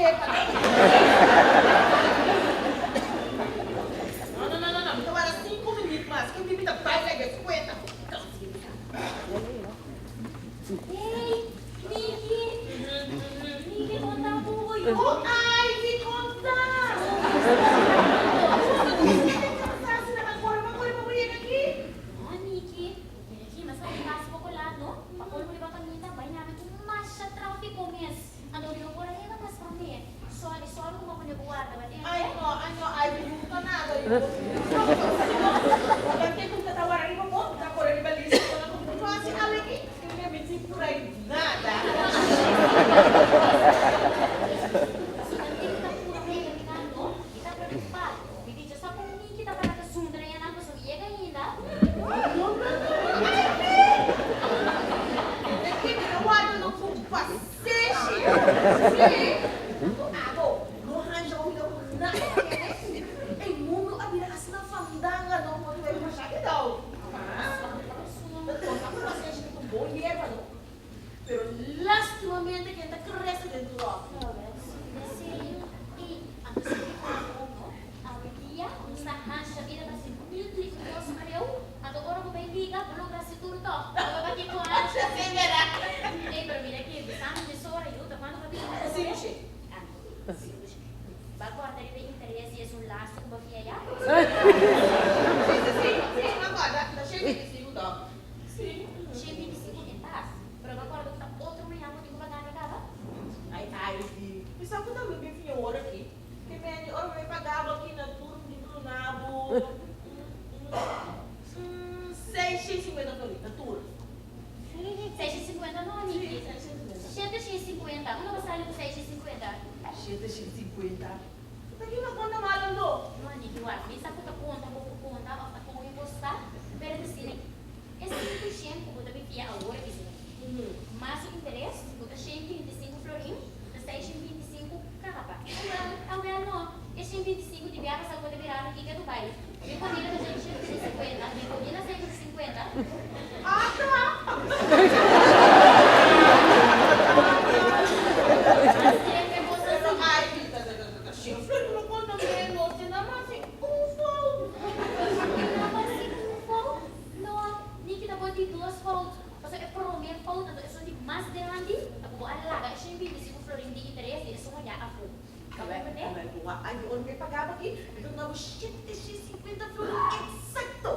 No, no, no, no, no. Mi ta warda sinku minüt mas. Ke mi ta bai laga e kuenta. Hey, Niki. Niki, kon ta ku bo yu? Oh, Ivy, kon ta? Oh, Niki, mira aki, mi a sali kas poko lat, no? Pa ora ku riba kaminda bai nami ku masha trafiko mes. Anto mi no por a yega mas promé. Sòri, sòri ku bo a pone bo warda, ba tende? Ai no, ai no, Ivy, no ta nada yu. Bo ta ku ta warda riba bo, ta kore riba lista, bo na ku no hasi awe aki, tin mi mi tin por ai nada. Si ta tin ta pura mi terminá, no? Mi ta preokupá. Mi di dja sa kon Niki ta para ta zundra yanan pasobra mi yega ainda. No, no, no, no, Ivy! E ki mi ta warda no ku pasenshi. Sí, ku abo no hanja bo bida ku nada kende. E mundu a bira asina fandanga no ku bo ta wei masha kidao. Ta toka ku pasenshi ta un bon yerba no. Pero lastimamente ken ta crece den tur òf. Esei, anto si mi abo no, awendia nos ta hacha bida pa si mil i un dos areu, anto ora bo bai liga bo logra hasi tur tòg. Bo bai tin ku hacha. Sí, bera. Ei, pero mira aki, bisami mesora yu, ta kuantu bo a bini? Sinchi. Anto, sinchi. Bo a kòrda riba e interes di esun lastu ku bo a fia ya? Sí, sí, sí, sí, mi a kòrda, ta 125 tòg. Sí, 125 en tas. Pero bo a kòrda ku ta otro mañan bo tin ku paga mi kaba? Ai Ivy, mi sa ku ta mi bin fin e ora aki. Ke meni ora mi paga bo aki na tur mi tin ku duna bo 650 florin na tur. 650 no, Niki. 750. Unda bo sali ku 650? 750? Ta ki no konta mal ando? No, Niki, wak, mi sa ku ta konta bo por konta òf ta kon e bo sta, pero ta asina aki. E 500 ku bo ta bin fia awor aki si. Mas su interes, ku ta 125 florin, ta 625 kaba. Awel no, e 125 di biaha sa ku bo ta bira aki ke Dubai. Mi comida ta 650, mi comida 650. Ata! Pero Ivy, ta ta ta ta shen florin no konta menos, te nan hasi un fout. Te nan hasi un fout? No, Niki ta bo di dos fout. Pasobra e prome fout anto esun di mas grandi ta ku bo a laga e 125 florin di interes di esun allá afó. Ta comprende? Awel, bo a ay ora mi a paga bo aki, mi ta duna bo 750 florin eksakto.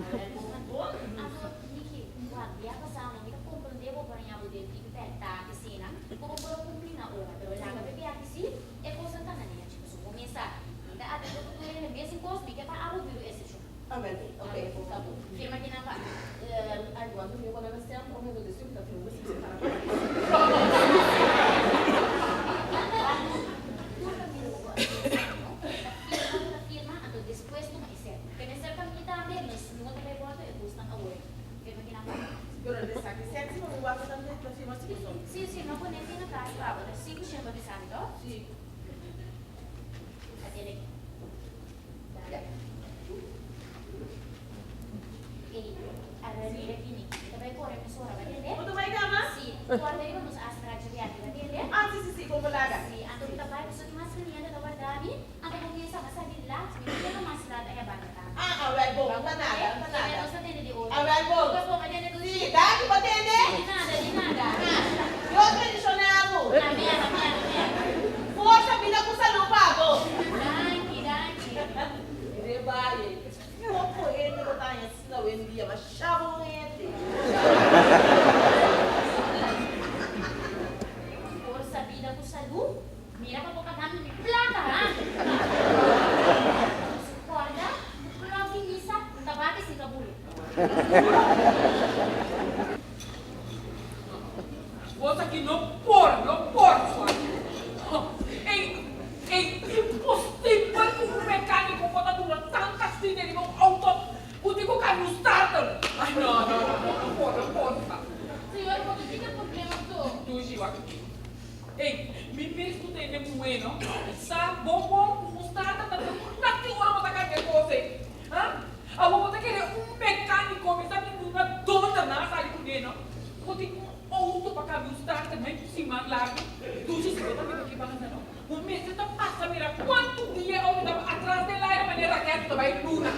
Awel, bo anto, anto Niki, wak, bia pasá no, mi ta comprende bo por haña bo den pipi pèrtá asina, ku bo por a kumpli na ora, pero laga bebé aki sí, e kosnan ta na nechi. Pasobra bo mester, mi ta atende ku tur hende mesun kos, mi ke pa abo biru eksepshon. Awel, ok, ta bon. Firma ki nan pa. Ay, bo a duna bo nan stem prome bo desi ta firma si para. Tur kaminda ku bo a firma, no? Ta firma bo ta firma, anto despues tuma e sèt. Ke mester pa mi tambe, mes no ta bai bòlto e kosnan awor. Firma ki nan pa. Pero de saki sèt si bo mi wak nan ta firma si bo. Si, si, no pone fin na kas pa bo. Ta sinku shen bo bisa mi, to? Si. A tene. Ey, a ver, mira aki, Niki. Mi ta bai kore mesora, ba tende? Bo ta bai kama? Si. Kòrda riba nos afspraak dje biaha, ba tende? Ah, si, si, si, kon bo laga. Si, anto mi ta bai pasobra tin mas kliente ta warda mi. Anto bo mesa a sa di lat, mi no yega mas lat aya banda ta. Ah, awèl bon, no ta nada, no ta nada. Nos ta tende di otro. Awèl bon. Nos bon, a tende dushi. Si, danki bo tende. Di nada, di nada. Dios bendiciona bo. Amen, amen, amen. Forsa, bida ku salú pa bo. Danki, danki. Rebaye, poko hende bo ta haña asina awendia, masha bon hende. Forsa, bida ku salú. Mira pa bo pagando mi plaka, ha? Su korda ku klòk di misa no ta bati sin kabul. Bos aki no por, no por, Suan. Ei, ei imposibel ku un mekániko por ta dura tanta asina riba un outo ku tin ku kambia un starter. Ai, no, no, no, no, no por, no por. Señor, bo ta kiko problema to? Dushi, wak aki. Ey, mi mes ku ta hende muhé no, sa bon bon ku un starter ta dura un rati ora bo ta kambia kos ey. Ha? Awor bo ta kere un mekániko mi sa tin duna donder nan a sali kuné no, ku tin un. outo pa kambia un starter na un siman largu. Dushi si bo ta biba aki banda no. Bo mester ta pasa mira kuantu dia e outo ta atras den laira manera raket ku ta bai luna.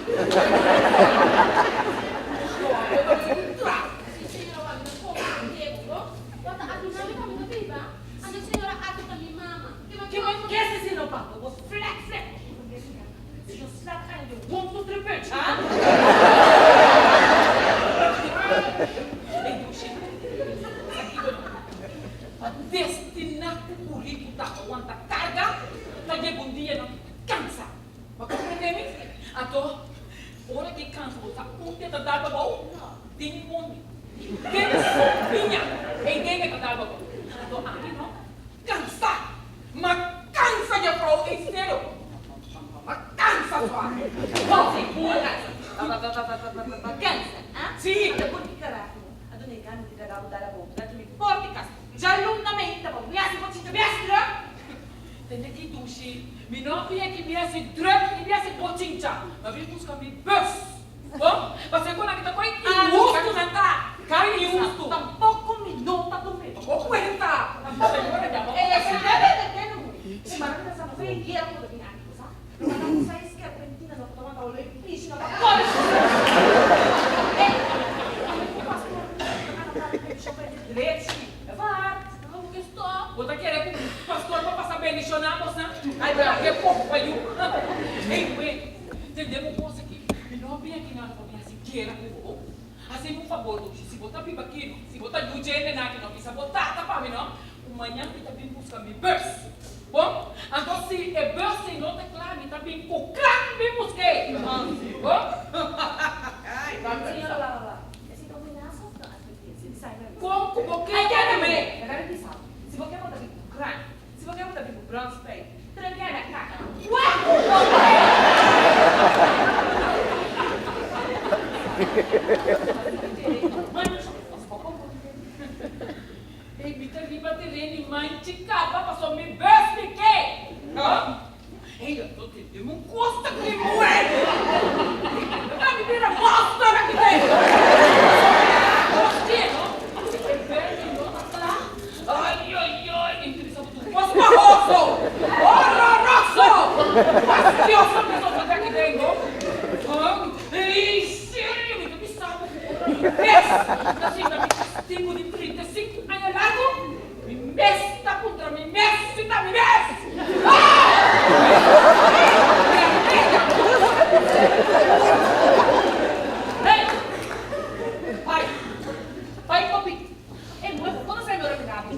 No, bo ta mester un tra. Si señora wak mi ta komprende bo bo. Bo ta aki na mi kaminda biba. Anto señora aki ta mi mama. Ke men kese si no pa bo flek flek. Si yo slap aña de one two three punch ha. Ey dushi sa kiko no. Pa destina ku buriku ta awanta karga ta yega un dia no kansa. Bo a komprende mi? Anto ora ke kansa bo sa un ke ta dal pa bou tin mondi. Den su piña ey den e ta dal pa bou. Anto ami no Cansa! Ma cansa juffrouw ey serio! Ma cansa suave! Bo cansa! Ba cansa, ah? Si! Ata por ki carajo a duna e gana di laga bo dal abou dentro mi porta di cas? Djaluna meinta bo mi hasi bochincha, mi hasi druk! Tende ki dushi, mi no a bia ki mi hasi druk ni mi hasi bochincha, ma mi busca mi bus. Bo, pasobra cu nan ta coy inhusto nan ta, cay inhusto. Tampoco mi no ta tum'é. Bo cuenta. Señora ya bo. Ey, ey, debe, debe, no. Si mara mi ta sa fe guera cu ta bin aki, bo sa? Lo manda un sai skerpentina no cu ta wanta olo y pishi no ta core. Ey, ame cu pastor mi ta gana plata cu bendicion pa e drechi. E wat? Bo ke stop. Bo ta kere cu pastor pa pasa bendiciona bosnan? Ay, bo ta ke poco pa yu. Ey, wait. Tende bo cos aki. Mi no a bin aki nada pa mi hasi guera ku bo. Hasi mi un fabor Dushi, si bo ta biba aki no, si bo ta yu djende na aki no, bisa bo tata pa mi no, ku mañan mi ta bin buska mi bus. Bon? Anto si e bus ei no ta kla, mi ta bin ku kran bin busk'é. Bon? Kon ku bo ke kere mi? Si bo ke bo ta bin ku brandspui, tranke a na kaka. Wak ku bo ke! Ey, mi ta riba teren di manchi kaba pasobra mi bus mi ke. Ey, anto tende mi un kos ta kri muhe. Ta mi bira monster aki den. Pasobra kos ke, no? E berde no ta kla. Ay, ay, ay, interesa bo tur kos bahoso, horroroso, fastioso mi so ta aki den, no? Ey, serio, mi ta bisa bo ku ora mi mes ta sinta mi kastigu di 35 aña largu, Mi mes ta puntra mi mes si ta mi mes! Hey! Pai! Pai papi! E muhe ku kono sa mi ora mi rabi.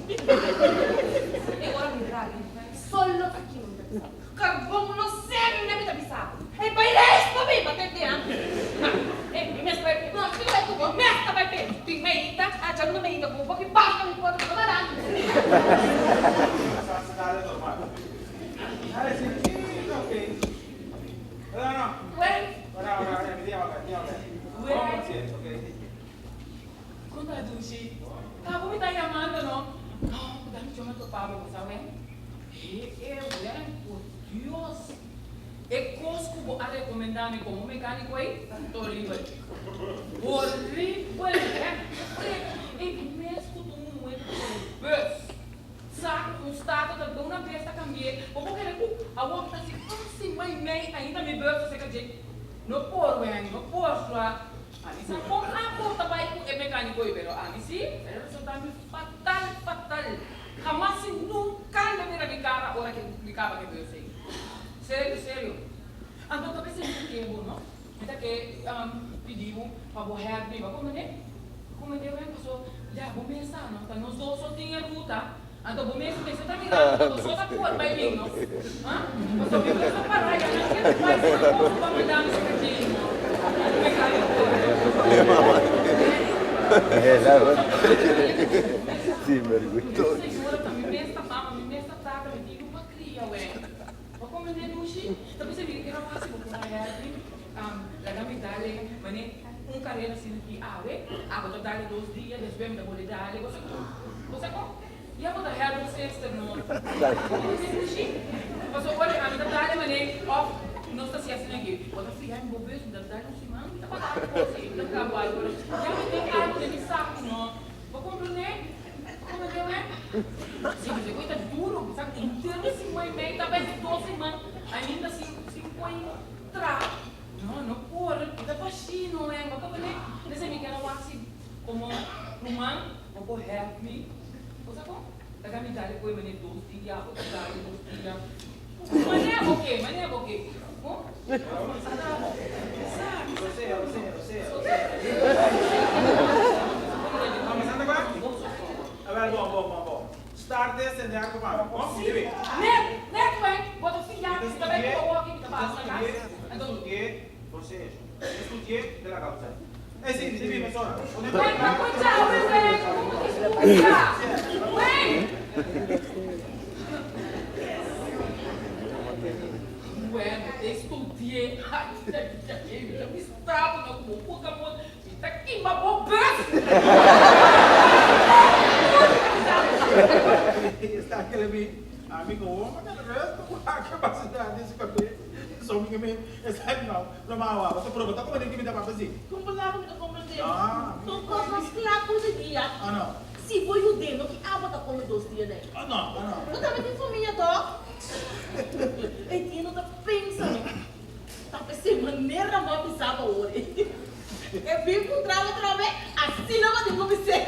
E ora mi rabi, solo ta kima mi ta bisa. Karbon no sende mi ta bisa. Hey pai reis papi! Ba tende ha. Ha! E mi mes ta bai pe. No, mi ta bai ku bo. Mes ta bai pe. Tin meita, a djaluna meita ku bo ki basta mi porta ku ta mará. Kon ta dushi? Ta bo mi ta yamando no? No, ku ta mi choma topa bo, bo sa wen? He e wen, por Dios! E kos ku bo a rekomendá mi komo mekániko ei ta horibel. Horibel, wen. E mes ku ta un muhé ku ta un bus. Sa ku un stato ta duna bes ta kambi'é. Bo por kere ku awor ta hasi un siman i mei ainda mi bus ta seka dje? No por wen, no por sua. Ami sa kon abo ta bai ku e mekániko ei, pero ami si e resultá mi fatal, fatal. Hamas i nunka lo mira mi kara ora ku mi kaba ku e bus ei. Serio, serio. Anto ta bisa mi ke bo, no? Mi ta ke pidi bo pa bo hèlp mi. Bo a komprendé? Komprendé wen? Paso ya bo mes sa, no? Ta nos dos so tin e ruta. Anto bo mes mester ta mirando ku bo so ta por bai bin, no? Ha? Paso mi mes ta para ya nan ke bai si nan por pa manda mi saka dje, no? Mi kari por. Señora, ta mi mes ta mama, mi mes ta tata, mi tin yu pa kria, wen. Bo komprendé, Dushi? Ta bisa mi era fásil bo por a hèrbi, laga mi dale manera un karera asina aki awe, abo ta dale dos dia, despues mi ta bolbe dale. Bo sa kon? Bo sa kon? Ya bo ta hèrbi un sister no. Bo komprendé, Dushi? Pasobra ora ami ta dale manera òf nos ta hasi asina aki, bo ta fia mi bo bus, mi ta dale un siman, mi ta paga algu kos ei, mi ta kaba algu. Ya mi tin algu den mi saku no. Bo komprendé? Si, mi ta ta duro, mi sa henter un siman y mei, ta bes dos siman ainda sin sin por traha. No, no por, mi ta bashi no eh, bo ta pone, desde mi kier a wak si como ruman bo por help mi, bo sa con? Laga mi dale koe mane dos dia, bo ta dale dos dia. Mane bo ke, mane bo ke. Bo? Sa, mi sa. Rosea, rosea, rosea, rosea. Mama Santa Clara? Awel, bon, bon, bon, bon. Start de sende arco pa mi. Bon, mi debe. Net, net wen, bo ta fiya, mi ta bai ku bo woki, mi ta pasa na kas. Mi ta studié, rosea, mi ta studié de la causa. Ey, si, mi debe mesora. Wen, pa koncha, wen, wen, komo ki studia? Wen! Bueno, te studié. Ay, ay, ay, mi ta mista bo no ku bo puta mon, mi ta kima bo bus! Esta kele mi amigo wo, ma ta resto ku a capacidad di su cabes. So mi ke mi esaki no. Lo ma awa, bo ta proba ta como den ki mi ta papia si. Con palabra mi ta comprende? No. Son cosnan scla cu di dia. Oh no. Si bo yud'é no ki abo ta come dos dia den. Oh no, oh no. Bo tambe tin famia toch? E dia no ta pensa no. Ta p'esei manera bo a bisa bo awor ei. E bin puntra bo atrobe, asina bo tin cu bis'é.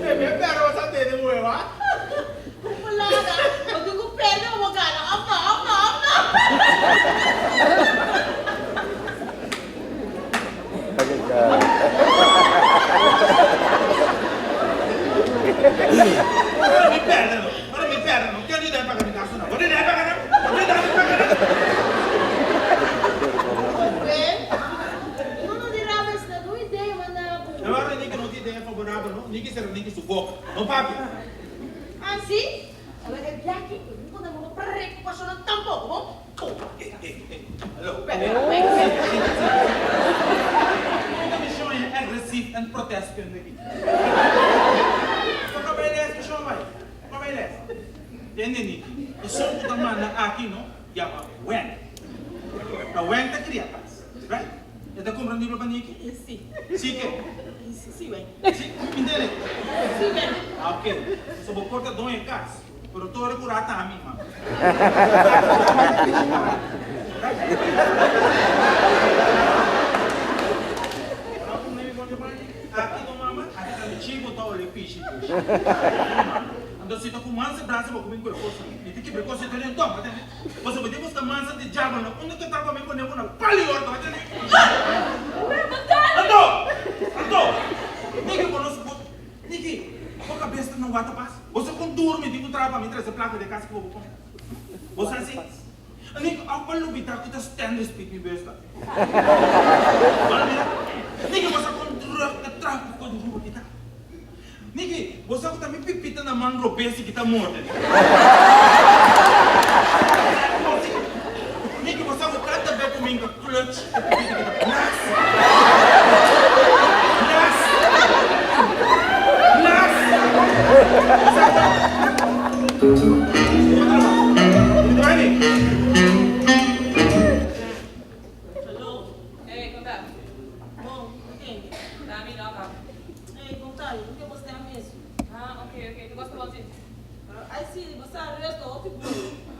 E mi perro sa tene muhe wa. Cu palabra, bo tin cu perde pa bo gana, of no, of no, of no? Ora mi perde no, ora mi perde no, ken di dai paga mi gasto nan? Bo di dai paga nan? Bo di dai mi paga nan? No no di rabia esna no idea manda bo. No ora Niki no tin idea favorabel no, Niki sera Niki su boka, no papia. Ah si? Awor e biaha aki bo no bo preocupacionnan tampoco bo. Eh eh eh hallo. Unda mi shon e agresief en protestkunde aki? Bo bai les mi shon bai, bo bai les. Tende Niki, esun ku ta manda aki no yama Wen. Ta Wen ta kria kas, right? E ta kumpra libro pa Niki? Si. Si ke? Si Wen. Si, mi ntende? Si Wen. Ah ok, so bo por ta doño e kas. Pero tur e cura ta mi, ma. Aki no mama, aki ta mi chibo ta ole pishi pishi. Anto si ta cu mansa brasa bo cu bin cu e cosa. Mi ta kibra e cosa ta den tom, atende? Pasobra bo tin busca mansa di diabel no unda ke ta pa mi pone bo na pali orto, atende? Anto! Anto! Niki bo no bo Niki, bo kabes ta na wata pas? Bo sa kon durmi tin ku traha pa mi trese plaka den kas ku bo bo kome? Bo sa si? Niki, òf bo lubidá ku ta stainless speed mi bes ta? Bo lubidá? Niki, bo sa kon drùk e tráfiko di Aruba kita? Niki, bo sa ku ta mi pipita na man robes i kita morde? Niki, bo sa ku kada bes ku mi hinka clutch e pipita kita blas! Blas! Blas! Bo sa ku? Hallo. Hey, kon ta? Bon, ken? Ta mi no ka. Hey, kon ta? Yo ke bo sta mes. Ah, ok, ok. Te gosta bon si? Ay si, bo sa resto hopi bon.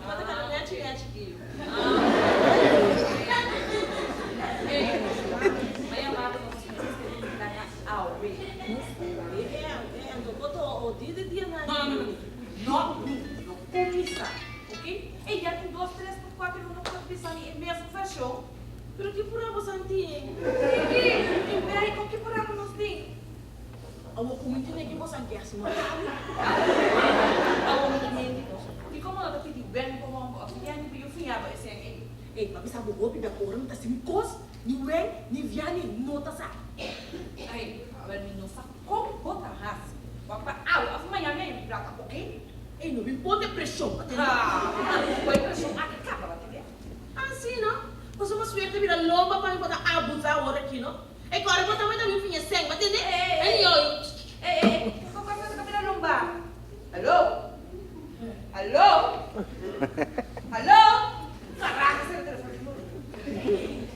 Bo ta kana nechi nechi ki. Ah, ok. Hey, mi a yama bo nos mester plania awe. E, e, anto bo ta odi di dia na. No, no, no, no. No, no kuminsá, ok? Ey, ya tin dos, tres, kuater luna ku bo ta bisa mi e mesun vershon. Pero ki purá bo santi? Kiki, tin bèi kon ki purá ku nos tin? Awor ku mi tene ki bo santi hasi matá mi? Awor mi ta menti bo. Di komo no ta pidi wen bo hòmber òf viani pa yu fiña bo esei ei? Ey, pa bisa bo hopi bia ku ora mi ta hasi mi kos, ni wen ni viani no ta sa. Ay, awor mi no sa kon bo ta hasi. Wak pa awe òf mañana mi a yu mi plaka, oke? Ey, no bin pone preshon pa tene. Ha, ku e preshon aki kaba, bo tende? Ah si no? Pasobra suerte bira lomba pa mi bo ta abusa awor aki no. E kore bo tambe ta bin fiña sèn, bo tende? Ey, Ey oi. ey, ey, ey, kiko kos ta bira lomba? Hallo? Hallo? Hallo? Carajo, sera telefon di nuevo.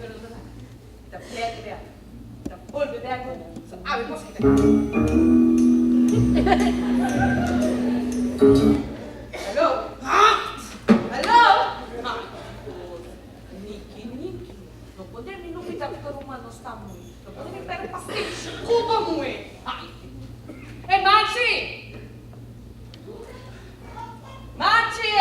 Pero no ta. Ta bek bek. Ta bolbe bek so awe kos kita. Hallo? Hallo? Niki, Niki, no por den mi lubida ku ta ruman nos ta mui. No por den mi perde pasenshi ku bo muhe. Hey, Machi! Machi!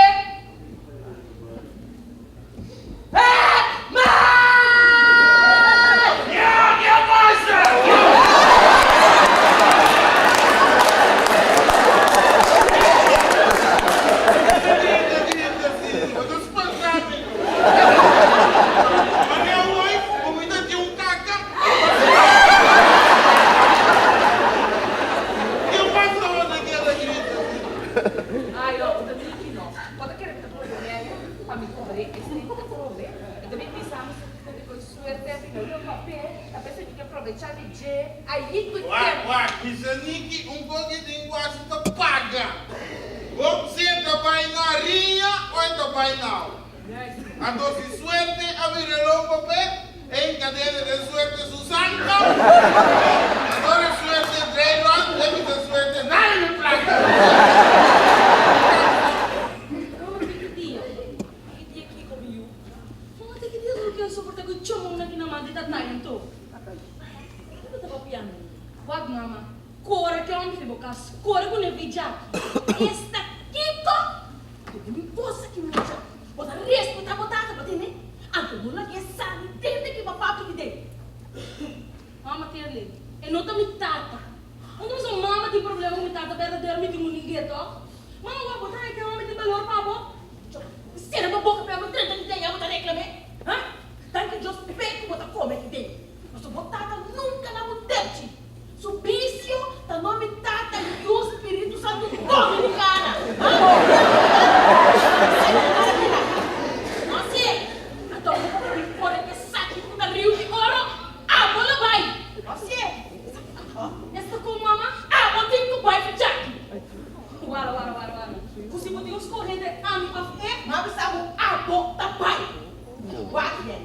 Pa mi cobre esey ta cobre. E ta bin bisa mi su cu di coy suerte mi no lo papia. Ta pensa mi ke probecha di dje ayi cu Wak, tempo. wak, bisa Niki un poco di guashi ta paga. Bo si e ta bay na riña o e ta bay nao. Anto si suerte a bira loco p'e, e encadena den suerte su santo. Anto e suerte drei rond, e bisa suerte nada mi placa. Mama tin ki dia? Ki dia kiko mi yu? Mama tin ki dia lo kier soporta ku e chomon aki na man di tatay anto? Kiko bo ta papiando? Wak mama, kore ke homber di bo kas, kore ku ne vijaki. Esta kiko? Debe mi bos aki mucha. Bo ta respeta bo tata bo tene? Anto no laga e sali tende ki bo papia ki den. Mama Terlin, e no ta mi tata. Unda bo sa mama tin problema ku mi tata berdadero mi tin un ningué tòg? Mama wak bo ta haña ke homber tin balor pa bo? Djo, mi sera bo boka p'e bo drenta di den ya bo ta reklam'é? Ha? Danki Dios p'e ku bo ta kome aki den. Pasobra bo tata nunka na bo depchi. Su bisio ta no mi tata yu Spiritu Santu Dominicana. Ha? Sera bo kara kila. No si. Anto bo por pone ke saki ku ta riu di oro? Abo lo bai. No si. Esta con mama? Abo tin cu bai for Jackie. Wara, wara, wara, wara. Cu si bo tin un scoge entre ami of e, m'a bisa bo abo ta bai. Wak yen.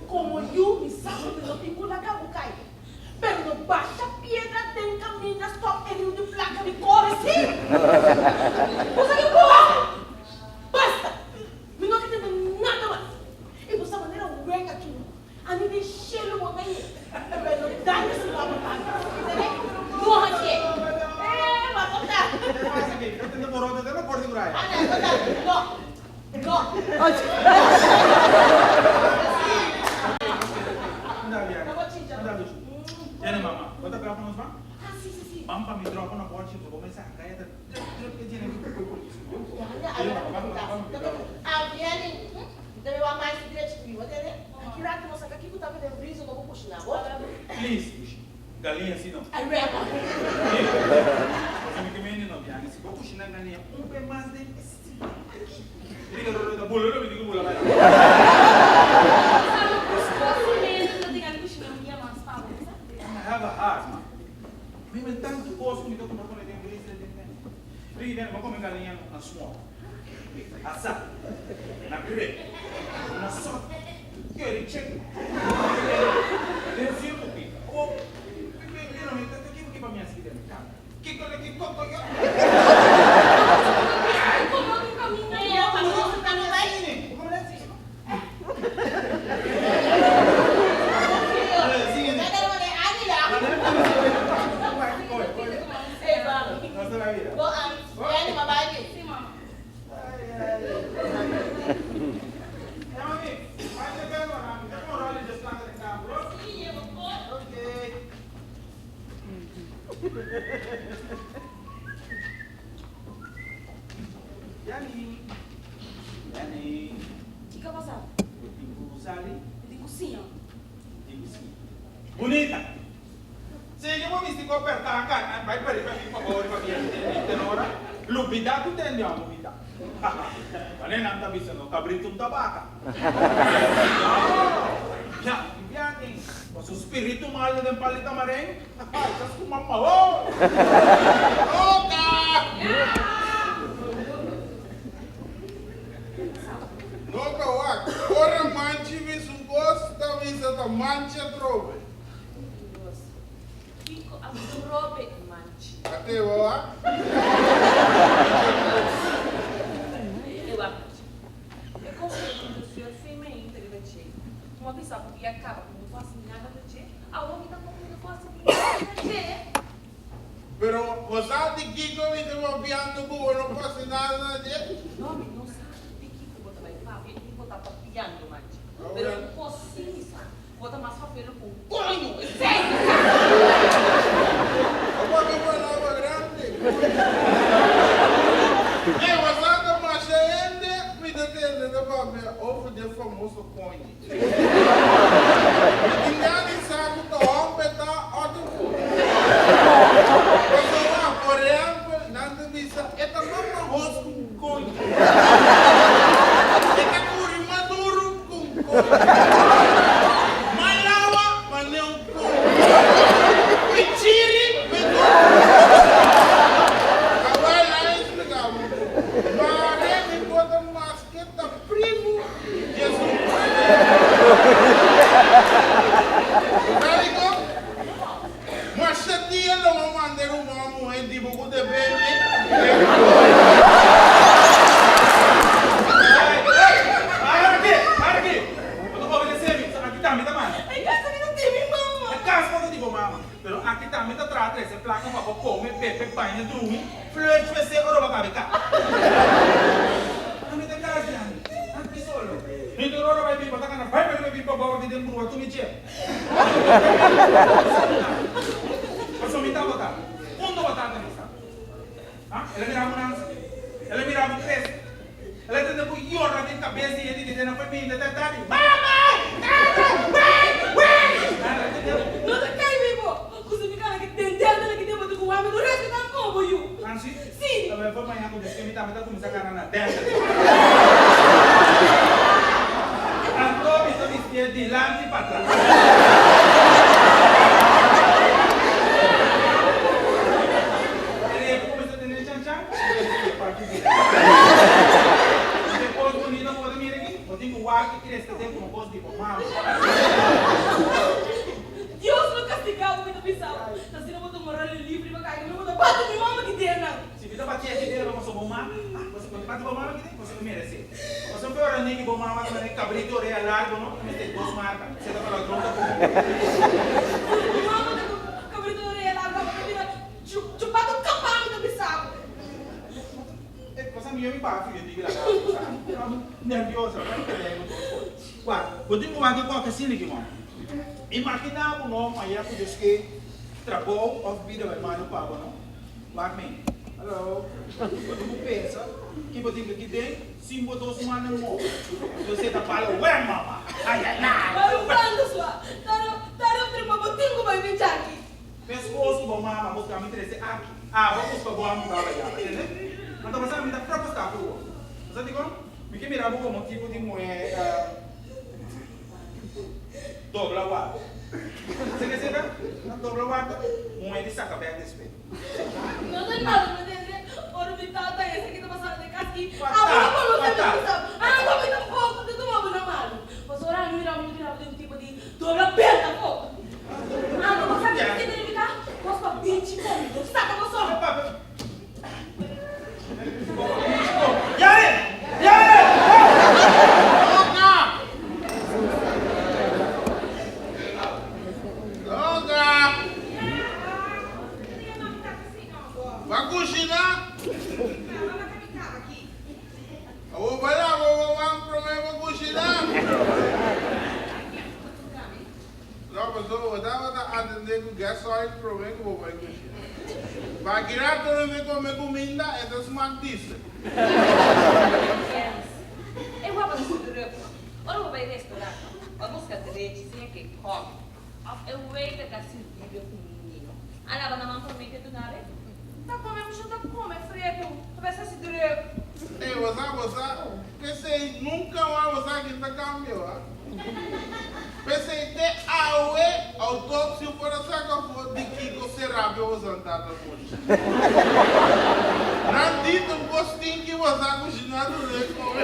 Como yu mi sa cu mi no tin cu laga bo cay. Pero no basha piedra den caminda stop e riu di placa di core si. Bo sa ki bo? Basta! Mi no ke tende nada mas. Y bo sa manera wega aki no. Ami den shelu bo ta ye. Pero no daño si bo abo tata. No hacié. Eh, ma conta. Ana, conta. No. No. Aki rato nos saka kiko ta den freezer no bo kushina bo. Please kushi. Galiña si no. Ai weba. Pasobra mi ke mende no biaha si bo kushina galiña un pe mas den e sitio aki. Riga roro ta bula lo mi tin ku bula bai. Sa no gustoso mende ta diga mi kushina un dia mas pa bo sa. I have a heart man. Mi men tantu kos ku mi ta kumpra pone den freezer den den. Riga biaha bo kome galiña na small. Asa. Na grip. Na sot. Keri chek. Den sirku pika. O Mira mi ta kiko ki pa mi hasi den kama. Kiko le kiko ko yo. Kiko a pasa? Bunita! Sigui bo bisti ku apertá karnan bai pariba mi pabou riba mi tenora. Lubidá ku tende amo mi ta. Wanneer nan ta bisa no kabritu un tabaka. No! Ya, di biaha paso spiritu malu den pali tamaren, ay ta skuma maho! Roka! Roka wak, ora manchi bisa un kos ta bisa ta. manchi atrobe. Dios, kiko atrobe e manchi? Ate bo a? E wak manchi. E kos ku e mundu seur fe mainta riba dje. Kuma bisa ku dia kaba ku no por hasi nada na dje, awor mi tampoko mi no por hasi nada na dje. Pero bo sa di kiko mi ta papiando ku bo no por hasi nada na dje? No, mi no sa di kiko bo ta bai papia i bo ta papiando manchi. Pero un kos sí mi sa, ku bo ta mas fafelo ku un koño, esei mi sa! Bo papia palabra grandi. Ey, bo sa ta masha hende mi ta tende ta papia over di e famoso koño. Mi tin gana di sa ku ta hòmber ta òf ta muhé. Pasobra, por ehèmpel, nan ta bisa e ta mas mahos ku un koño. E ta kuri mas duru ku un koño. Mas lawa manera un koño. Pichiri mehor ku un koño. Awor laga mi splika bo. Mare mi por ta maske ta primu Jesus Rico, masha dia lo bo manda e ruman muhe di bo ku te bebe. Para aki! Para aki! Bo ta obedecé mi, pasobra aki tambe ta manda. E kas aki ta di mi mama. E kas por ta di bo mama, pero aki tambe ta traha trese plaka pa bo kome, bebe, baña, drumi, flush wc ora bo kabe ka. Ami ta kas di ami, aki solo. Mi tur ora bai biba ta kana bai bai riba biba bou aki den brua tur mi chep. Pasobra mi tabata, unda bo tata mi sa? Ha? El a mira bo nanse? El a mira bo krese? El a tende bo yora den kabes di hende ke na foi binti ta tadi, Mama! Tata! Wei! Wei! Nada, el a tende bo. No ta kai mi bo! Ku si mi kana ki tende anto la ki den bo ta ku wami no respetá komo yu. Nancy? Si! Ta bai for mañana ku despues mi tambe ta kuminsá kana na denter. Anto mi ta bistié dilanti pa tras. E repu kuminsá tene chan chan, e parti di. E kos bunito ku bo ta mira aki, bo tin ku wak i krese den komo kos di bo mama. Dios lo kastigá bo, mi ta bisa bo. Ta asina bo ta moral i libre riba kai, mi bo ta bati mi mama ki den nan. Si mi ta bati aki den, lo pasobra bo mama, ah, pasobra bo ta bati bo mama ki den, pasobra bo meresé. Pasobra un ora niki bo mama ta manda e cabrito orea largo no, ta mester dos marca, si e ta pa ladron ta como. Mi mama ta cu cabrito orea largo aba ta bira chupado capa mi ta bisa bo. E cosa mi yo mi baha fio di la casa, mi nervioso, mi pelea cu tur cos. Wak, bo tin cu wak e coca asina ki mama. Imagina bo no maya cu deske trabou of bida bai malo pa bo no. Wak mi. Hallo. Bo tin cu pensa ki bo tin cu ki den sin bo dos mannan move. Entonces e ta palo wen mama. Ay ay ay. Baru tanto sua. Taro taro prima bo tin cu bai mi chaki. Mescos cu bo mama busca mi trece aki. Abo busca bo ami baba ya. Tende? Anto bo sa mi ta propuesta cu bo. Bo sa dicon? Mi ke mira bo como tipo di muhe dobla wak. Sa ke seta? Dobla wak ta muhe di saca bek despues. No ta nada mi tende. Ora mi tata esaki ta pasando den cas ki abo no conoce mi ta sa. Abo mi tampoco ta tuma bo na malo. Pasobra ami mira bo mi mira bo den un tipo di dobla bek afo. Abo bo sa ke significa cos pa bichi come. Bo saca bo so. Loka! Loka! Ba kushiná? Awor bo lava bo man promé bo kushiná? No, pasobra bo tabata atendé ku gas oil promé ku bo bai kushina. Pa ki rato lo mi kome kuminda, e ta smak diesel. Jens, E waba ta su druk. Ora bo bai restaurant, bo a buska drechi sin e ke kòmi. Òf e waiter ta sirbi bo kuminda. A laba nan man promé ke duna bo? Ta kome mucho ta kome fretu, ta bai sa si druk. Ey, bo sa, bo sa, p'esei nunka mas bo sa kin ta kambia, wa. P'esei te awe autopsia por a saka for di kiko Serapio bosan tata mushi. Nan di ta un kos stinki bosa kushina dun'e kome.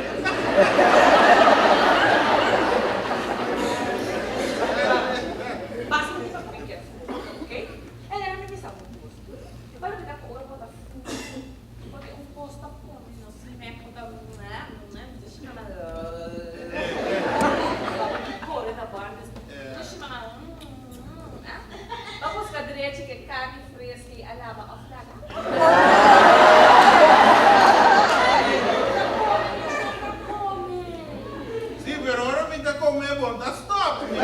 drechi ku e karni freski a laba òf laga? Sí, pero ora mi ta come bo no ta stop mi.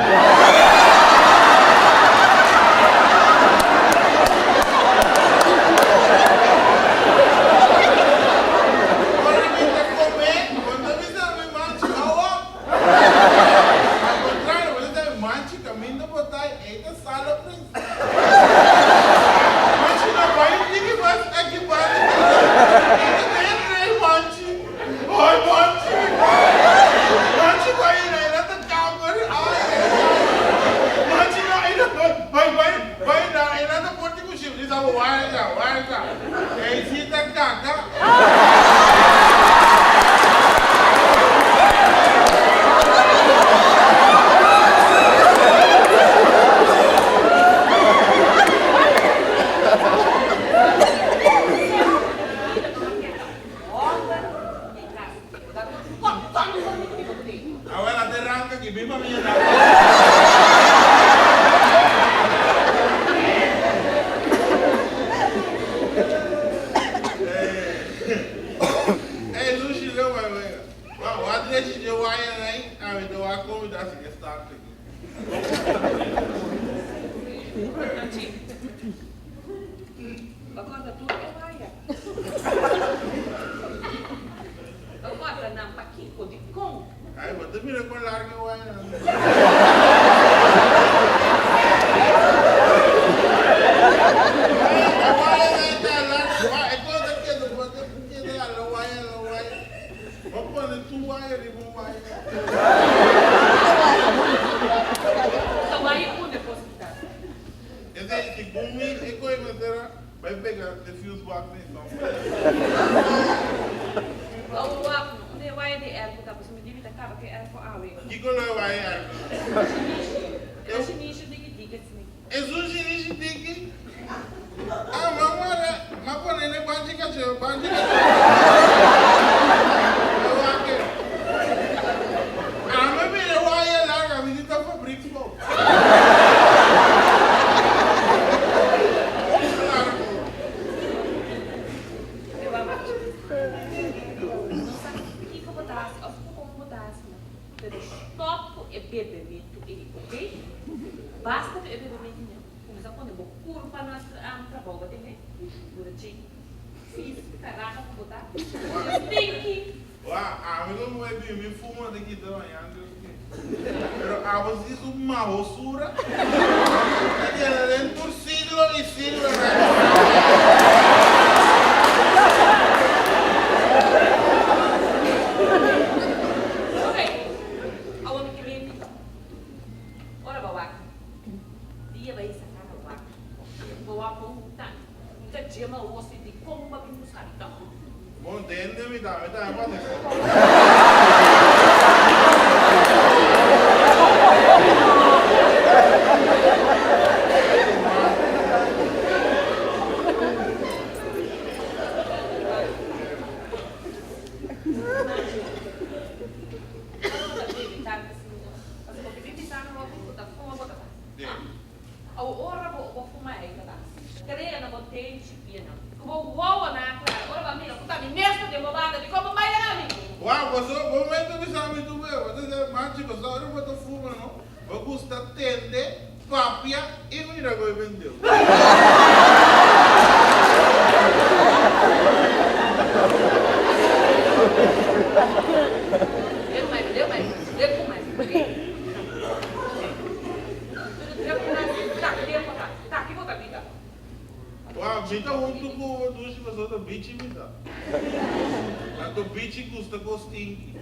Ora mi ta come bo no ta bisa mi manchi hou op. Al contrario, bo ta bisa mi manchi caminda bo ta ei ta salo prince. Manchi no bai un tiki mas aki banda ei ta den rei manchi. Ay Manchi! Manchi bai na e ta kamer. Ay ay ay. Manchi no ay bai bai bai na e ta porta ku ship. Di sa warda warda. Ei si ta kaka. Awel a te ranka ki bin pa mi yega. Ey Lushi leu bai wega. Wa wa drechi dje waya nai ami ta wak kon mi ta hasi e start aki. Bo corta nan pakico? Dicon? Ay, bo ta mira con larga e waya nan. Ay, e waya nan ta larga. Wa, e cosa ta keda, bo ta keda ala waya, ala waya. Bo pone tur waya riba un waya. Ta waya unda e cos kita? Esei, segun mi, e coe mester a. Bai pega e fuse box ni son. Awo wak no, unda e waya di airco ta pasobra mi di mi ta caba cu e airco awe. Kico lo e waya airco? Shinishi. E ta shinishi diki diki asina. Esun shinishi diki? Ah, ma wara, ma pone ne banchi cacho, banchi cacho. E wak e. Ami mira e waya larga, mi di ta fabriek fout. Kiko bo ta hasi òf kon bo ta hasi nan, pero stòp ku e bebementu ei, oke? Basta ku e bebementu nan, kuminsá pone bo kurpa na trabou, bo tende? Bo ta cheki fis karaha ku bo ta, stinky. Wak, ami lo moe bin mi fuma ta kita mañan Dios ke. Pero abo si su mahosura ta keda den tur siglo y siglo Ok, awor mi ke menti. Ora bo wak, dia bai saka na wak. Bo wak bon tan. Mi ta jema wosi di kon bo a bin buska mi tòg. Bon tende mi ta, mi ta e pasa esei. Ora bo fuma ei ta Krea na bo tenchi pianan. Ku bo wowonan a klara ora bo a mira ku ta mi mes ta den bo banda di kon bo bai laga mi. Wou, boso, bo mes ta bisa mi tur be, bo ta bisa manchi boso ora bo ta fuma no, bo gusta tende, papia i mira ku e bendeu. Leu mai, leu mai, leu ku mai. Leu ku mai, ta, leu ku ta. Ta ki bo ta bita? Wou, mi ta huntu ku bo dushi pasobra ta bichi mi ta. Anto bichi gusta kos stinky.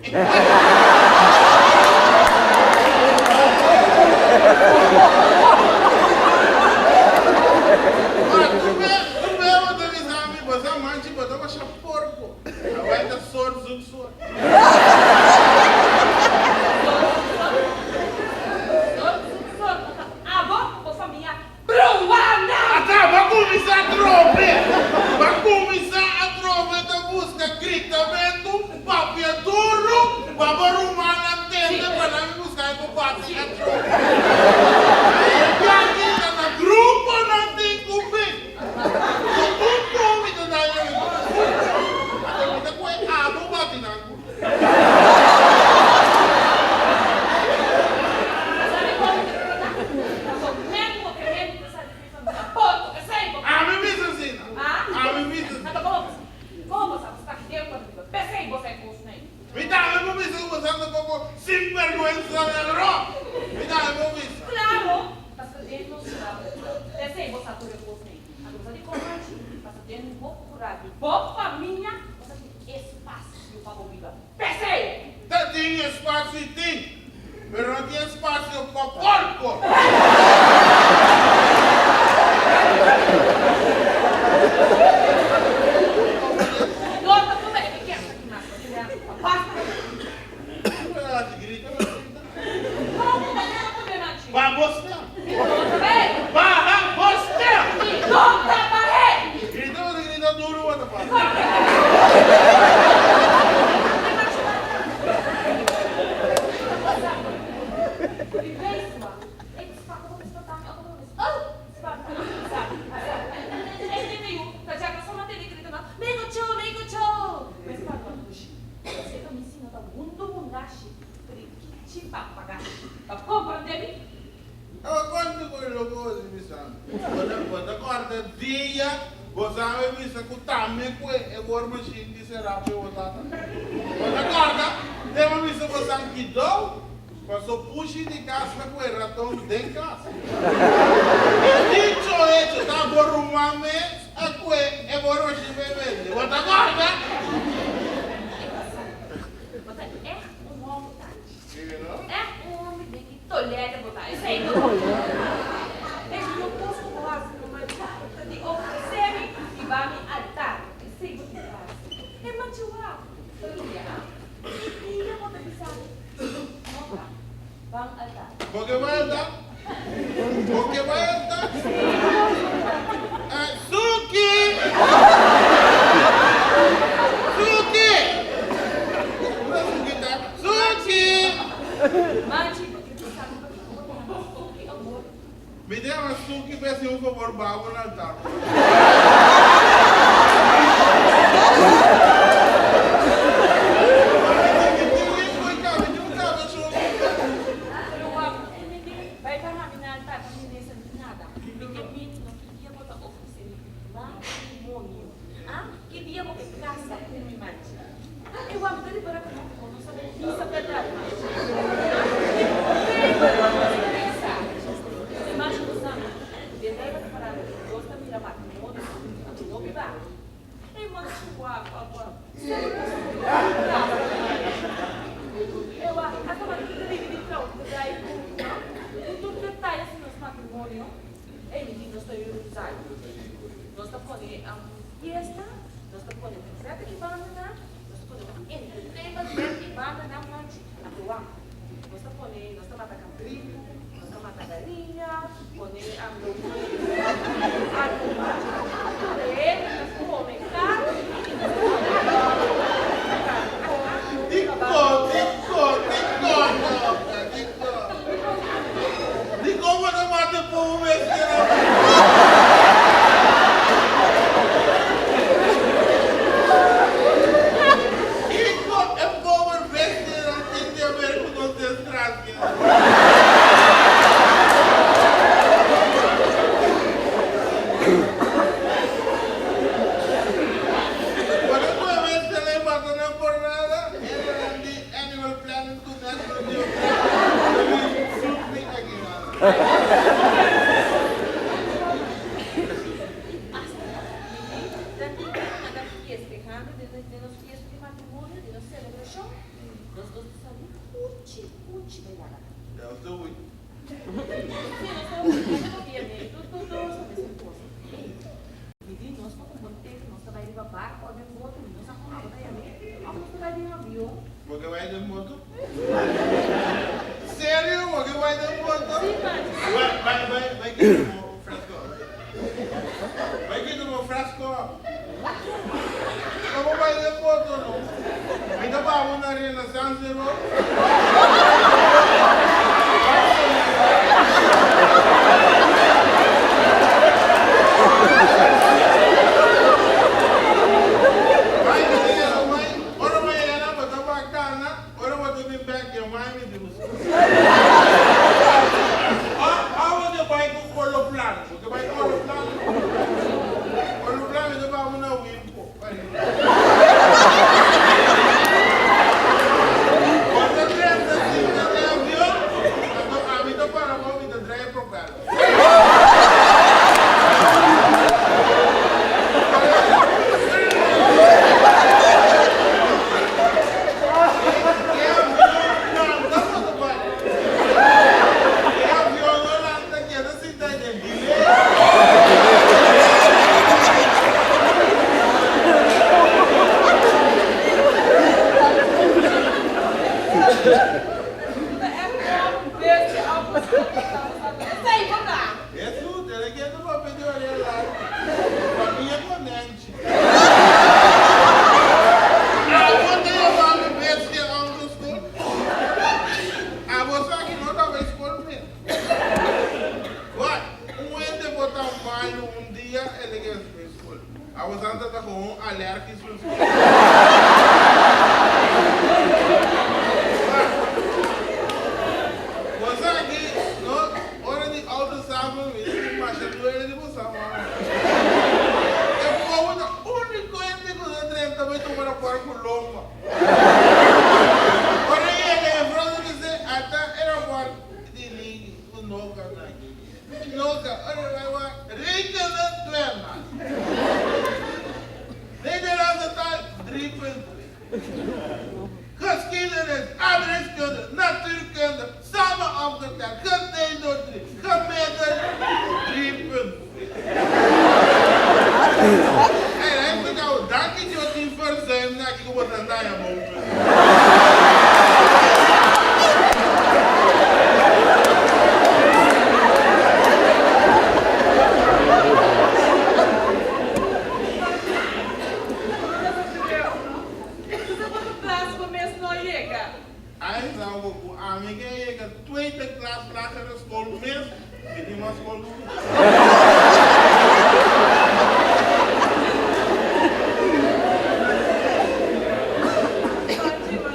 Wou, tu be, tu be bo ta bisa mi, bo sa manchi bo ta basha porko. Awor ta soort zoek soort. Soort zoek soort. Abo ku bo famia bruana! Ata, bo a kuminsá atrobe! Bo a kuminsá atrobe ta buska gritamentu, papia duru, pa bo rumannan tende pa nan buska e bo bati atrobe. E biachi ta na gruponan tin. Mi no ta bai. Baha bo stem! Mi no ta bah'é! Grita bo ta grita duru bo ta pasa. Awa konta ku e loko osi bisa mi. Bo ta bo ta kòrda dia bo sabe bisa ku tambe ku e war machine di Serapio bo tata? Bo ta kòrda den bo bisa bo san kidou paso pushi di kas ta ku e raton den kas. Dicho hecho ta bo ruman mes a kue e war machine pa e bende. Bo ta kòrda? Bo ta ègt un hòmber tanchi. Echt un hòmber den ki tolere bo ta. Esei no. E mihó kos ku bo hasi pa mi ta di ofresé mi i ba mi altar. Esei bo tin ku hasi. E manchi wak, Maria, ki dia bo ta bisa mi, No ta, ban altar. Bo ke bai altar? Bo ke bai altar? Suki! Suki! Unda Suki ta? Suki! Manchi, bo ke bisa mi pakiko bo ta hasi Suki awor? Mi ta yama Suki pa e hasi un fabor babo na altar. Pero wak, bai baha mi na altar pa mi resa nada. Mi ke miti no ki dia bo ta ofresé mi matrimonio. Ah, ki dia bo ke kasa ku mi manchi? E wak, mi ta ripará ku bo no sabe bisa bèrdat, manchi. Ah, di p'e bo no ta resa. Si manchi bo sa mi, den Beibel ta pará ku Dios ta mira matrimonio ku no biba. E manchi wak, wak, sèl bo kasa ku mi. Ewa, a kaba di ribi di trou ku drai ku ku tur detayes di nos matrimonio. Ey, mi di nos ta yuri rosario. Nos ta pone fiesta, nos ta pone buffet aki banda nan, nos ta pone un entertainment aki banda nan manchi. Anto wak, nos ta pone, nos ta mata kabritu, nos ta mata galiña, pone algu manchi. Tur hende ta kome karni i nos ta pone Diko, diko, diko, loka, diko. Diko bo ta mata e pobu bestia nan? Kiko e pober bestianan tin di haber ku nos desgrasia? Ora ku e bestia lei mata nan por nada, hendenan di Animal Planet ku National Geographic ta bin sufri akinan. Ya usted hui. Bo ke bai den moto? Serio bo ke bai den moto? Bai bai bai bai kita bo fresco. Bai kita bo fresco. No bo bai den moto no. Mi ta babo na Renaissance Road. Bai mi ta yega mai, ora bo yega nan bo ta bakana, ora bo ta bin bek ya mai mi di bo si. Awo te bai ku Oloplan, bo ke bai ku Oloplan? Oloplan mi ta babo na Wimpo. Bo ta drenta sinta den avion, anto ami ta para bo, mi ta draai e propeller. E avion lanta bo ta bai. E avion no lanta keda sinta den delay. Ta echt un bestia, aunke Hesus, tere ketu papia di orea largu. Famia konenchi. Abo ta yama mi bestia auto skol? Abo sa ki no ta bai skol mes. Wak, un hende por ta malu un dia e ta keda bai skol. Abo sa ta ta gewoon alergisch pa skol. Wak, bo sa ki no ora di auto samen mi tin masha duele di bo sa mama. E pobo ta unico hende cu ta drenta bai tuma na por cu lomba. Ora yega e front mi se ata e raport di ligi cu noka na aki. Noka ora bai wak rekenen tweemaal. Nederlandse taal 3.2. Geschiedenis, aardrijkskunde, natuurkunde, samen opgeteld, gedeeld door 3, gemiddeld 3.2. Hey, hij heeft het al, dank je dat die verzuim na ik word aan daar boven. Cu ta boto klas bo mes no a yega. Ai sa bo cu ami ke a yega tweede klas lagere school mes, mi tin mas school cu bo. Pachi ma,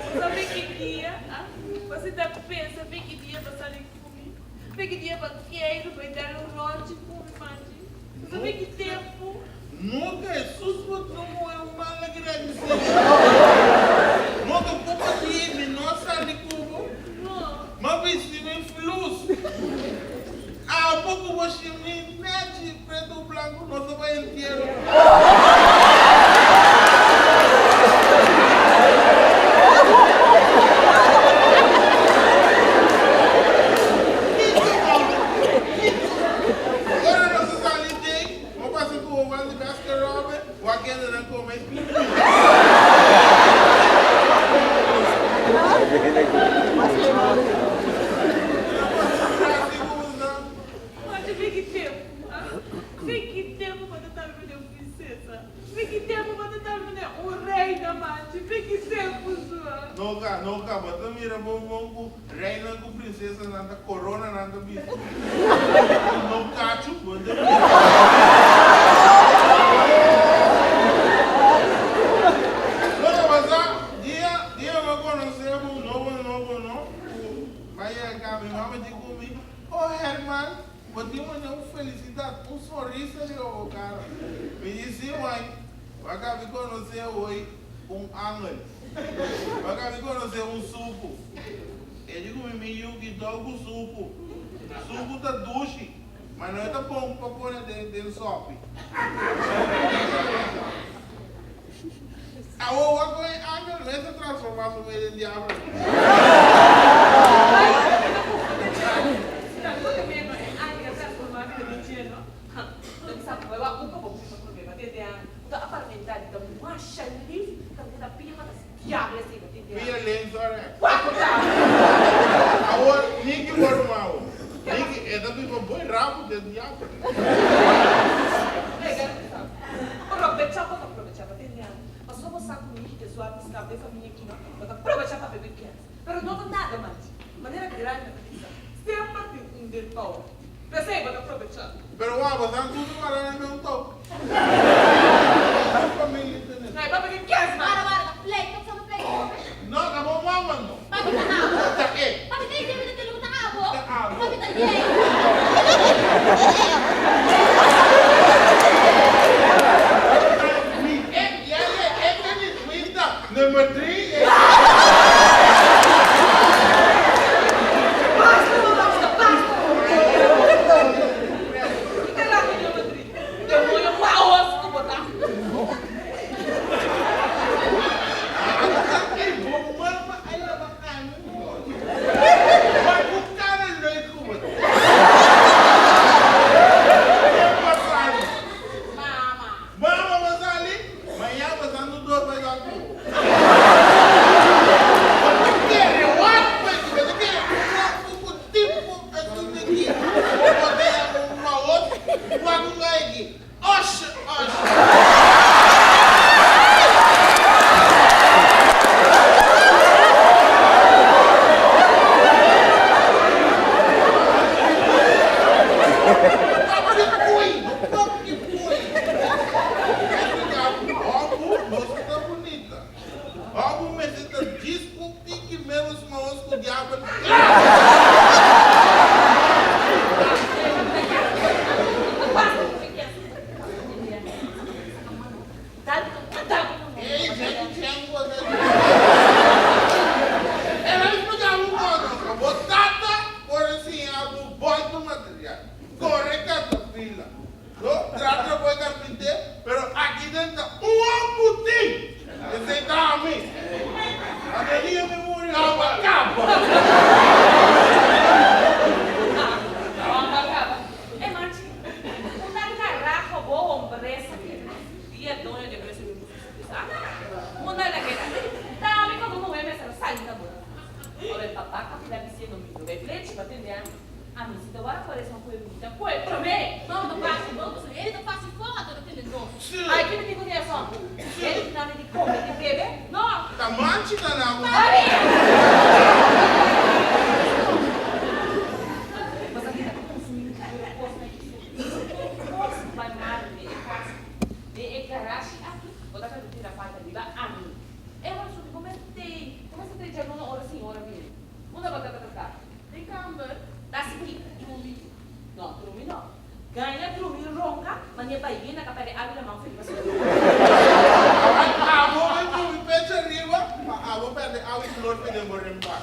bo sa fe ki dia, ah? Bo si ta pensa fe ki dia pa sali cu mi, fe ki dia pa keiru, pa i dal un rondje cu mi, Pachi? Bo sa fe ki tempu? Nunca Hesus por tromo e un mala gradisí. No ta poco di mi no a sali cu bo. M'a bisti mi flus. Abo cu bo shimi nechi preto blanco no ta bai entiero. Kico bo? Kico? Ora nos a sali dei. Bo pasa ku bo wan di Baskin Robin, wak hendenan kome pipi. Pode ver ki tempu, ah? Vê ki tempu pa ta ta mi un prinsesa. Vê ki tempu pa ta ta mi un reina, machi. Vê ki tempu, sua. No ka, no ka, bo ta mira bon bon ku Reinan ku prinsesanan ta korona nan ta bisti. Ku no kachu bo ta bisti. Lo ke pasa, dia dia mi a konosé bo nobo nobo no, ku mi a yega mi mama di ku mi, Oh Herman, bo tin manera un felisidat, un sonrisa riba bo kara. Mi di, Si, mai, bo a kabi konosé hoy un angel. Bo a kabi konosé un suku. E di ku mi, Mi yu, kidou ku suku. Suku ta dushi, ma no e ta bon pa pone den den sòpi. Awor wak kon e angel mes a transformá su mes den diabel. Pia links o rechts? Awor Niki por ruma awor. Niki e ta biba boi rabu den diabel. Pero wou bo san tur mara na meu tou. Tur familia ta nel. Para, para, ta pleito, ta pleito come. No, ta bo mama no. Papi ta abo. Ta e. Papi ta idea mi ta tele ku ta abo. Ta abo. Papi ta yei. Mi e, ya e, e ta di twinta. Nummer drie e. Basta bo basta, basta! Kita laga nummer drie. Demoño maos ku bo ta. Ei, bo mama a yama ami mochi. Ma ku kara leuk ku bo ta. Papia koe, no papia koe. Explica Hobu no si ta bunita. Hobu mester ta djis un tiki menos mahos ku diabel. Ey, Jackie Chan ku a sa di. El a explica bo kono, bo tata por a siña bo bòltu material, kore katapila, no tra trabou e karpinté, pero aki den ta un ambutin! Esei ta ami. Anto dia mi muri awa kaba. Awa kaba. E machi, unda karaho bo hombresa keda? Dia doño de preso mi puso su pisa. Unda el a keda? Ta ami komo muhé mester a sali na bo. Ora e papá kapila disiendo mi no bay plechi pa tende ami. Ami si ta wak por esnan ku e bunita ku e promé. No ta fácil no, pasobra hende ta fácil for anto ta tende nos. Ay ki mi tin ku di eson? Hende tin nada di kome di bebe? No. Ta manchi ta na bo. Pasobra mi ta konsumí tur e kosnan ki su tur kos ku bai malu den e kas. Den e garashi aki bo ta kanta tira falta riba ami. E ora subi bo mester tei, bo mester tei djaluna ora señora bini. Unda bo ta ta ta? Den kamber. Ta sigui drumi. No, drumi no. Gaña drumi ronka, mania bayena ka perde abi laman fei pasobra drumi. Abo bai drumi pecho ariba, pa abo perde awi flor fe den bo rempa.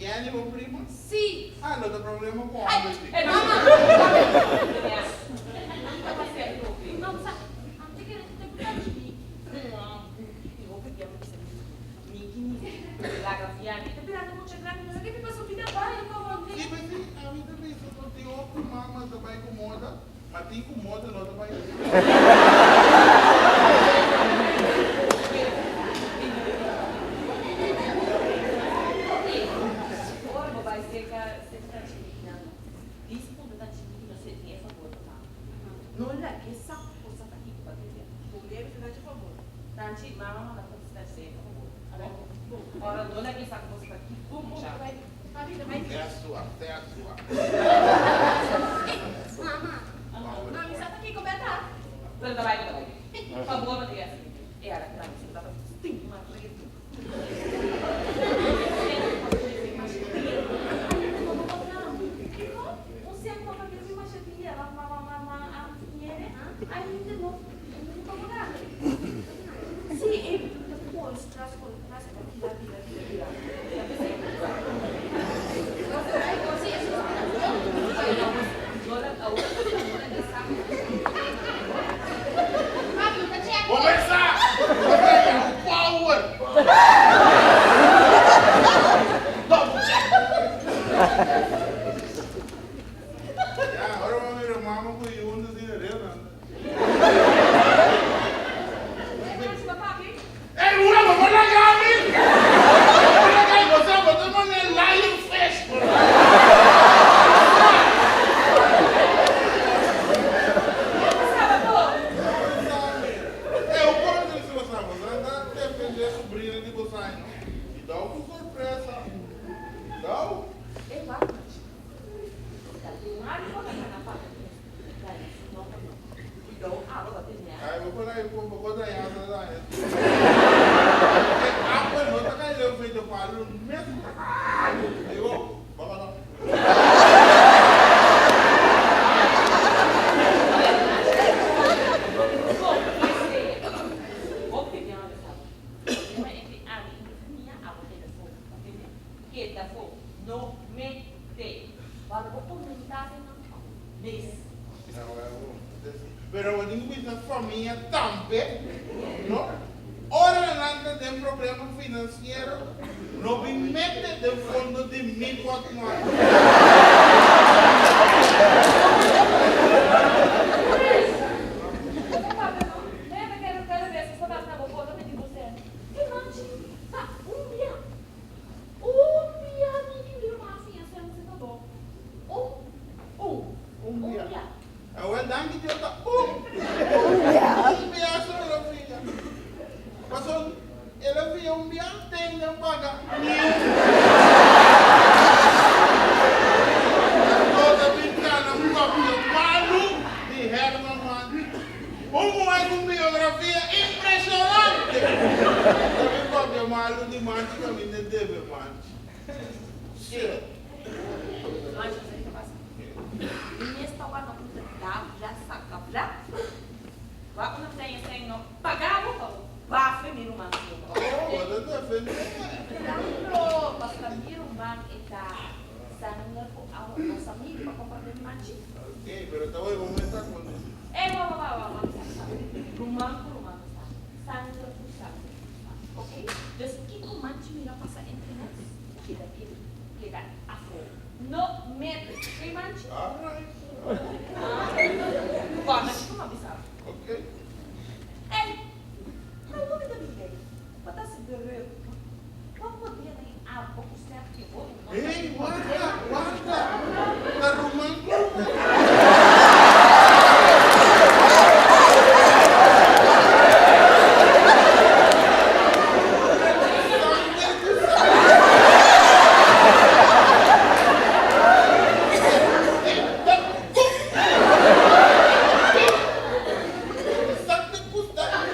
Viene bo primo? Ah, no ta problema cu homber si. Si p'esei ami ta bisa cu tin hopi mama ta bai cu moda, ma tin cu moda no ta bai. Sesua, sesua. Bo pensa bo ta yama power. Double check. Ya, ora bo mira mama ku yu huntu asina reu nan ta. Ey mura bo por laga mi. Bo por laga mi bo sa bo ta manda lion fish. Ey un kontra si bo sa bo sa ta defende sobrina di bo sa no. I dou ku sorpresa. Dou. Ay, bo por ahí bo por daña sa daña. E apel no ta cay leu fecho palo mes. Digo, baba no. Pero bo tin ku bisa famia tambe, no? Ora nan ta den problema finansiero, no bin mete den fondo di mi pòtmòni. Sí. Manchi, bo sa kiko pasa? Mi mes ta wak na un ta dabla saka bla. Wak un ta esei no paga bo pa bo bafe mi ruman su. Oh, bo ta defendé. Sandro, pasobra mi ruman e ta sanger ku awa nos amigu pa komprendé mi manchi. Ok, pero ta wak bo mes ta kondusí. Ey, wak, wak, wak, wak, wak, ruman ku ruman ta sa, sanger ku sanger ta sa, ok? Dus kiko manchi mira pasa entre nos? Keda keda, keda afó. No mete, ok manchi? Alright. Kòrda kiko mi a bisa bo. Ok. Ey, algo mi ta bisa ei. Bo ta hasi druk. Bo podia na e abo ku Sergio bo no ta. Ey, warda, warda. Ta ruman ku ruman. Sanger ku sanger.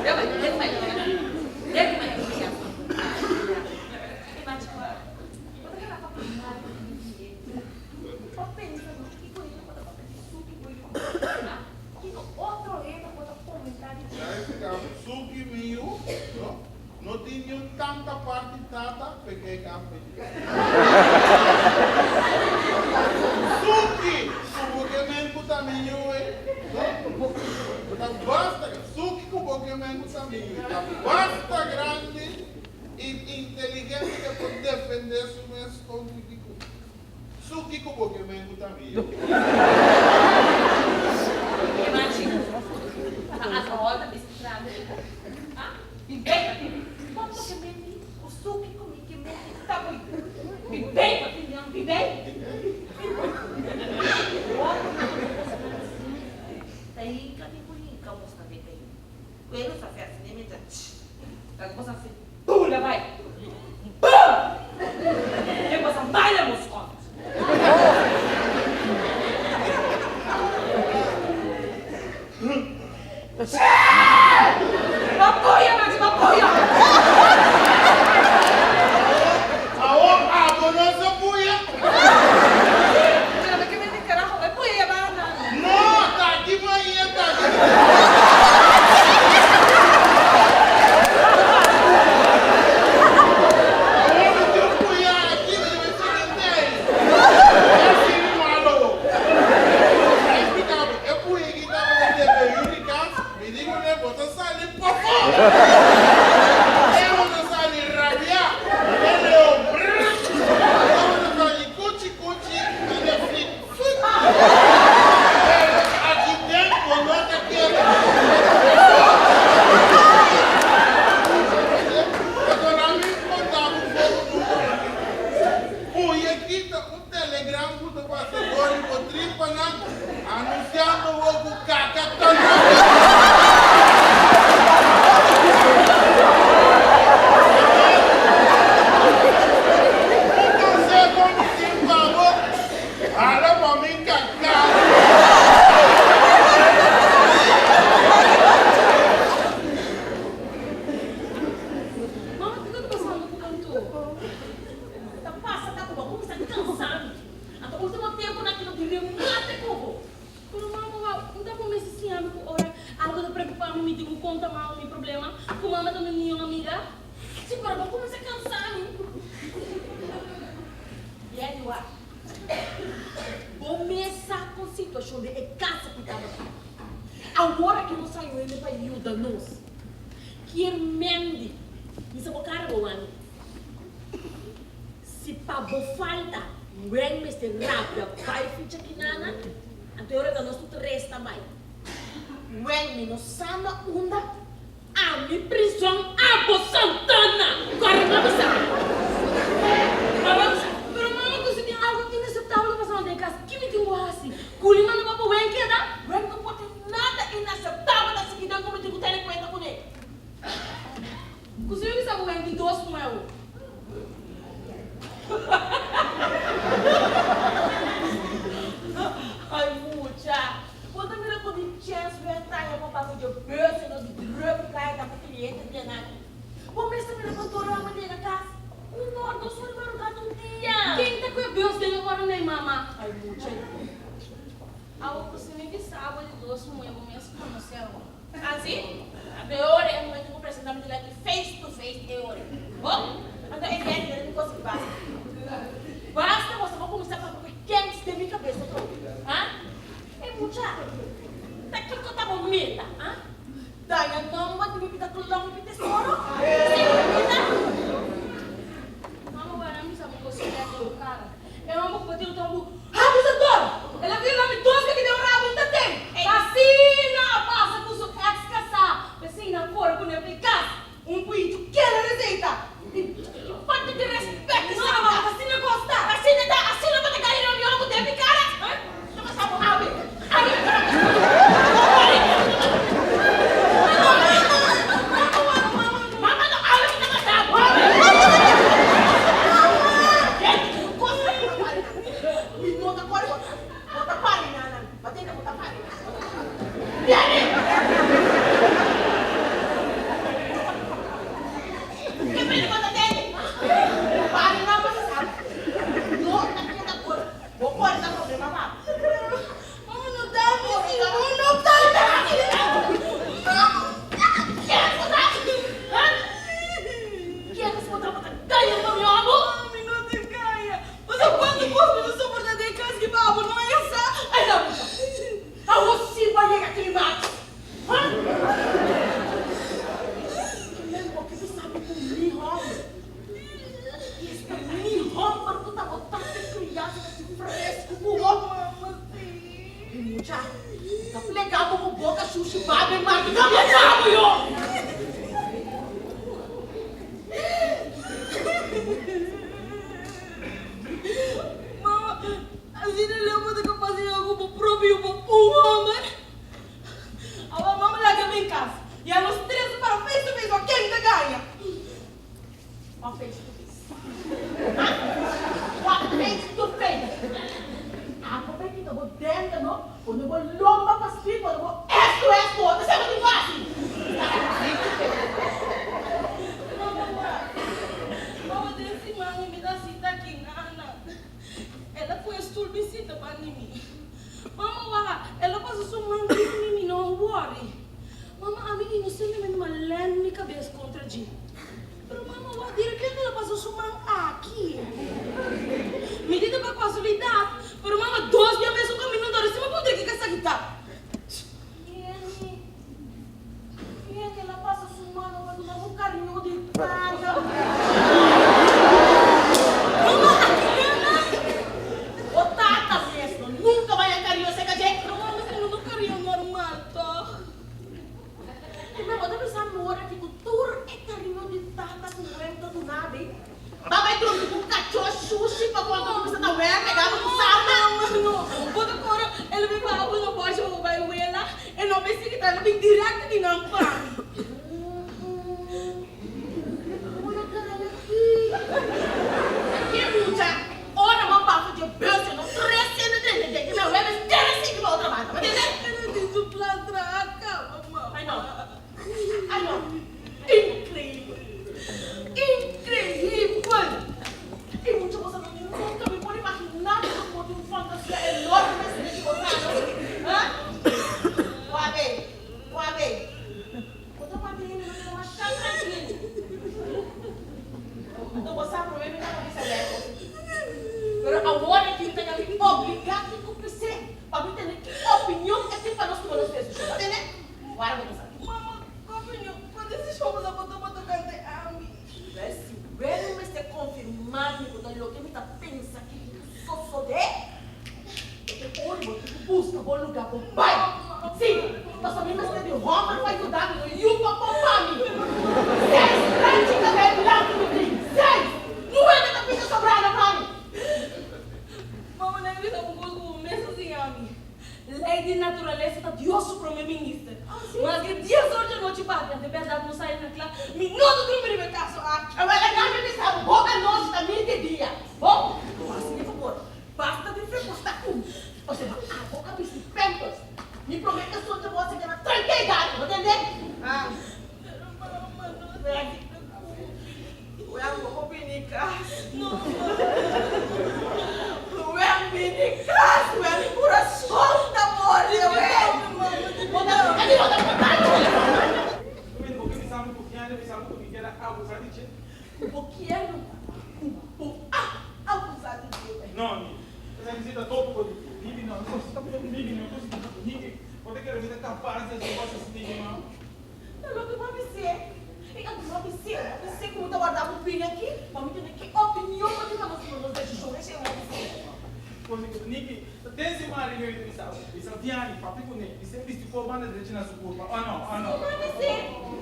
Sanger ku sanger. Suki mi yu, no? No tin niun tanta parti tata p'e ke kafe. Suki ku bo ke men ku ta mi yu e, no? Ta basta, suki ku bo ke men ku ta mi yu e, ta basta grandi i inteligente ke por defende su mes kontra kiko. Suki ku bo ke men ku ta mi yu. Ku suki ku mi ke mete ta bui. Bibei pa fin di an bibei. Otro nan ku bosnan si ta hinka tin ku hinka bosnan den kai. Ku e nos a fes ne meta tch. Laga bosnan si bula bai. Bum! Den bosnan baila mos kont. Papoya machi papoya. Awor abo no sa puya? Pero ke mende carajo e puya ya ba nan. No, ta aki maia ta aki. Awor mi tin un puya aki, mi ta siguiente ahi. E sirbi malo. Ta explica bo, e puya aki tabata debe yuri cas, mi di cu ne, bo ta sali pafó! E bo ta sali rabia, e leo brrr, e bo ta sali cuchi cuchi, e le flik flik. Pero aki den bo no ta keda. Pasobra mi conta bo un poco number. Puya kita un telegram cu ta pasa dor di bo tripanan anunciando bo cu caca ta loco. Un conseho mi tin pa bo, hala pa mi caca. Mama, kiko ta pasando ku Anto? Ta pasa ta ku bo a kuminsá kansa mi. Anto ultimo tempunan aki no tin remate ku bo. Pero mama, wou, un ta por mester siña mi ku ora algu ta preokupá mi, mi tin ku konta mama mi problema, ku mama ta mi mihó amiga. Sí, pero bo a kuminsá kansa mi. Bien, wak. Bo mes sa kon situashon den e kas aki tabata. Awor aki nos haña un hende pa yuda nos. Kier mendi, mi sa bo kara bo wani. Si pa bo falta wen mester rabia bai ficha kinana, anto e ora ta nos tur resta bai. Wen mi no sa na unda, ami prizon abo Santana! Kòrda mami sa. Mama bisa, pero mama ku si tin algu inaceptabel ta pasando den kas, ki mi tin ku hasi? Kuli manda papa wen keda? Wen no por tin nada inaceptabel ta sigui den ku mi tin ku tene kuenta kuné. Ku si mi bisa ku wen tin dos muebu? Ay mucha, bo ta mira ku di chens wen traha pa pasa dje bus y no di druk kaya ta pa cliente di nan. Bo mester mira pa tur hòmber yega kas. Un or, dos or di madrugada un dia. Ken ta ku e bus den e ora nei, mama? Ai mucha i. Awo ku si mi bisa abo di dos muhé bo mes konosé awo. Ansi, anto e ora e muhé tin ku presentá mi dilanti face to face e ora. Bo? Anto e dia aki mi kos basta. Basta boso bo kuminsá papia ku e kèns den mi kabes atrobe. Ha? E mucha, ta kiko ta bo meta, ha? Daña nomber di mi pita klompi tesoro? Esei bo ta meta? Mama wara mi sa bo kos lek den bo kara. E homber ku bo tin otro bu abusador! El a viola mi dos beki den un rabo un ta ten! Asina a pasa ku su ex kasá, p'esei nan kore ku ne p'e kas. Un puitu kela reseita! Falta di respet No, mama, asina kos ta! Asina ta, asina bo ta gana reunion ku den mi kara? Ta pasa bo awe? Awe mi ta Mama no awe mi ta mata bo awe! Mi no ta kore bo bo ta pari nanan, bo tende bo ta pari nanan. Biene! Ke pena bo ta tende? Pari nan pa sa no ta keda por bo kore ta problema pa bo. Mama no da mi si bo no ta da mi. Ken bo ta? Ha? Ken bo tabata gaya pa mi amo? Mi no ta gaya. Pasobra cuanto cos mi ta soporta den cas ki pa abo no e sa. Ay la mucha. Awor si bo a yega climax. Ha? Kimen bo ke bisa mi ku mi homber? Esta mi homber ku ta bo tata kriansa ta si fresku ku bo. E mucha ta plega bo ku boka shushi babe maki ka bo sabo yo. Mama, asina leu bo ta kapas di yega ku bo propio bo un homber? Awa mama laga mi en cas y a nos tres a para face to face wak ken ta gaña. Wak face to face. Ha? Wak face to face. Abo bay kita bo dende no, pone bo lomba pa street, pone bo es to es bo, ta sema tin fácil. Face to face. Mama wak, mama den siman mi ta sita aki nana. El a pue stoel bisita pa ni mi. Mama wak, el a pasa su man riba mi, mi no a wòri. Mama, ami inosentemente m'a lèn mi kabes kontra dje. Pero mama wak, di repente el a pasa su man aki. Mi di ta pa kasualidat, pero mama dos bia mesun kaminda dor esei m'a puntra kiko esaki ta. Jenny, Jenny, el a pasa su man over duna bo kariño di tata. Mama, aki nana. Bo tata mes no nunca bai a kariño cerca dje. Pero mama, esei no ta un kariño normal, tòg? Prima, bo ta bisa mi ora ki ku tur e kariño di tata ku wèn ta duna mi, ba bai drumi ku kachó shushi pa bo anto kuminsa ta wèn pegado ku sarna? Mama, no. Bo ta kore el bin baha bo na bòsha pa bo bai wela, e no bai sigui ta, el a bin dirèkto di nan pa mi. Bo no gana aki. Ke mucha, ora bo bafo dje beusje no trese na drenta dje, ke mi a wèn mes kere sigui pa otro banda, bo tende? El a tin su plan traha kaba, mama. Ai no, ai no, increibel, increibel! E mucha boso no nunca mi por imagina cu boso por tin un fantasia enorme asina di bo sano, ha? Wak ey, wak ey. Otro parti hende no keda masha trankil. Anto bo sa promé mi tabata bisa wèr kos aki. Pero awor aki mi ta kami obligá tin ku pis'é pa mi tende ki opinion e tin pa nos tuma nos desishon. Bo tende? Wara bo ta sa. Mama, ki opinion? Kua desishon bo sa por tuma tokante ami? Wèl, si wèl mester konfirmá mi ku ta loke mi ta pensa ki tin ku sosodé. E ora bo tin cu busca bo lugar bo bay. Si, pasobra mi mester di homber pa yuda mi, no yu pa pompa mi. Seis ranchi cabey blanco mi tin, seis! Nueve ta pita sobrana pa mi. Mama nan bisa un cos cu bo mes a siña mi. Ley di naturalesa ta Dios su prome minister. Maske dies or dje nochi papia, de berdad no sali na cla, mi no ta drumi riba e caso aki. Awel, a mi bisa bo, bo anochi ta mi di dia. Bo, haci mi fabor, Basta di fe ku sta ku mi, pasobra abo a bisti pampers. Mi promé esun dje bo a sega na 35. bini kas. Wen bini kas, wen mi kurason ta morde, wen. Bo ke bisa mi ku kiende bisa mi ku mi kier a abusa di dje? Ku bo kier no papa, ku bo a abusa di dje, wen. No, ni. Esaki si ta tópiko di dje. Nibi no, no ta nibi no, nibi. Bo ta kere mi ta kapas di hasi un kos asina, nibi no. Ta loke bo a bis'é. I anto bo a bis'é, bo a bis'é ku bo ta warda bo bini aki pa mi tene ki opinion bo tin pa nos tuma nos desishon. Esei bo a bis'é. Kos ku ta Niki ta den si mari mi ta bisa, bisa Diani, papia kuné, bis'é bisti kor banda drechi na su kurpa. O no, o no. Si bo a bis'é,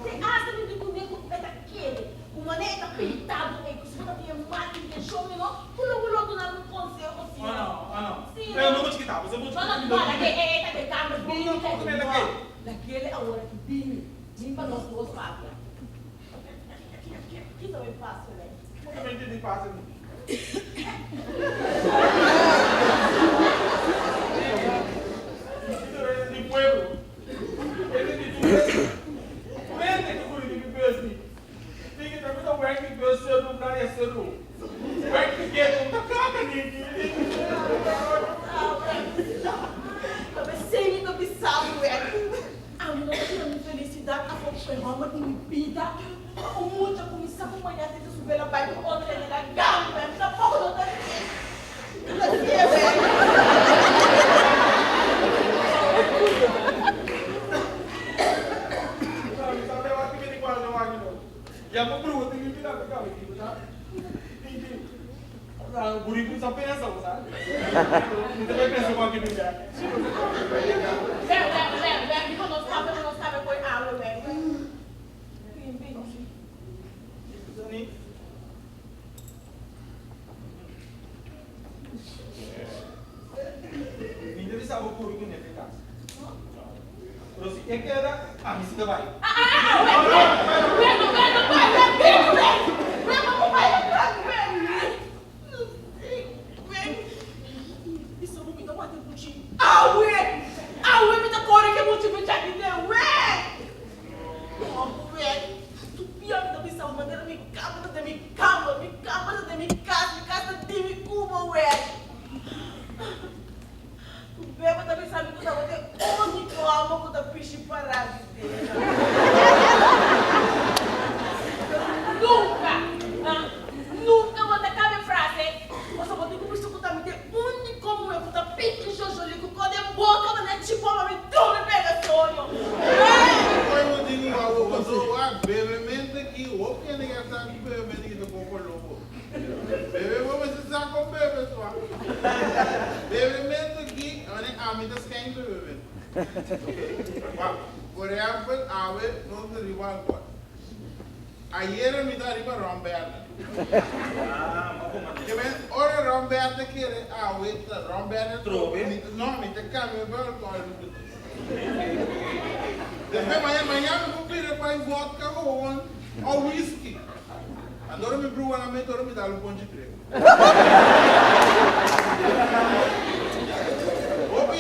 te asta mi di kuné ku e ta kere, ku manera e ta pinta bo ei, ku si bo ta tin e mal intenshon, you know, ku lo bo lo duna mi konseho si O no, o no. Si Pero no bo chikita, bo sa bo No, no, chikita. no, lag'é e ta den kamber bini. No, no, no, lag'é. Lakele awor aki bini, bin pa nos dos papia. Ki ta bai pasa lei? Bo ta bai di pasa mi. Di pueblo. Ete di tur hende. Tur hende ke kuri di mi bus mi. Niki ta mi ta wek di bus seru playa seru. Wek di geto ta kaka niki. Ta besei mi ta bisa bo wek. Ami no ta tira mi felisidat afó ku e hòmber di mi bida. Pa un mucha ku mi sa ku mañana tin ta sube la bai ku otro hende na gang wek. Mi tampoko no ta no ta si'e wek. Ya bo bruha tin mi bira ta caba aki, bo sa? Inki, buriku sa pensa, bo sa? Mi ta bay pensa cu aki mi bek. Wen, wen, wen, wen, mi conoce papia, bo no sabe coi awe, wen, wen. Bin, bin. Zani. Mi ta bisa bo curi cu nefe cas. Pero si e keda, ami si ta bai. Tu beba ta bisa mi ku tabata e úniko amo ku ta pishi pará di tera. Pero nunka, ah, nunka bo ta kaba e frase, pasobra bo tin ku bisa ku ta mi ta e úniko muhé ku ta pichi shosholí ku kò den boka manera chipó pa mi dumi pega soño. Oi bo tin ku wak bo paso wak bebemente ki hopi hende ke a sa ku bebemente ki ta poko loko. Bebe bo mester sa kon bebe sua. Bebementu aki, wanneer ami ta skèn bebementu. Wak, por ehèmpel, awe nos ta riba alkòl. Ayera mi ta riba ròm bèrdè. Ke men, ora ròm bèrdè kere awe ta ròm bèrdè trobe, mi ta, no, mi ta kambia pa alkòl mi ta. Despues mañana, mañana mi por bira bai vòdka gewoon òf whisky. Andora mi brua na mente ora mi dal un ponchi trek. Hopi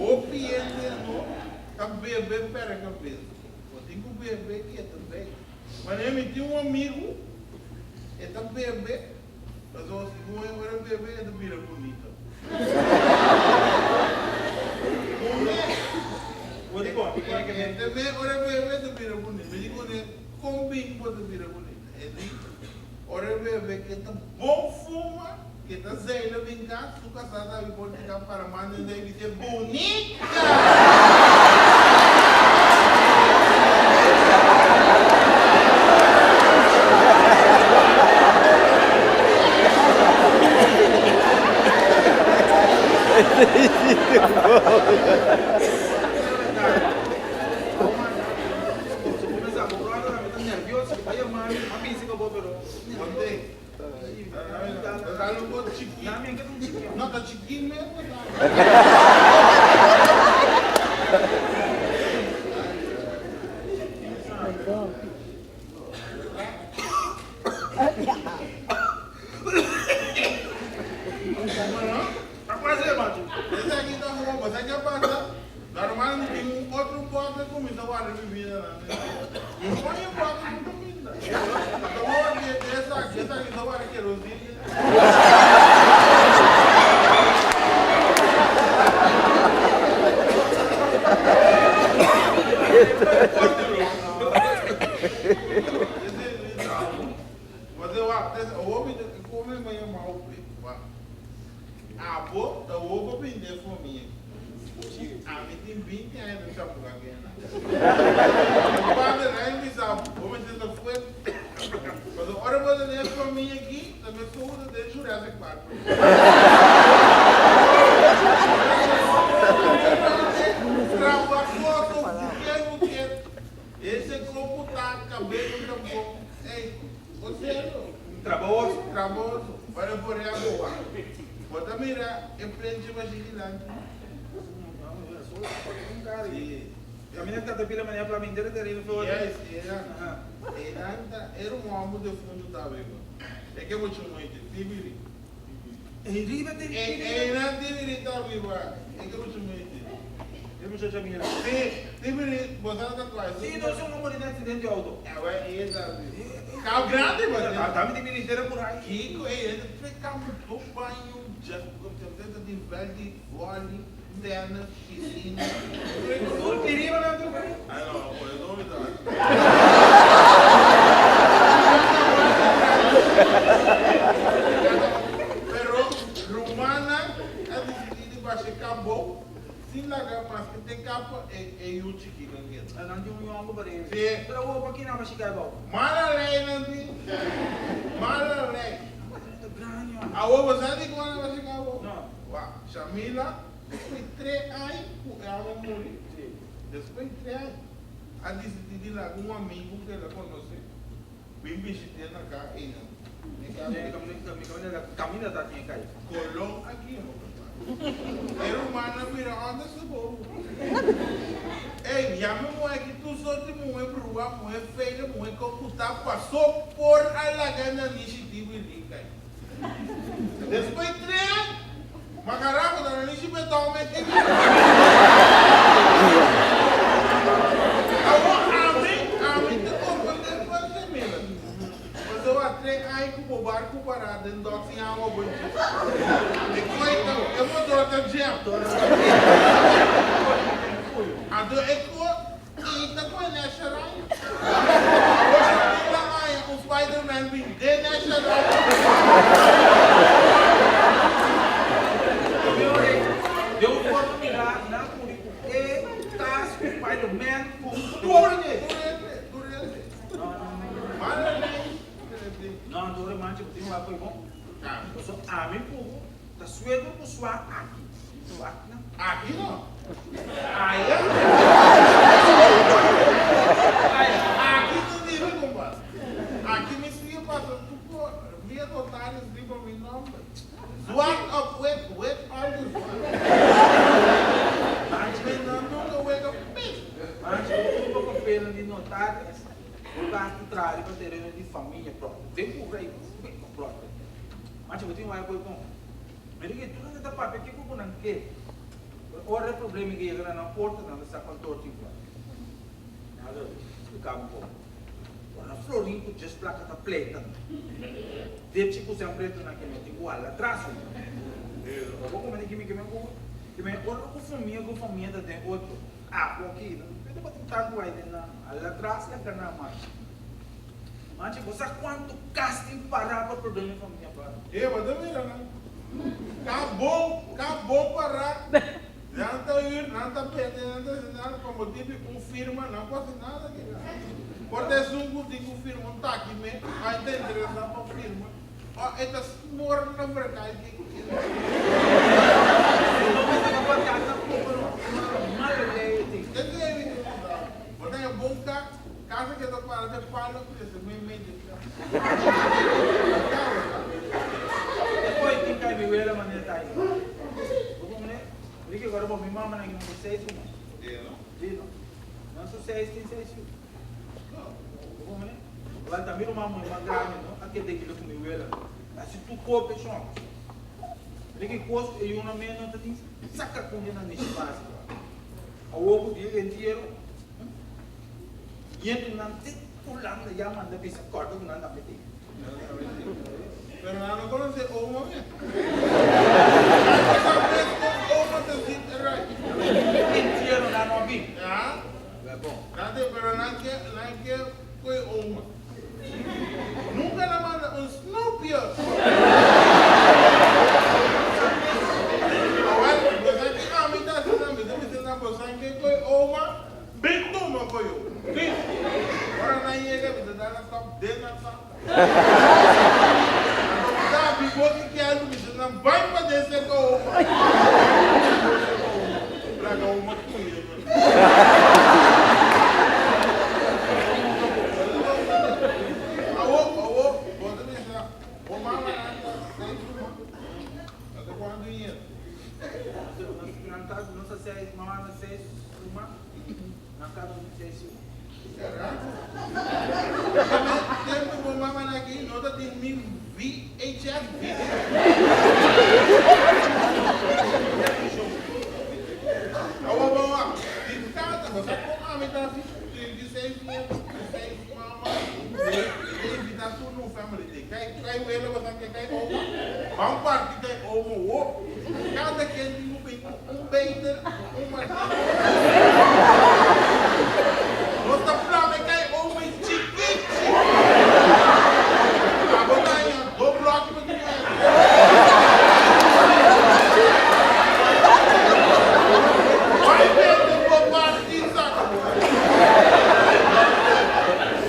Hopi hende no ta bebe pere kabes. Bo tin ku bebe keda bei. Manera mi tin un amigu e ta bebe pasobra segun e ora bebe e ta bira bunito. Hende ora bebe ta bira bunito. Mi di kuné kon bin bo ta bira bunito? E di ora bebe ke ta bon fuma ke ta zeila bin kas su kasá ta abi por tika para manda esei bis'é bunita. Esaki ta hopi. Sa ke pasa? Normal mi tin un otro bote ku mi ta warda. bibida nan den Mi no haña wak ku kaminda. Ta wak di esaki, esaki ta wak kerosine. Abo ta wobo binde for mi. Ami tin 20 aña ta chapuka kena. Padre na bisa bo mester ta fuerte. Pasobra ora bo ta den e famia aki, ta mester usa den Jurassic Park. Trabajoso, buke buke. Ese kopu ta kabelo ta bon. Ey, bo serio. Trabajoso. Trabajoso. Ora por e aboa. Bo ta mira e plenchi mashi dilanti. Sí. Caminda caterpillar manera pla mi inter tereno flor. Yes, era. Enan ta era un homber defunto ta biba. E ke mucho moite, Tibiri. E riba te Enan Tibiri ta biba. E ke mucho moite. E muchacha mira. Sí, Tibiri, bo sa ta cual. Sí, no es un hombre de accidente de auto. Awe e ta biba. Cau grande ba. Ta mi Tibiri entero por ahí. Kiko e e campo do banho, ja, ta tin veld di volley. Tennis, piscina. Tur piriba nan tur piri. Ay no, por eso mi ta. Pero rumannan a disidí di basha cabo sin laga maske te capa e e yu chikinan keda. Nan tin un yongo pa riba. Sí. Pero awor pa kinan basha cabo? Mala ley nan tin. Mala ley. Ta grandi man. Awor bo sa di con nan basha cabo? No. Wak, Shamila, despues di tre aña ku e amo muri, despues di tre aña, a disidí di laga un amigu ku el a konosé bin bishit'é na ka einan. Kolon a kima, papá. E rumannan bira unda su bobo. Ey, yama e muhé aki tur sort di muhé bruha, muhé feila, muhé komputá, pasó por a laga nanishi dividí kai. Despues tren, Macará ku ta na nishi betòn mes tin mi. Awor ami, ami ta komprendé fuerte mira. Pasobra tren ai ku bo barku pará den dòk sin awa bo dje. E koi ta, e motor ta jam. Anto e ko i ta koe Nesha Ryan. Awor si mi ta haña un Spiderman bin den Nesha Ryan. Den un forma mirá nan kuri ku e tas ku Spiderman ku tur hende. Tur hende, tur hende. Mala lei No, anto ora mancha bo tin wak koe bon. Pasobra ami ku bo ta suegro ku swa aki. Wak nan. Aki no. Aya. Aya. Aki no debe compa. Aki mi sigue pasa tu por via notarios riba mi nomber. Zwart op wit, wit on de zwart. Mi no nunca wega pis. Mancha bo tin pa papelnan di notarios. Bo ta hasta traha riba tereno di famia propio. Den ku rei propio. Mancha bo tin waya koe bon. Mira ke tur hende ta papia kiko ku nan ke. Pero ora e problema ke yega na nan porta nan ta sa kantor tin wak. Nan a splika mi bon. Ora nan florin ku djes plaka ta pleita. Depchi ku sean preto nan ke no tin ku hala atras. Ora bo komende kimi ke men ku ke men ora ku famia ku famia ta den otro. Apo aki no tabatin tantu ai den nan hala atras laga nan marcha. Manchi bo sa cuanto cas tin para pa problema di familia para. E bo ta mira nan. Ka bon, ka bon para. Nan ta huur, nan ta bende, nan ta haci nada pa motibu di un firma nan por haci nada aki nan. Por ta esun cu tin cu firma un taki me, a e ta interesa pa firma o e ta smor na verkai ki cu kende. No mester ta papia tampoco no, mala ley e tin. Esey mi tin cu sa. Bo ta e bon ka. Casa ke ta para te palo crece meimei di casa. E koe tin kai mi wela manera ta ahi. Bo komprende? Ricky agora bo mi mama nan ki seis ruman. Si no. Nan su seis tin seis yu. Bo komprende? Wèl ta mi ruman muhé mas grandi no a keda kila ku mi wela. Hasi tur kopia shon. Ricky kos ku e yunan mes no ta tin saka kundi nan nishi basi. Awor ku dia entiero. Ñetunan te Hulanda ya manda bisa kòrda ku nan tambe tin. Pero nan no konosé oma mes. Nan no sa mes kon oma ta zit eruit. Entiero nan no a bin. Ya. Bon. Nan te, pero nan ke, nan ke koe oma. Nunka nan manda un snoepje. Awel, bo sa ki ami ta hasi nan? Mi ta bisa nan, bo sa ke koe oma? Bin tuma for yo. Bin. Ora nan yega mi ta da nan stop den nan santa. Anto mi ta habri boki kèldu mi ta nan bai pa den serka oma. Bai serka oma. Laga oma kuida nan. Awo, awo, bo ta bisa bo mama nan ta seis luna. Nan ta kuantu years? Nan ta, nos ta seis, mama ta seis. Suma nan kada un seis suma. Sera? Tempu bo mama na aki no ta tin mi VHS video. Awor bo wak, di tata, bo sa kon ami ta hasi 36 nieto ku seis mama, mi ta invita tur nos family day. Kai kai wela bo sa ke kai oma? Ban parti kai oma wo. Kada ken tin ku bin ku un beter ku un martino. Nos ta plama e kai oma e chikí chikí. Abo ta haña do blòki pa tin bai. Bai bende bo parti saka bo.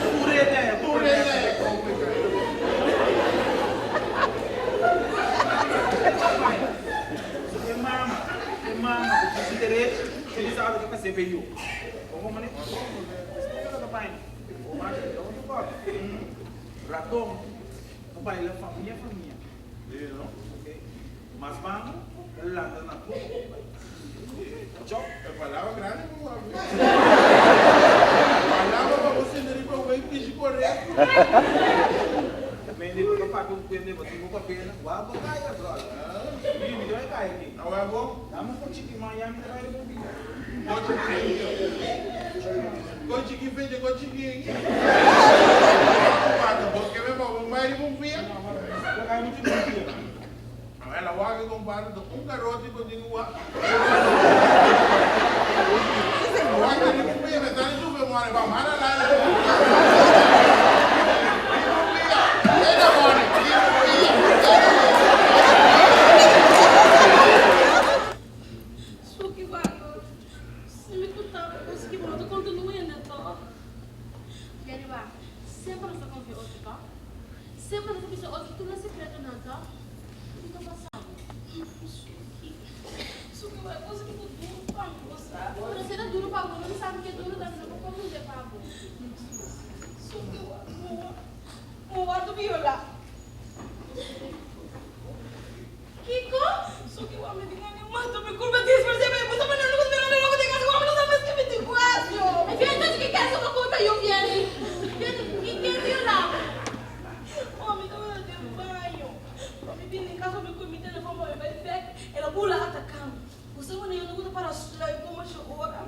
Tur hende haña Tur hende haña oma e kai. E mama, e mama ku tin su derecho, e no sabi ke pas'é pa e yu. Como mane? Estudio ta bai. O mas, no ta importa. Raton ta baila famia famia. Ok. Mas mango ta landa na tur bai. Ocho. E palabra grandi ku bo abi. Palabra pa bo sinta riba wei pishi korekto. Mende bo ta papia ku kende bo tin bo papelnan. Wak bo kaya brother. Mi mi ta bai kaya aki. Awe bo? Dame un kochi ki man ya mi ta bai riba un pia. Kochi ki Kochi ki fecha kochi ki. Bo ke me pa bo bai riba un pia? Bo kaya muchu riba un pia. Awel a wak e compadre ta un garoti cu tin wak. A wak ta riba un pia, me sali sufri more ba mara la riba un pia. Riba un pia, e na more, riba un pia, e na more. Suki wak, si mi cu ta cos ki bo no ta conta nunca hende toch. Jerry wak, semper nos ta confia otro toch? Semper nos ta bisa otro tur nos secretonan toch? Kiko ta pasa bo? Suki, Suki wak cos ki bo duru pa mi, bo sa. Pero si e ta duru pa bo, no mi sabi ke duru ta, mi no por comprende pa bo. Suki wak, bo, bo wordo viola. Kiko? Suki wak mi tin gana mata mi culpa dispersé pa e bo ta manera loco ta mirando loco den casa wak mi no sa mes ke mi tin cu haci. Mi fianza di ki casa bo culpa yo Vieri? Vieri, ki ken viola bo? Oh, mi tabata den baño. Pa mi bini casa mi cu mi telefon pa mi bai bek, el a bula ataca mi. Bo sa wanneer yo no ta para sluip como masha ora.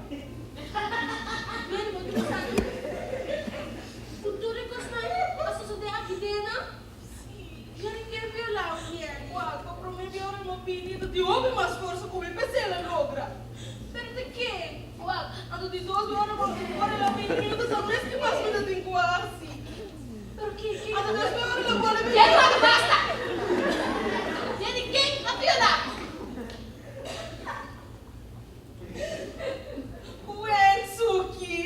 Vieri, bo tin sa cu tur e cosnan a sosode aki dena? Sí. Vieri ken viola bo, Vieri? Wak, pa prome bia ora no bini, ta tin hopi mas forsa cu mi, p'esei el a logra. Pero ta ken? Wak, anto di dos bia ora ora el a bini, mi no ta sa mes ki mas mi ta tin cu haci. Pero ki ki. Anto despues ora lo pone mi. Jenny wak basta! Jenny ken a viola bo? Wen Suki.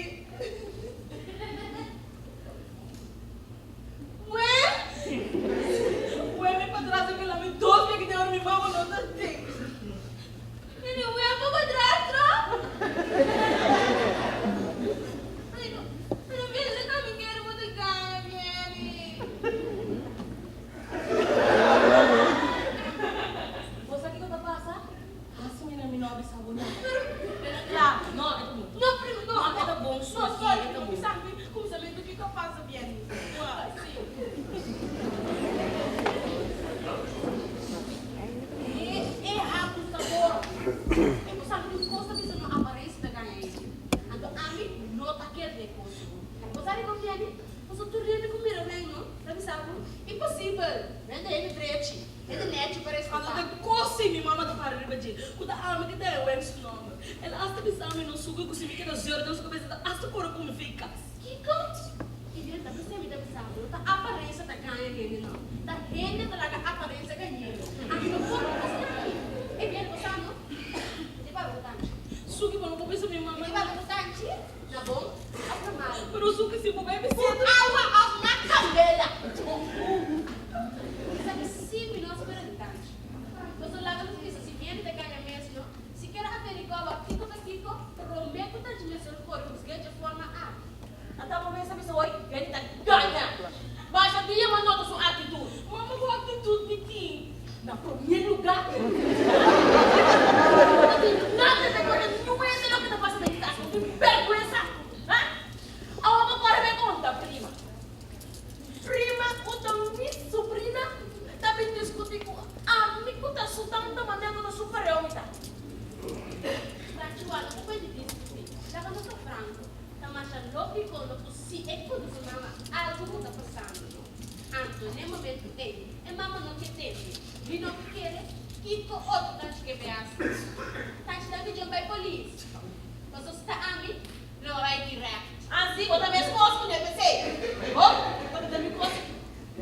Wen? Wen mi padrastro viola mi dos bia ki den ora mi mama no ta den. Jenny wen bo padrastro? Ay no. Bo sa dikon Jenny? Pasobra tur hende ku mira wen no ta bisa ku imposibel, wen ta hende drechi, hende nechi pa respetá. Anto ta kos si mi mama ta para riba dje, ku ta ami ki ta e wen su nòmber. El asta bisa mi no suku ku si mi keda zeur den su kabes e ta asta kore ku mi fei kas. Kiko? I den ta bisa mi ta bisa bo, no ta aparensia ta gaña hende no, ta hende ta laga aparensia gañ'é. Ami no por ku esaki. E biene bo sa no? Mi ta papia ku tanchi. Suki bo no por bisa mi mama Mi ta papia ku tanchi. Na bon of na malu. Pero suki si bo bai Ku awa of na kandela. Esaki sí mi no a spera di tanchi. Pasobra laga nos bisa si biene ta gaña mes no. Si kier averiguá wak kiko ta kiko, promé ku tanchi mester kore husg'é dje forma aki. Ata bo mes a bisa hoy, Benny ta gaña. Masha dia bo a nota su actitud. Mama ku actitud mi tin? Na promé lugá, bo no tin nada te kore niun hende loke ta pasa den kas. Bo tin bèrgwensa, ha? Awor bo kore bai konta prima. Prima ku ta mi subrina ta bin diskutí ku ami ku ta su tanta manera ku ta su pareu mi ta. Franchua no ta pudi diskutí, laga nos ta franko. Ta masha lógiko no ku si e konta su mama algu ku ta pasando no. Anto n'e momentu ei e mama no ke tende, mi no ke kere kiko otro tanchi ke be hasi. Tanchi ta midjon bai polis, paso si ta ami, lo a bai dirèkt. Ansi, bo ta mes kos ku ne p'esei. Ho, bo ta mi kos aki.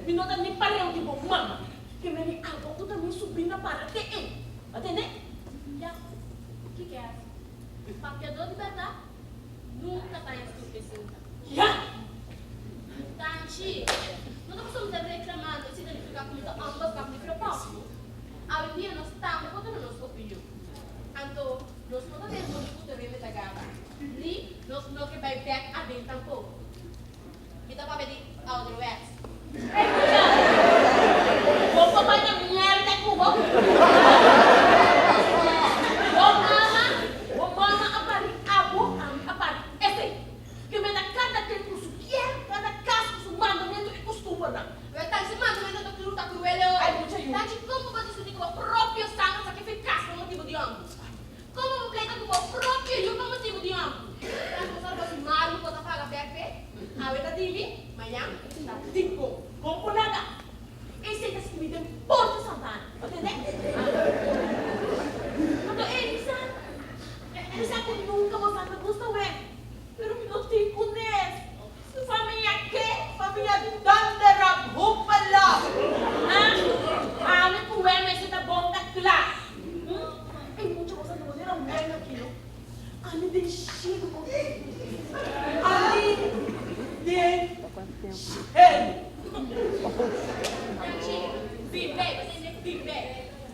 Mi no ta ni pareu di bo mama. Ke meni abo ku ta mi subrina para te ei. Bo tende? Ya, kiko e hasi? Papiadó di bèrdat nunka ta haña suficiente. Ya! Tanchi, no ta pasobra mi ta reklamando, esei ta nifiká ku mi ta ambos bak di propòsito. Awendia nos tambe por duna nos opinion. Anto, nos no ta den modo ku tereno ta gaba, ni nos no ke bai bèk aden tampoko. Mi ta papia di ouderwets. Ey mucha! Bo por baña mierda ku bo. Bo mama, bo mama a pari abo, ami a pari esey. Ke menda kada ken ku su kier, kada kas ku su mandamentu i kustumbernan. Wel tanchi mandamentu ta kru ta kruel e Ay mucha yu. Tanchi komo bo diskuti ku bo propio sanger sakrifikas pa motibu di homber? Komo bo pleita ku bo propio yu pa motibu di homber? Tanchi bo sa bo si malu bo ta paga bek p'e? Awe ta di mi, mañan ta di bo. Kon por laga esei ta skibi den Porta Santa Ana, bo tende? Anto Elisa, Elisa ku nunka bo sa ta gusta wè, pero mi no tin kunes. Famia ke? Famia Dunderop, Hoepelop. Ah, ami ku wè mester ta bon ta kla. Hm, ei mucha bo sa ta manera wèn aki no. Ami den shelu bo. Ami den shelu. Tanchi, bibé, bo tende? Bibé.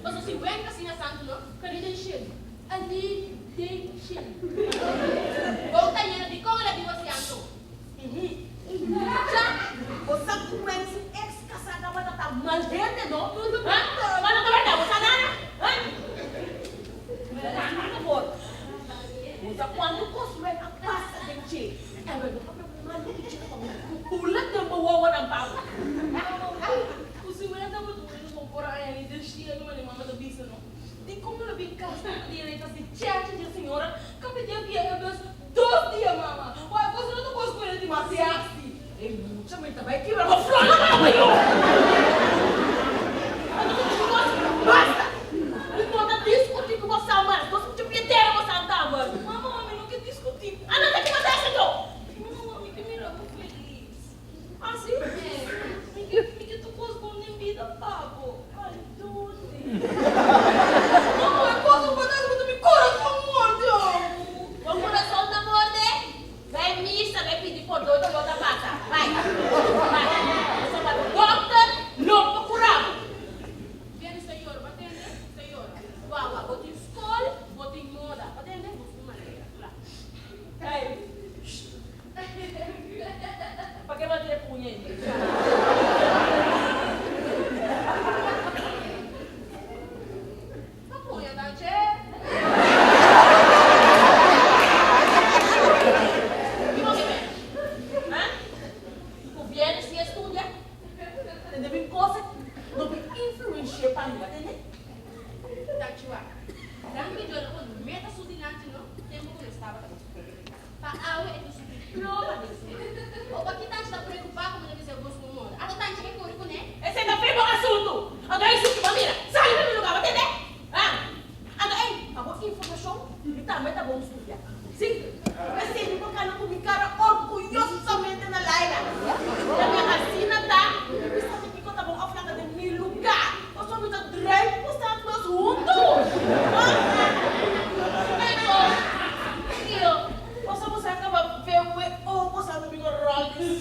Pasobra si wèn ta asina santu no, kani den shelu. Ali den shelu. Bo ta yena di kon el a divorsiá anto? Mucha, bo sa ku wèn su ex kasá tabata ta mal hende no? Ha? Mano ta bèrdat, bo sa nada? Ha? Por favor, bo sa kuantu kos wèn a pasa den dje? E wèn no papia ku malu di dje pa bo bula den bo wowonan pa bo. Ku si wèn tabata wèn bo por a haña den shelu, mane mama ta bisa no. Di como lo bin casa pa dia na e cas di chacha di e señora cabe di a bia e bus dos dia mama wak cosa no ta cos cu el di mas yasti. E mucha mi ta bay kibra bo flor mama yo. Anto cu cu cos basta mi no ta discuti cu bo sa mas nos mucha piedera bo sa antaber. Mama mi no ke discuti cu. Anto ta kiba ta haci anto. Mama mi ke mira bo feliz. Ah si? Mi ke mi ke tur kos bon den bida pa bo. Ay Dulce. Mama e kos ku bo ta hasi bo ta mi korason morde oh. Bo korason ta morde? Bai misa bai pidi pordon i lo ta pasa. Bai. Bai. Pasobra dokter lo por kura bo. Biene señor, bo a tende? Señor, wawa, bo tin skol, bo tin moda. Bo a tende? Busca un manera. Kla. Ey, shh. Pa ke bo tira puña ei? Pa puña ta dje. Ki bo ke men? Ha? Ku biene si e studia, tende bin cosa no bin influenci'e pa mi, tende? Tachua, Dan mi djora con meta su dilanti no, tempo cu nos tabata. Pa awe e ta su diploma den su man.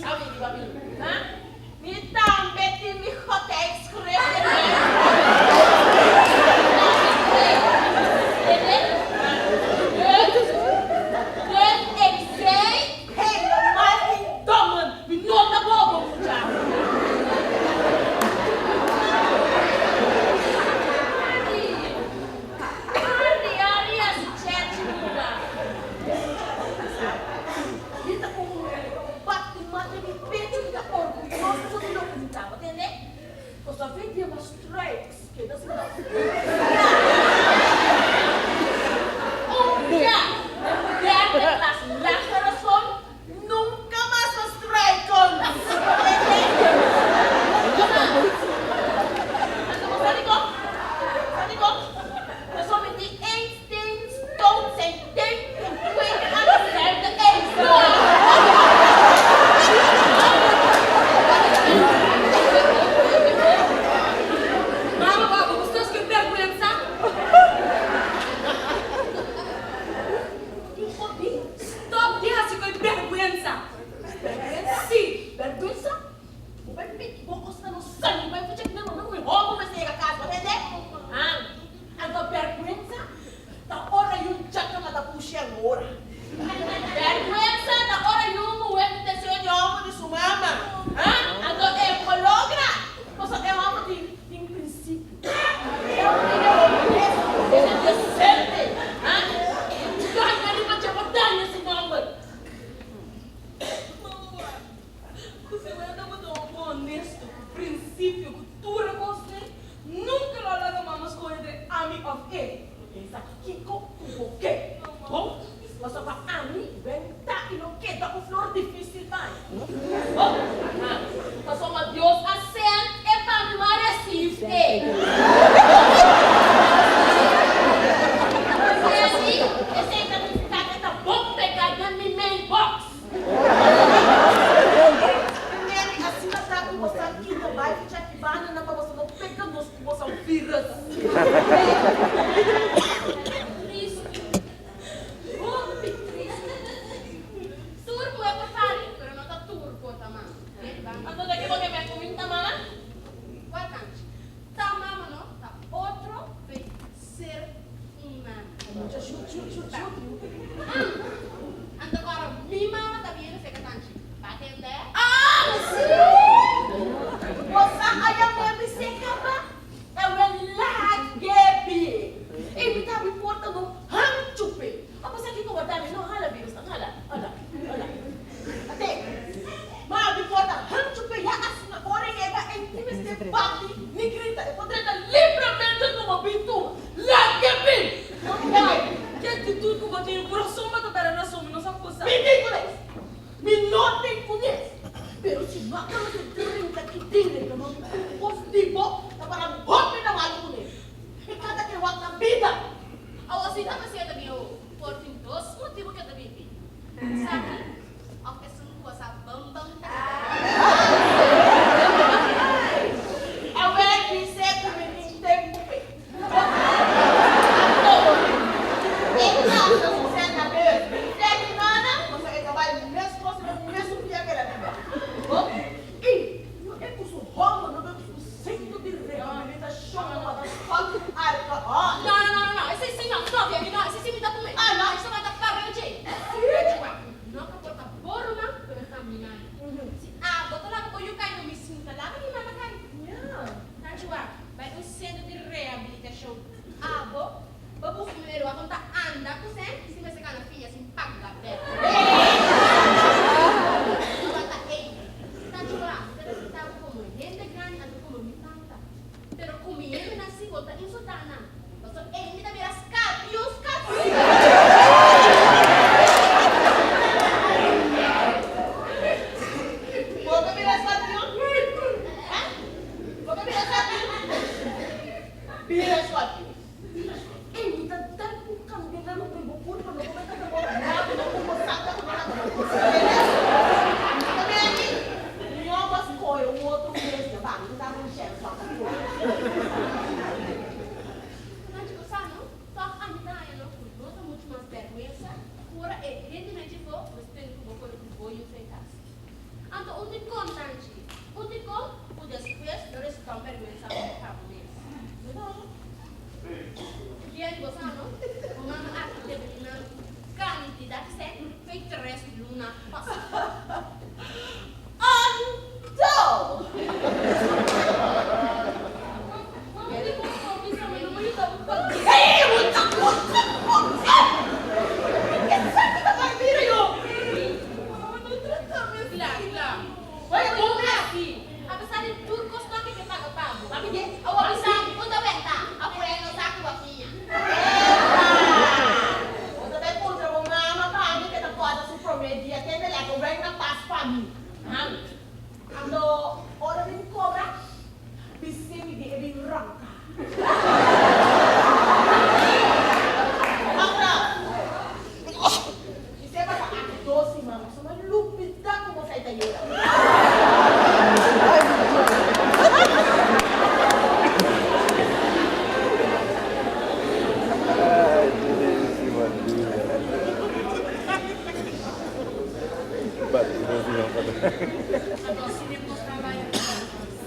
sabi riba mi. Ha? Mi tambe tin mi getuigschrift den mi. Dus, dus ik zei helemaal geen dommen. Mi no ta bobo, mucha. Ari, ari, a su chèchi muda. Mi ta un muhé bati mata mi pechu, mi ta orguyoso di loke mi ta, bo tende? Pasobra fe dia mas strikes keda sin ta Un bia den mi derde klas lagere school, nunka mas a strikens, bo tende? Nunka mas. Anto bo sa dikon? Sa dikon? Pasobra mi tin één steen stoot zijn ding twee keer aan dezelfde ijzer. Mama, baba, bo sa ke bèrgwensa? Kiko di? Stòp di hasi ku e bèrgwensa. Bèrgwensa? Sí. Bèrgwensa? Bo bai piki bo kosnan no sali bai fucha kinan mama ku mi hòmber mester yega kas, bo tende? Han. Anto bèrgwensa ta ora yu djaka mata pushi angora. Bèrgwensa ta ora yu muhé ku deseo di hòmber di su mama. Ha? Anto e por logra, pasobra e hòmber tin tin prinsipio. E hòmber tin e honesto, e ta desente. Ha? Daña riba dje por daña su nòmber. Mama wak, ku si bo tabata un hòmber honesto, ku prinsipio, ku tur e kosnan, Nunka lo a laga mama skohe entre ami òf e. Pensa kiko ku bo ke. Bon, pasobra pa ami benta i lo keda un flor difísil pa mi. Bon, pasobra Dios a send e pa mi, m'a receive e. Esei, esei ta nifiká ku e ta bon pegá den mi mailbox. Mary, asina ta ku bo sa kita bai ficha ki banda nan pa boso no pega nos ku boso virus. Tristu, hopi tristu. Tur ku e por fari, pero no ta tur por ta mama. Anto ta ke bo ke mi a kuminta mama? Wak anchi, ta mama no ta otro fe ser un mama. Mucha shut shut shut shut. Anto ora mi mama ta biendo fe katanchi, ba tende? Ah, si! Bo sa aya mami seca ba? E wel lage bi. E mi ta mi porta no hanchu pe. A pasa kiko bo ta mi no hala virus nan hala hala hala. Ate ma mi porta hanchu pe ya asina ora e yega e tin mester bati ni grita e por drenta libremente como bin tuma. Lage bi! Mama, ki actitud cu bo tin? Curason bo ta bera rason, mi no sa cosa. Mi tin cunes. Mi no tin kunes, pero si no a conoce drinta ki dine lo no tin un kos di bo ta para hopi na malu kunes. I kada ke wak na bida. Awor si ta pasia ta bin awor, por tin dos motibu ke ta bin bin. Esaki of esun ku bo sa bam bam ta Awe bis'é ku mi tin tempu p'e. E kasa su senta beus. Seki nana, pasobra e ta bai meskos riba mesun pia ku el a biba. Bo i no e ku su hòmber no bebe su sento di rehabilitashon no mata falta ku alkohòl. No, no, no, no, no, esei si no, no, mi no, esei si mi ta kume. Ah, no. Esei tabata pareu dje. No ka por ta bo ruman, pero ta mi mama. Si abo ta laga bo yu kai no mi sinta laga mi mama kai. Tanchi wak, bai un sentro di rehabilitashon. Abo, bo buska un manera wak kon ta anda ku sèn i sin mester gana fia sin paga bèk. Tabata ei. Tanchi wak, mi ta respetá bo komo hende grandi anto komo mi tanta. Pero ku mi hendenan si bo ta insultá nan. Pasobra ei mi ta bira skarpion skarpion. Bo ta bira skarpion? Hè? Bo ta bira skarpion? Bira skarpion. Ei, mi ta dal un kandela riba bo kurpa, no bo ta kaba bo rabi, no bo sa. Un di kon, Tanchi. Un di kon ku despues lo resultá un bèrgwensa pa bo mes. Bien, bo sa no? Bo mama aki debe di nan kantidat sèn p'e tres luna pasá. Anto! Mama di kon bo bisa mi no por yuda bo pag'é. Ei, bo ta konta konta! Mi ke sa ki ta bai bira yo. Mama no trata mi asina. Kla, kla. Bo aki, apesar di tur kos loke ke paga pa bo. Awor bisa mi unda wenta, afuera no sa ku bo fiña. Epa! Bo ta bai puntra bo mama pa mi ke ta kòrda su promé dia kende laga wèn na pas pa mi. Mami, ando ora bin kobra, bis'é mi di e bin ranka. Mama, bis'é pa ta aki dos siman, pasobra mi lubidá ku bo sa e ta yega.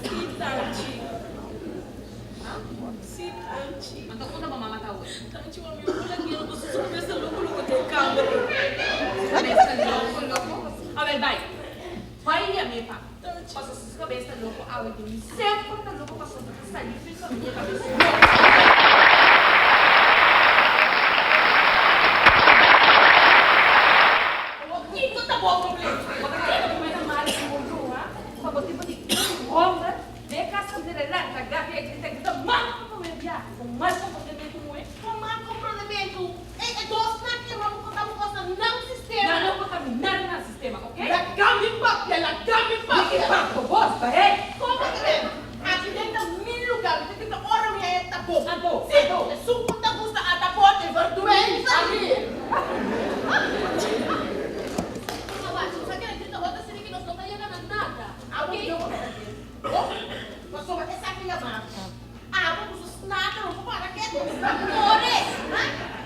Si Tanchi. Si Tanchi. Anto unda bo mama ta awe? Tanchi mami un bula kier bo su cabeza loco loco den camber. Su cabeza loco loco? Awel bai. Bai yam'e pa. Tanchi. Paso su cabeza loco awe den mi semper ta loco pasobra ta sali su famia cabeza loco. Awor kiko ta bo problema? Bo ta kere ku mi ta mari ku bo bruha? Pa bo tipo di homber den e kas ta lanta gafia i grita grita mal komportamentu ya bo mal komportamentu muhe. Bo mal komportamentu ey e dosnan ke bo konta bo kos na nan sistema. Nan no konta mi nada na nan sistema ok. Laga mi papia laga mi papia. Niki papia bos bahe. Kon bo ta den? Aki den ta mi luga mi ta grita ora mi haya ta bo. Anto Si anto. esun ku ta gusta ata por e verduensa. Awachi, sa kere grita ota sini ki nos no ta yega na nada. Abo yo bo ta den. Bo, pasobra esaki yama abo ku su snater no por para ketu. Kore, ha?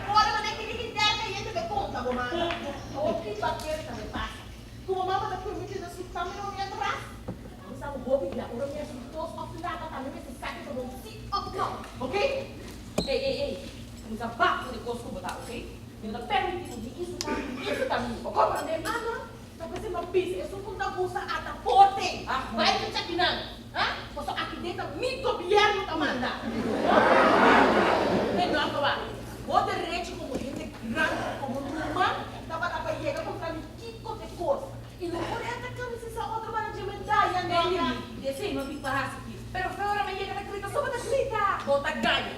Kore manera ki riki derka yente be konta bo mama. Awor ki bakero ta be pasa? Ku bo mama ta permiti na su tambe no mi atras? Bo sa bo hopi bia ora mi a su tos of lata tambe mester sa ki ta bon si of no, ok? Ey ey ey, kuminsá bak ku di kos ku bo ta, ok? Mi no ta permití bo ni insultá mi ni insultá mi. Bo komprendé? Ana, ta p'esei mi a bisa esun ku ta gusta ata forte. Bai ta chakinan, ha? Pasobra aki den ta mi gobièrnu ta manda. Hey, no akabá. Bo derecho komo hende grandi, komo ruman, tabata pa yega kontra mi kiko te kos. I no por e ataká mi si sa otro banda dje medaya, no. Ey, mi, di esei no tin pa hasi aki. Pero fe ora mi yega ta grita, so bo ta grita! Bo ta gaña.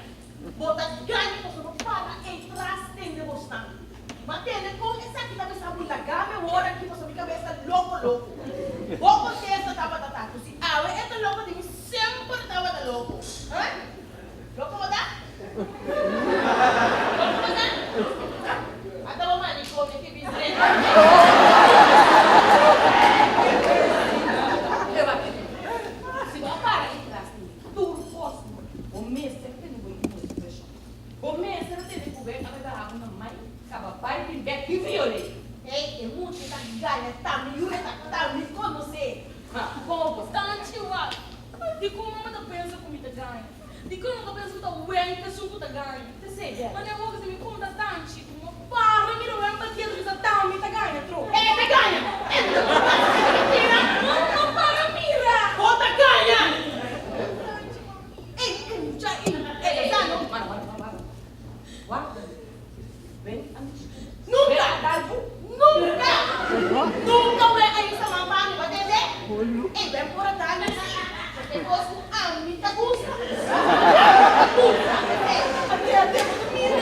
Bo ta gaña pasobra bo para ei tras tende bosnan. Ma tende kon esaki ta bisa bo laga mi awor aki pasobra mi kabes ta loko loko. Bo kontesta tabata ta ku si awe e ta loko di mi semper tabata loko. Huh? Loko bo ta? Loko bo ta? Ata bo manicomio ki bisa. Eba, si bo a para ei tras di mi. Tur kos bo mester tene bo yu ekspreshon. Bo mester a tene ku ben a bai baha una mai kaba bai bin bek bin viol'é. Ey, e mucha ta gaña tambe yu e ta tambe konosé. Ha, kon bo sa? Tanchi wak, dikon mama ta pensa ku mi ta gaña? Dikon no ta pensa ku ta wen ta esun ku ta gaña? P'esei bek. Manera wak si mi konta Tanchi ku mi para mira wen pa dia ta bisa tambe ta gaña tro. E ta gaña! E ta papia mentira! Mama para mira! Bo ta gaña! Ey, e mucha ey, e ta sa no. Wara, wara, wara. Warda. Wen a mishi. Nunca! Wen a dal bu. Nunca! Nunca wen a yusa man pa mi, bo tende? Ey, wen por a dal mi si. Porque cos cu ami ta gusta. Ta gusta. Ey, ate, ate, bo ta mira.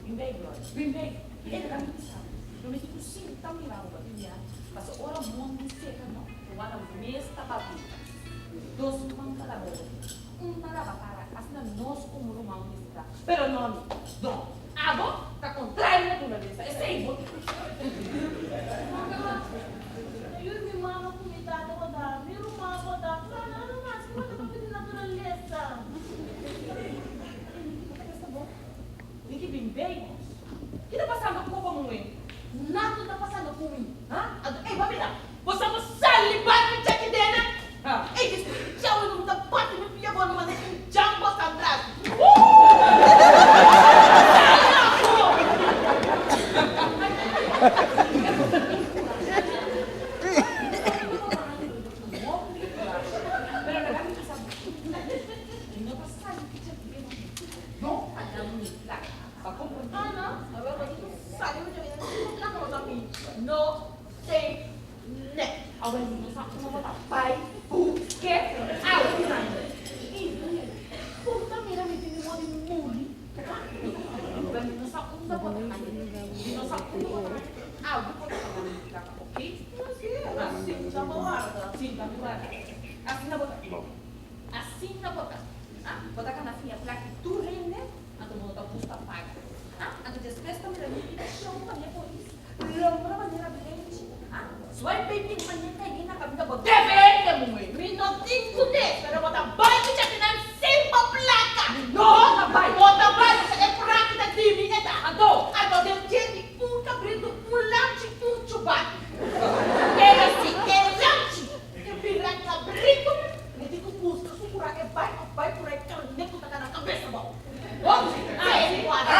Bin bei, Gloria. Bin bei. E ta mi bisa bo. Lo mi tin ku sinta mira bo tin bia. Paso ora mondi seka no, bo wak mes ta papia. Dos man ta laba boka, un ta laba kara, asina nos komo ruman mester ta. Pero no mi. No. Abo ta kontrario naturalesa. Esei bo ta. Mama, ayuda mi mama ku mi tata bo da, mi ruman bo da, pero nada mas ku bo ta papia di naturalesa. Ey, Niki, bo ta kesta bon? Niki bin bay. Ki ta pasando ku bo muhe? Nada no ta pasando ku mi. Ha? Anto ey bo mira, bo sa bo sali bai mi chaki dena? Ha? Ey dis chau no ta bati mi pia bo no manda un jam bo sa tras. Sali afo! No paga mi plaka pa comprende. Ana, awor bo tin cu sali mucha bida sin bo plaka bo ta mi no tin ne. Awor mi no sa como bo ta bay busque awe. I bo ta mira mi tin di modi muri. Awor mi no sa unda bo ta haña. Mi no sa unda bo ta haña awe bo ta paga mi plaka, ok? No si, sinta bo warda. Sinta mi warda. Asina bo ta. Asina bo ta. Ah, bo ta kana fiña plak di tur hende, anto bo no ta gusta paga. Ah, anto despues ta mira mi bida show manera polis, lombra manera blenchi. Ah, zwaai baby manera kai na kaminda bo debe hende muhe. Mi no tin kuné, pero bo ta bai ku chakinan sin bo plaka. Mi no ta bai. Bo ta bai pasobra e praki ta di mi e ta. Anto? Anto den dje di un kabritu, un lamchi, un chubatu. Keda si. E lamchi ke bira kabritu. Mi tin ku buska su kura e bai of bai pura e karné ku ta kana kabes abou. Bon si, Ai, guarda.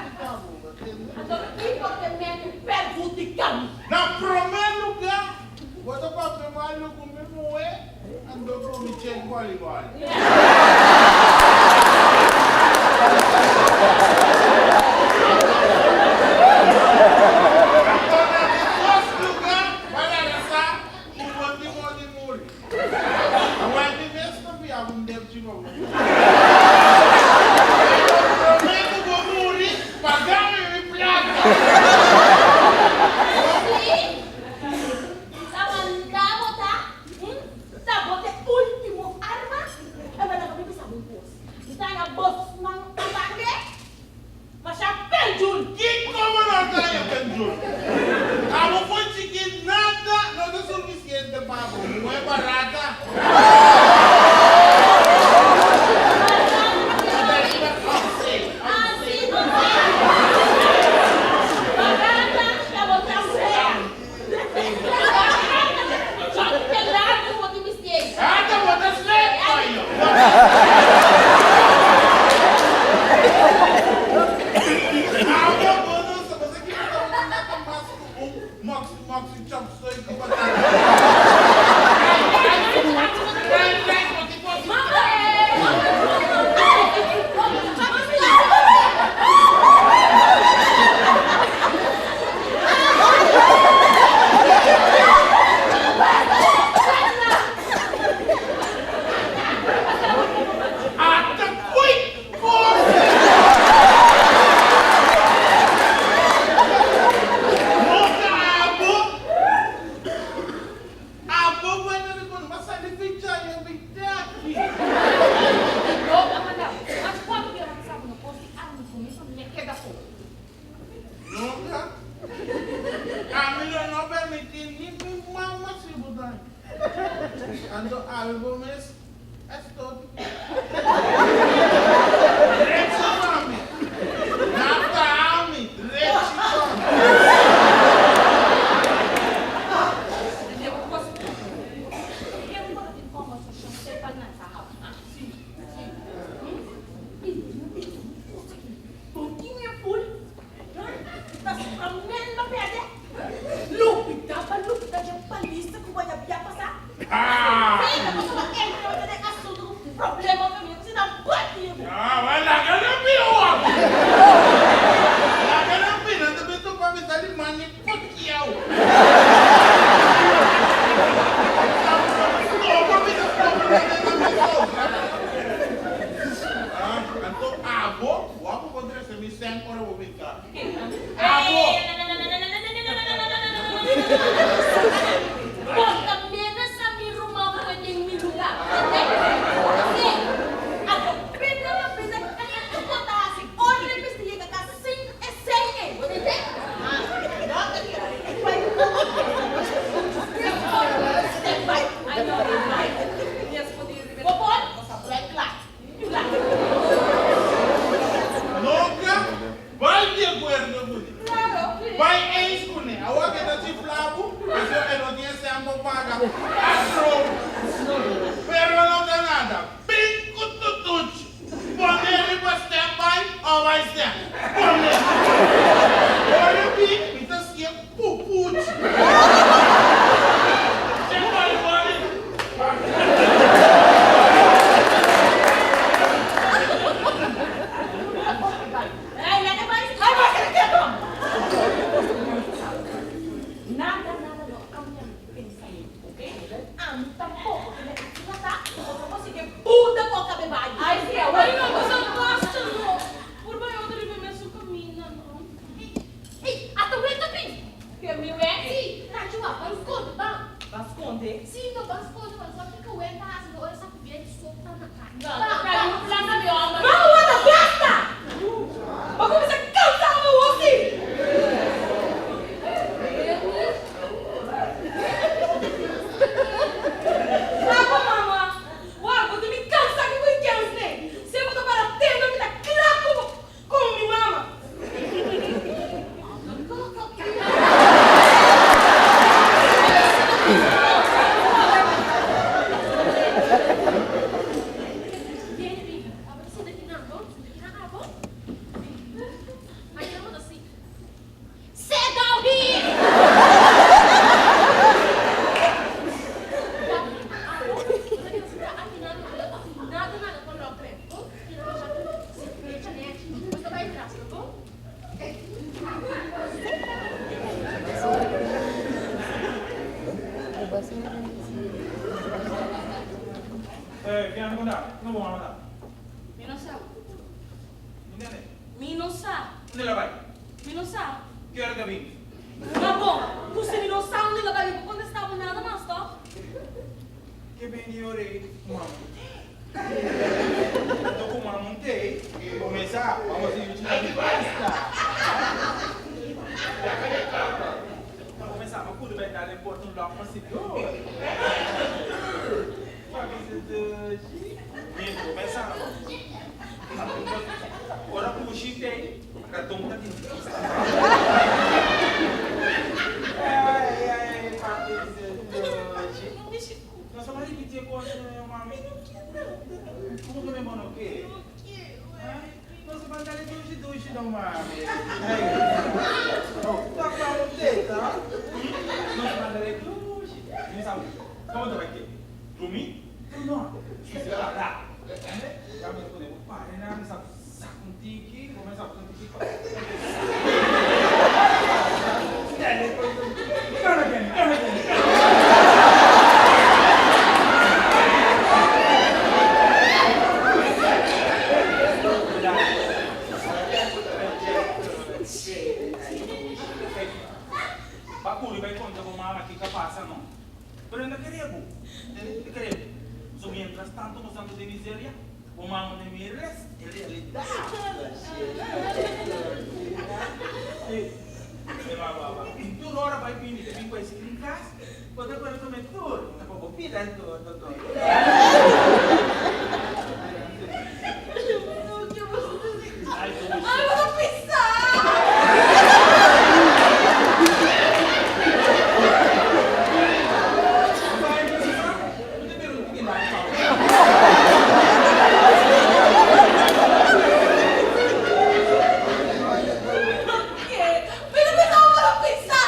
Anto kiko te mete perhudiká mi? Na promé lugá, bo ta papia malu ku mi muhé. Ando ku mi chek volleyball. Anto na di dos luga bo a laga sa ku bo tin mon di muri. Awor mi mes ta bia un depchi pa bo. Pero prome ku bo muri, paga mi mi plaka. Ta manda bo ta? Hm? Ta bo t'e ultimo arma? E manda pa mi bisa bo un kos. Mi ta haña bosnan atake masha penjul. Kiko bo no ta haña penjul? Abo por chikí nada no ta sufisiente pa bo. Muhé barata. Barata ta bo ta wea. Ata bo ta slep payo. Abo bo no sa bo sa kiko ta bo nada mas ku un moxi moxi chop suey ku batata. Ai ai bo tin cos Ata koe kos! No ta abo? Abo bueno di kono mas sali ficha yo mi te aki. No, Amanda, mas cuanto bia bo ta sa cu no cos di arma di comienzo ne keda for. Nunca. Ami lo no permiti ni mi mama si bo daña. Anto abi bo mes esto Drechi mami. Nata ami, drechi mami. Lupita pa lupita dje palisa ku bo ya bia pasa. Ah! Venga, pasobra entra. akuerdo kuné. Bai eens kuné. Awor ke ta chifla bo, pasobra e no tin e sèn pa paga atrobe. Pero no ta nada. Bin ku tutuchi. Pone riba standby o bai stem. Pone. Ora bin, mi ta siña pupuchi. Stem bai bai. Ay, laga bai. Ay, bai keda ketu. Nada, nada no a cambia mi pensamiento, ok? Ami tampoco, kende asina ta, boso por sigui buta bo cabebayo. Ay, sí, awor. Ay, no, boso basta no. Por bai otro riba e mesun caminda, no. Ey, ata wet a bin! Ke mi wet? Sí, Nacho a ban skonde, ban. Ban skonde? Sí, no, ban skonde, ban sa kiko wet ta hasi no ora sa ku bientu sopla na kara. No, no, no, no planta mi homber. Mama wata basta! Bo kuminsá kansa mi awor sí! Papa, mama, wak, bo tin mi kansa ku ku kens ne. Si bo ta para tendo mi ta kla ku bo. Con mi mama. Sit down here! Eh, kian bo ta? Unda bo mama ta? Mi no sa. Unda Mi no sa. Unda el a bai? Mi no sa. Ki ora ta bini? Ma bon, ku si mi no sa unda el a bai, mi por kontestá bo nada mas, tòg? Ke bini ora ei ku mama tei? Anto ku mama tei, kumesá, vamos a yuchi na basta. Ta kumesá, ma kudu bai dal e porta un lòk pa sigur. Papi se dushi. Mi kumesá. Ora pushi tei, raton ta tin festa. Ai, ai, papi se dushi. Nos a bai ripiti e kos, mami. Como ku mi bo no ke? Ai, nos a ban dale dushi dushi no, mami. Ai, tok mami tei, ta? Nos a ban dale dushi. Mi sa, como ta bai ke? Drumi? No, sosegá. Entende? Ya mi pone bo pare na mi sa sak un tiki, bo me sa un tiki pa. Turn again, turn again. Pa curi bay conta bo mama kico a pasa no. Pero e no kere bo. E kere bo. So mientras tanto bo santo den miseria, bo mama no mira res e realidad. E ba ba ba. Tur ora bai bini ta bin ku e screen cas, bo ta kore tuma e tur. Ta pa bo bida e tur, doctor. Ay, bo ta pisa! Pero mi no por a pisa!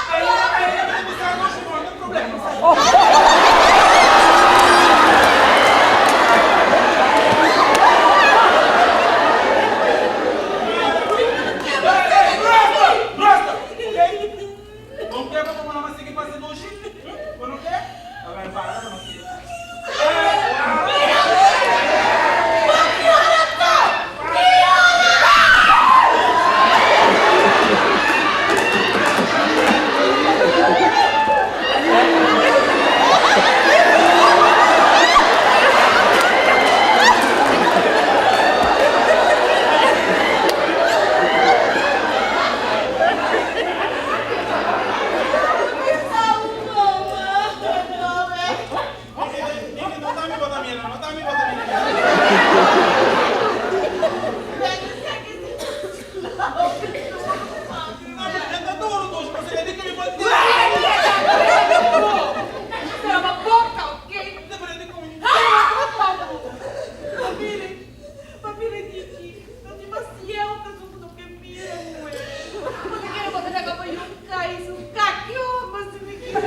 yu kai su kaki homber si mi kier.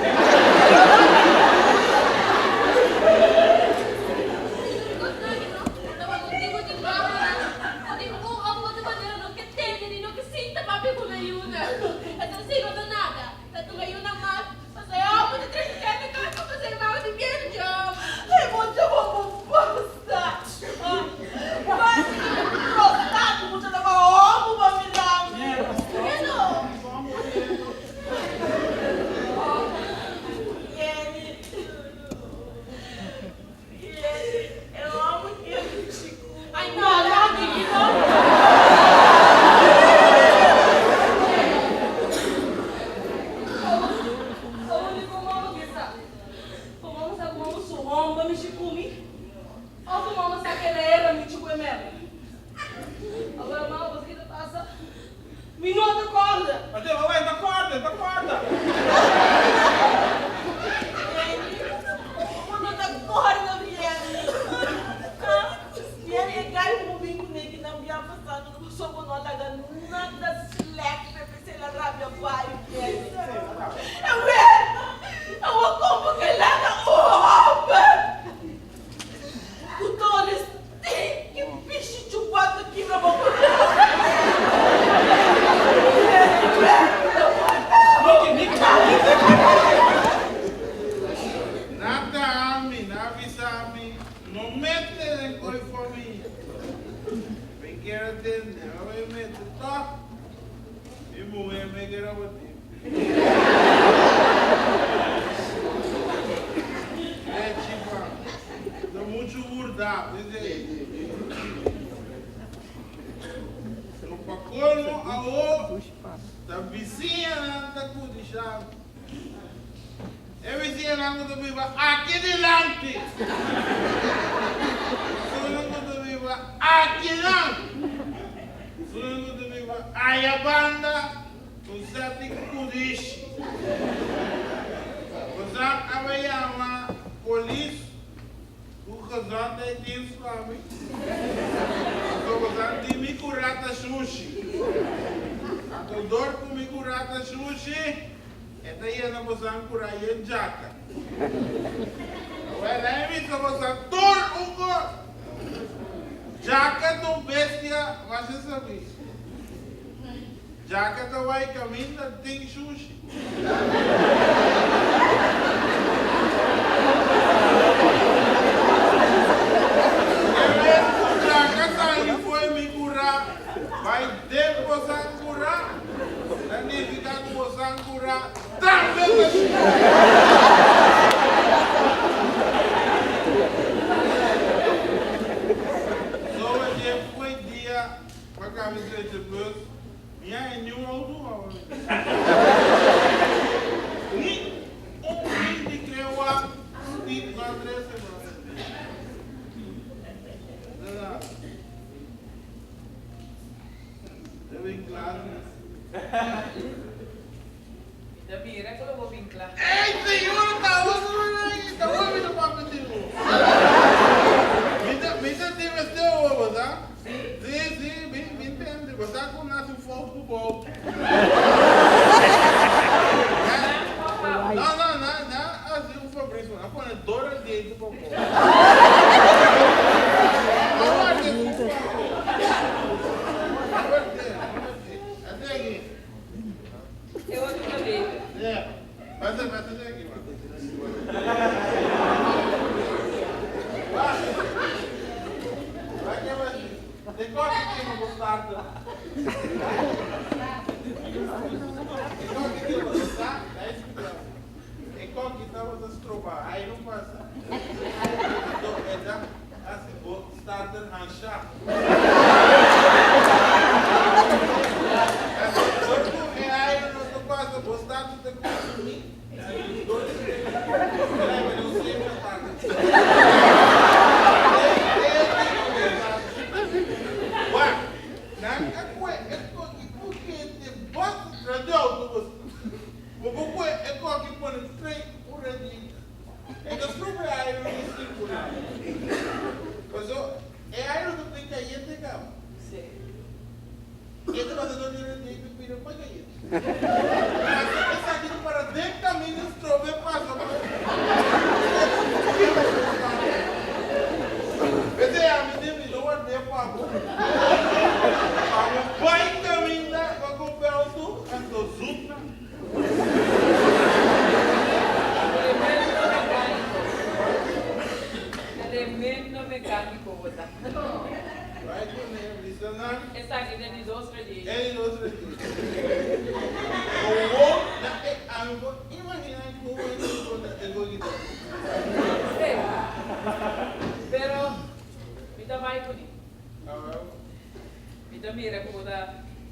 Tabata un of otro manera no ke tende ni no ke sinta papia ku nan yunan. Entonces si no ta nada, ta tuma yunan mas, pasobra e homber ta trese kende kas pa pas'e mama di bientu djòm. Ay mucha bo bo basta. Basta di mi prosta ku mucha ta ba homu pa mira mi. Ke no? Jenny. Ate, wawa, e ta corda, e ta corda. Bo no ta corda, Vieri. Vieri, e gai cu bo bin cu ne ki nan bia pasando no pasobra bo no a laga nada slek p'e p'esei la rabia bai, Vieri. Awel, awor con bo ke laga un homber cu toles Tin ki bishi chupá ta kibra bo Na ta ami, na avisa mi, no mete den koe famia. Mi kier a tende, a bai mete tòg. Mi muhé me kier a batin. Lechi pa. Ta muchu hurda, dice. No pa colmo awo ta bisiñanan ta cudisha. E bisiñanan cu ta biba aki dilanti. Esunnan cu ta biba akinan. Esunnan cu ta biba aya banda. Un seti kudishi. Bosan a bai yama polis ku gezondheidsdienst pa mi? Pasobra bosan tin mi kurá ta shushi. Anto dor ku mi kurá ta shushi, e ta yena bosan kurá yen djaka. Awel, la'i bisa bosan tur un kos. Djaka ta un bestia masha sabí. Djaka ta bai kaminda tin shushi. E bes ku djaka sali fo'i mi kurá bai den bosan kurá, ta nifiká ku bosan kurá tambe ta shushi. Soba dje fo'i dia pa kami drecha bus. Mi a e niun auto awe. Ni un ring di crewa Steve no a trece pa mi. Nada. Debe klaar. Mi ta mira ku lo bo bin kla. Ey señor ta ta hopi ta papia di bo. Mi ta mi ta tin mester hoor bo sa. Si? Si si mi mi ntende bo sa ku nan haci fout ku bo. No no nan nan haci un Fabricio nan pone dor al diente pa bo. No warda esun pa bo. No warda no warda. Haci aki. E otro ta beter. Yeah. Pasa, pasa de aki, man. Vai que vai. Te koki kima bo starter. Te koki kima bo sa, dai escucha. E koki tabata stroba, ai no pasa. Anto e da hasi bo starter hansha. Ora ku e aire no ta pasa, bo starter ta konsumí dor di tempu. E leba den un semi starter. Wak, nan a kue e koki ku kende basta tras di autobus. Bo por kue e koki pone trei ora di E ta stroba e aire di sirkulá. Paso e aire ta bin kayente kaba. Sí. E ta pasa dor di radiator bira mas kayente. Paso esaki ta para den kaminda strobe pasa pa P'esei ami di mi lo ward'é pa bo. Pa bo bai kaminda pa kumpra auto anto zoek nan. Tremendo mecánico. Tremendo mecánico bo ta. Bai kuné, bisa nan. Esaki ta di dos relijio. E di dos relijio. Awor na e ami por imaginá ku e tipo ta e gogita. Sí. Pero mi ta bai kuné. Mi ta mira ku bo ta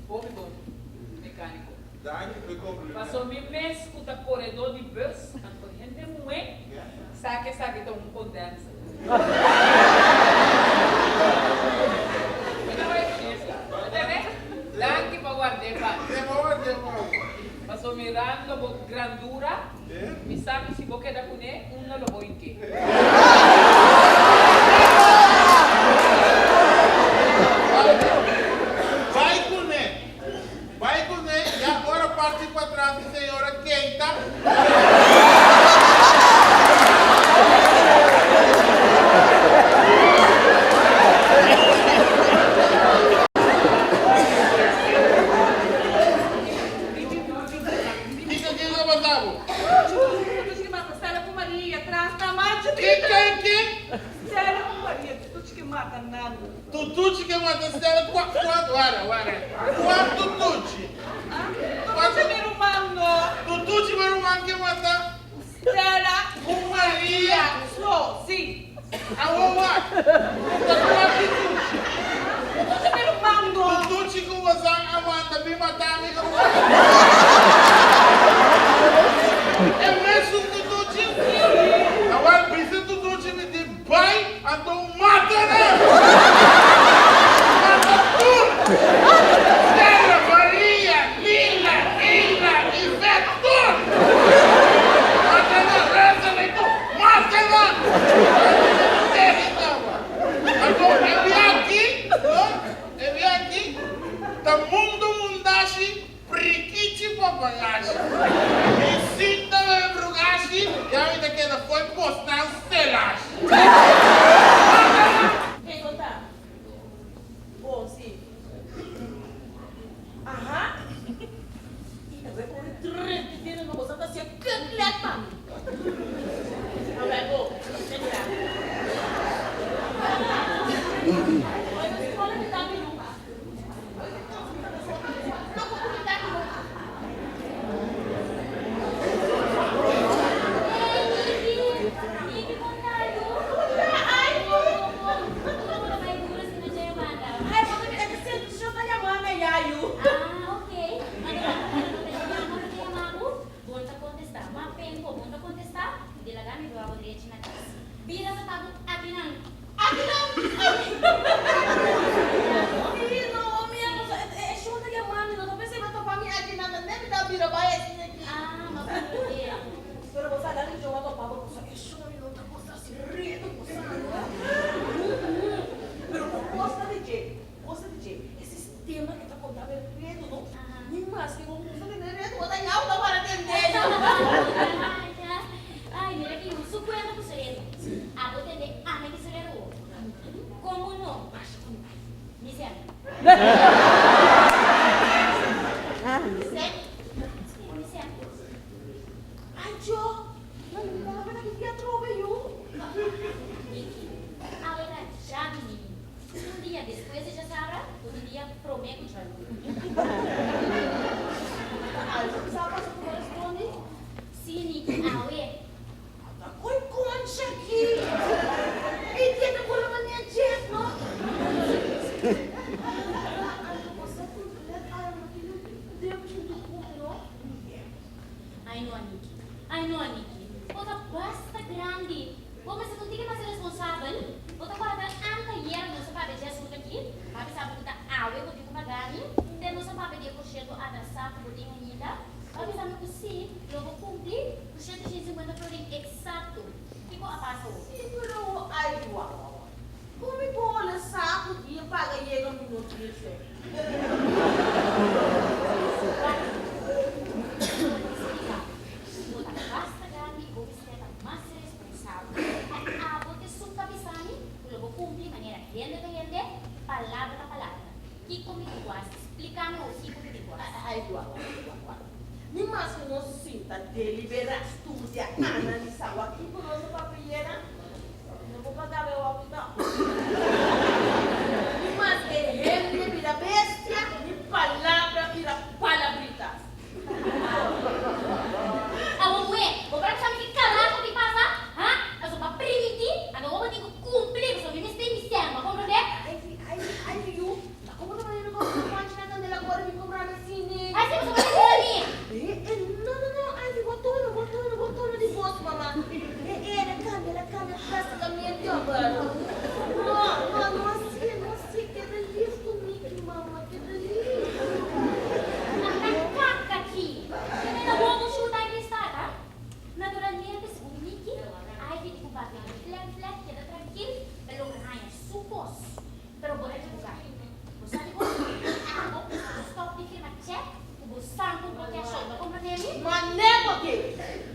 hopi bon mecánico. Danki pa e komplimentu. Paso mi mes ku ta koredó di bus, anto hende muhé sa ku esaki ta un kondensa. Mi ta bai ku esei. Bo tende? Danki pa ward'é pa mi. Sí, pa ward'é pa bo. Paso mirando bo grandura, mi sa ku si bo keda kuné, unda lo bo hink'é. Bai kuné. Bai kuné ya ora parti patras di señora Keita. Kiko kiko ta pasa bo? Ken ken ken? Tutuchi ke mata Stella kua kua wara wara kua tutuchi kua tutuchi mi ruman ke mata Stella ku Maria So si awor wak ta kua tutuchi Tutuchi mi ruman no tutuchi ku bosan a manda bin mata mi ku e mesun tutuchi awor bisa tutuchi mi di Bai anto mata nan! Mata tur! Stella, Maria, Nina, Ina, Ivette, tur! Mata nan, Reza i tur! Mata nan! Tehi kaba. Anto e bia aki, no, e bia aki ta mundo mundashi Prikichi papagashi. Mi sinta bebe brugashi i ami ta keda fo'i posnan selashi. Kiko ta? Bon, si. Aha. I ta bai pone drenta dentro no boso ta hacia kuklet pa mi. A bai bo, te mira. Oi, nos kola mi ta mi yu. Akinan! Sí, no, mi a no, e shon ta yama mi, no ta pensé bo topa mi akinan, ta nèt mi ta bira bai asina aki. Ah, ma comprendé. Pero bo sa dan mi shon a topa bo, pasobra e shon mi no ta gosta hasi redu, bo sa, no? Pero bo gosta di dje, gosta di dje, e sistema ke ta konta bo e redu, no? Ni maske bo gusta tende redu, bo ta yau ta para tende. Ay, mira ki su kuenta ku su redu. Abo tende ami ki su redu wo. Komo no? Mi sèn. Sèn? Mi sèn. Ancho, nan mi na ki dia atrobe yu. Niki, awe ta djadumingu. Un dia despues di djasabra, otro dia promé ku djaluna. Ta algu ku sa pasa ku no respondi? Sí, Niki, awe. Ta koi concha aki. Ey dia ta bola manera jet no. Anto bo sa cu net awe no tin deep junto cu mi no. Ay no Niki, ay no Niki. Bo ta basta grandi. Bo mester ta un tiki mas responsabel. Bo ta guarda anteayer nos a papia dje asunto aki. Bo a bisa bo cu ta awe bo tin cu paga mi. Te nos a papia di e porshento atrasa cu bo tin ainda. Bo a bisa mi cu si, lo bo cumpli. Ku shete shen sinkuenta florin eksakto. Kiko a pasa ho? Si pero ho ai guau. Ku mi bola sa ku dia paga yega mi no tin esei. Ni maske nos sinta deliberá, studia, analisá wak kiko nos a papia yera, no por paga bo e wak tòg. Ni maske hende bira bestia, ni palabra bira palabritas. Awor muhé, bo por a bisa mi ki karajo ki pasa? Ha? Pasobra bo a primintí, anto bo tin ku kumpli, pasobra mi mester mi sèn, bo a komprondé? Ivy, Ivy, Ivy yu, ta komo ta manera ku bo mancha na kandela kore bin kumpra na sine? Ai si, pasobra bo ta mi. Eh, eh, no, no, no, Ivy, bo tono, bo tono, bo tono di bos, mama. Eh, eh, el a kambia, el a kambia drásticamente, homber. No, no, no hasié, no hasié, keda lief ku Mickey, mama, keda lief. Anda kaka ki! Kende ta bobo shuta i restata? Naturalmente, segun Mickey, Ivy di ku papia di flek flek keda trankil pa logra haña su kos. Pero bo ta ekiboká. Bo sa di kon? Abo stòp di firma chèk ku bo sanku bo cash out. Bo komprendé mi? Mané bo ke!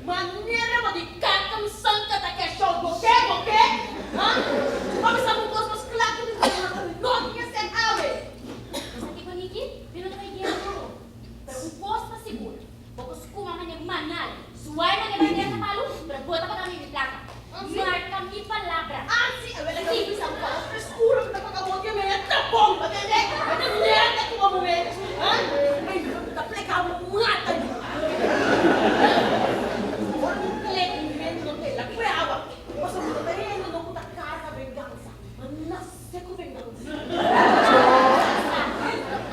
Manera bo di kaka mi sanka ta cash out. Bo ke? Bo ke? Ha? Bo bisa bo kos mas kla ku mi no tin esei awe. Bo sa kiko Niki? Mi no ta bai guera ku bo. Pero un kos ta sigur, bo por skuma mane manal, zuai mane bandera na palu, pero bo ta paga mi mi plaka. Marka mi palabra. Ah si, awel a mi bisa bo pa frescura mi ta paga bo di mea tapon, bo tende? Bo ta mierda ku bo muhe, ha? Ey, mi ta pleka bo mata yu. Ora mi plek mi hende no tela kue awa, pasobra mi no ta hende no ku ta karga vengansa, ma nase ku vengansa.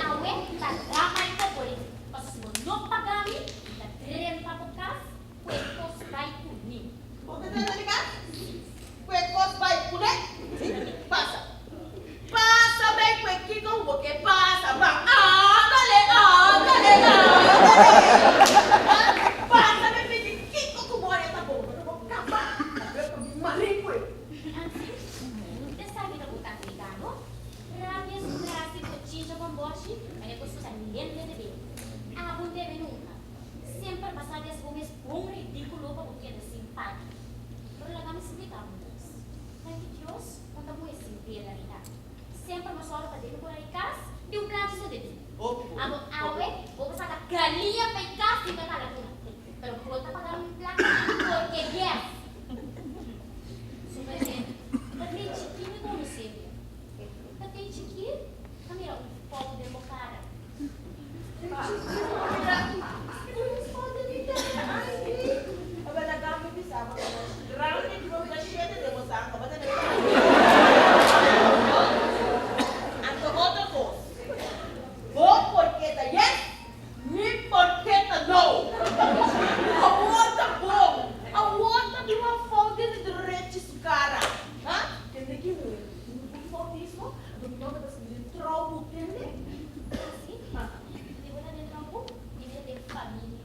Awe ta rama e kokorin, pasobra si bo no paga mi, mi ta drenta bo kas ku e kos bai ku mi. Bo ta drenta mi kas ku e kos bai ku ne? Pasa. Pasa bai ku e kiko ku bo ke pasa. Ban ándale, ándale, ándale. Pasa bai pidi kiko ku bo haña ta bon, pasobra bo kaba ku mi mariku ei. Nancy, Te sabi ta bo ta aplicando? Rabia su trasi bochincha con boshi, mane cu susa lente de bebe. Abo no debe nunca. Semper basa des bo mes bon ridiculo pa bo keda sin paga. Pero laga mi splica bo mes. Danki Dios, un ta muhe sin pela mi ta. Semper nos ora pa debe cura e cas, di un plancha so debi. Abo awe, bo por saca galia pa e cas di Catalacuna. Pero bo ta paga mi placa porque yes. Superintendente, ta den chikí mi konosé bo. Ta den chikí ta mira un fout den bo kara. Den chikí mi mira un fout den mi kara? Ai mi, tabata laga mi bisa bo ta nos grandi ki bo bira shete den bo sanka, bo ta den kara. Anto otro kos, bo por ke ta yes, Mi por ke ta no. Awor ta bon. Awor ta bin un fout den e drechi su cara. Ha? Tende ki mi un foutismo? Anto mi no ta skirbi den trouwboek, tende? Si? Di bo ta den trouwboek? Mi ta den familia.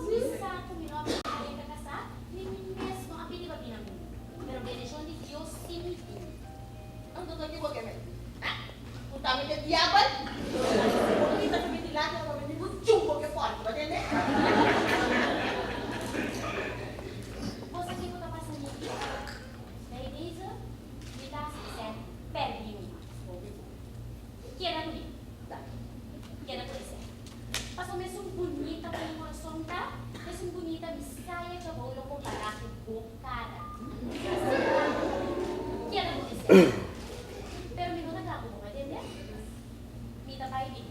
Si? Mi sa cu mi no a pidi pa den ta casá, ni mi mes no a pidi pa bina mundu. Pero bendicion di Dios si mi tin. Anto ta kico ke mi? Ha? Ku ta mi ke diabel? Bo grita ku mi dilanti ora mi bo chumbo ke forti, bo tende? Bo sa kiko ta pasa Niki? Bij deze mi ta hasi esei pèrdí un mas. Keda ku mi. Keda ku esei. Pasobra mesun bunita ku mi kurason ta, mesun bunita mi saya djabou lo kompará ku bo kara. Keda ku esei. Pero mi no ta kla ku bo, entende? Mi ta bai bin.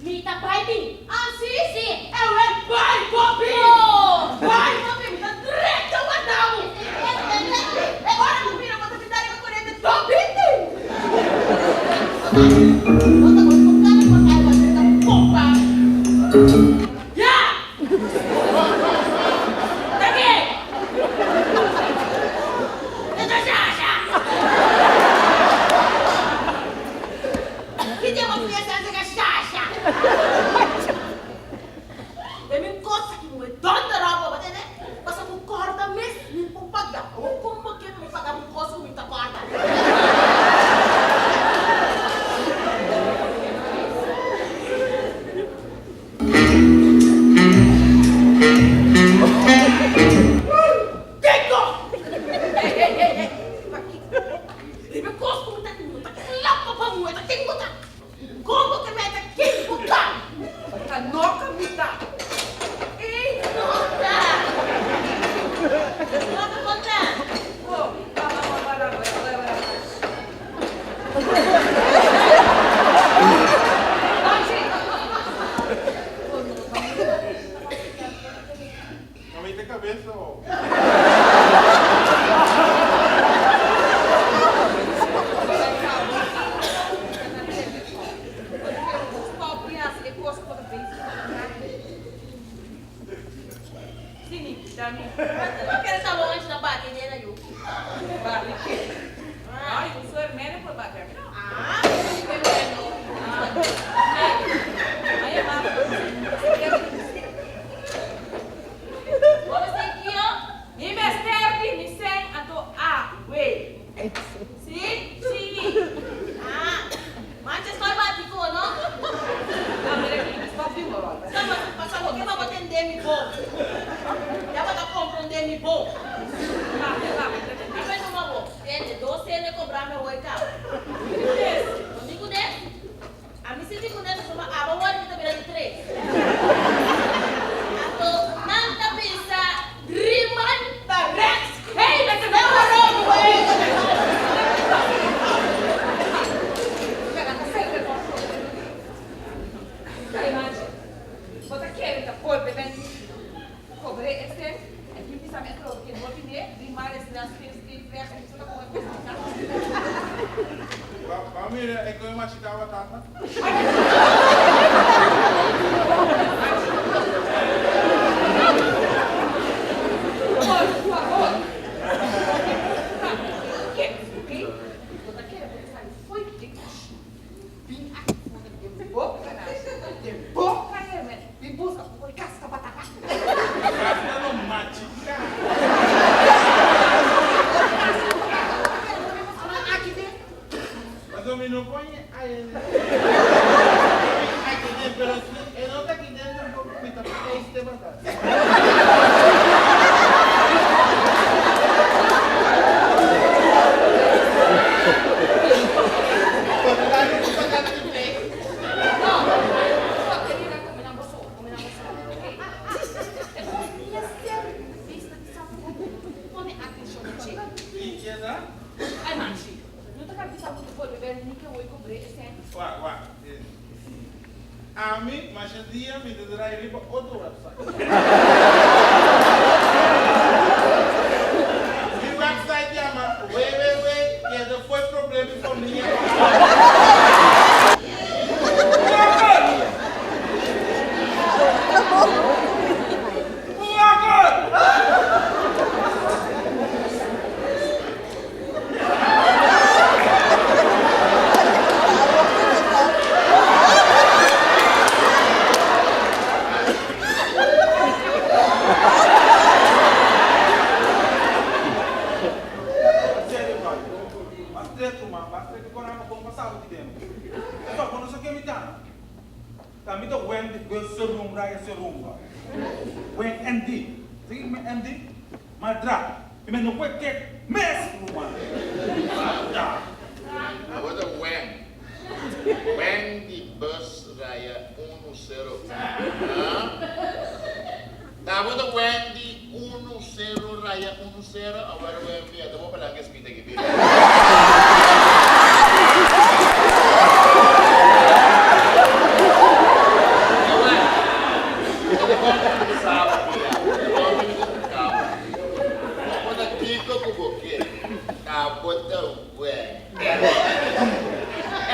Mi ta bai bin! Ah, si? Si! Ewe, bai bo bin! Oh! Bai bo bin! Mi ta drecha warda bo! Entende? E ora ku mira bo ta pinta riba korente, do binti! Bo ta bai ku kada kos ai bo ta pompa. Ya! Ta ke? E ta shasha! Ki dia bo piensa antes ka shasha? E mi kos aki muhe donder op bo tende? Pasobra bo kòrda mes mi por paga. Awor kon bo ke pa mi paga bo kos ku mi ta kòrda? kabes abou. Mi mester di mi sèn anto awe. Sí, sí. Ah, mancha estoy bati ko, no? Ah, mira aki, stop di horor. Stop, pasa bo ke bo tende mi bon. Ya bo ta comprende mi bon. Papia, papia. Dime numa bo. Tende, dos hende cobra mi awor caba. No di cu ne? Ami si di cu ne pasobra abo awor mi ta bira di tres. Anto nan ta bisa Riman ta rechts. Hey, mester bai horor wey. Bo ta kere ta bolbe den cobre ese e tin bisa mi atrobe ke no tine Riman es na steeds steeds weg en so ta con e cos di cas. Ba mira e con e machicaba tata. Por favor. Ke, ok? Bo ta kere bo ta sali fo'i di kushina. Bin aki for di den boka na den boka hermen. Bin buska poco di casca batata. Casca no machica. Pasobra mi no pone aire. Aki den, pero si e no ta aki den tampoco mi ta feeste batata. Wak, wak. Ami, masha dia mi ta draai riba otro website. Mi website yama www keda fo'i problema i famia. Serio bai. Mas tres ruman, mas tres ku korama kon pasaba ki den. Pasobra bo no sa ken mi ta. Ta mi ta Wendy wen serum raya serum ba. Wen MD. Sa kiko mi MD? Maldra. I mi no kue kek mes ruman. Basta. Abo ta Wen. Wendy bus raya unu sero un. Ha? Ta abo ta Wendy unu sero raya unu sero? Awor Wendy a ta bo palanca esmita aki bira. Kiko ku bo ke? Abo ta wèn.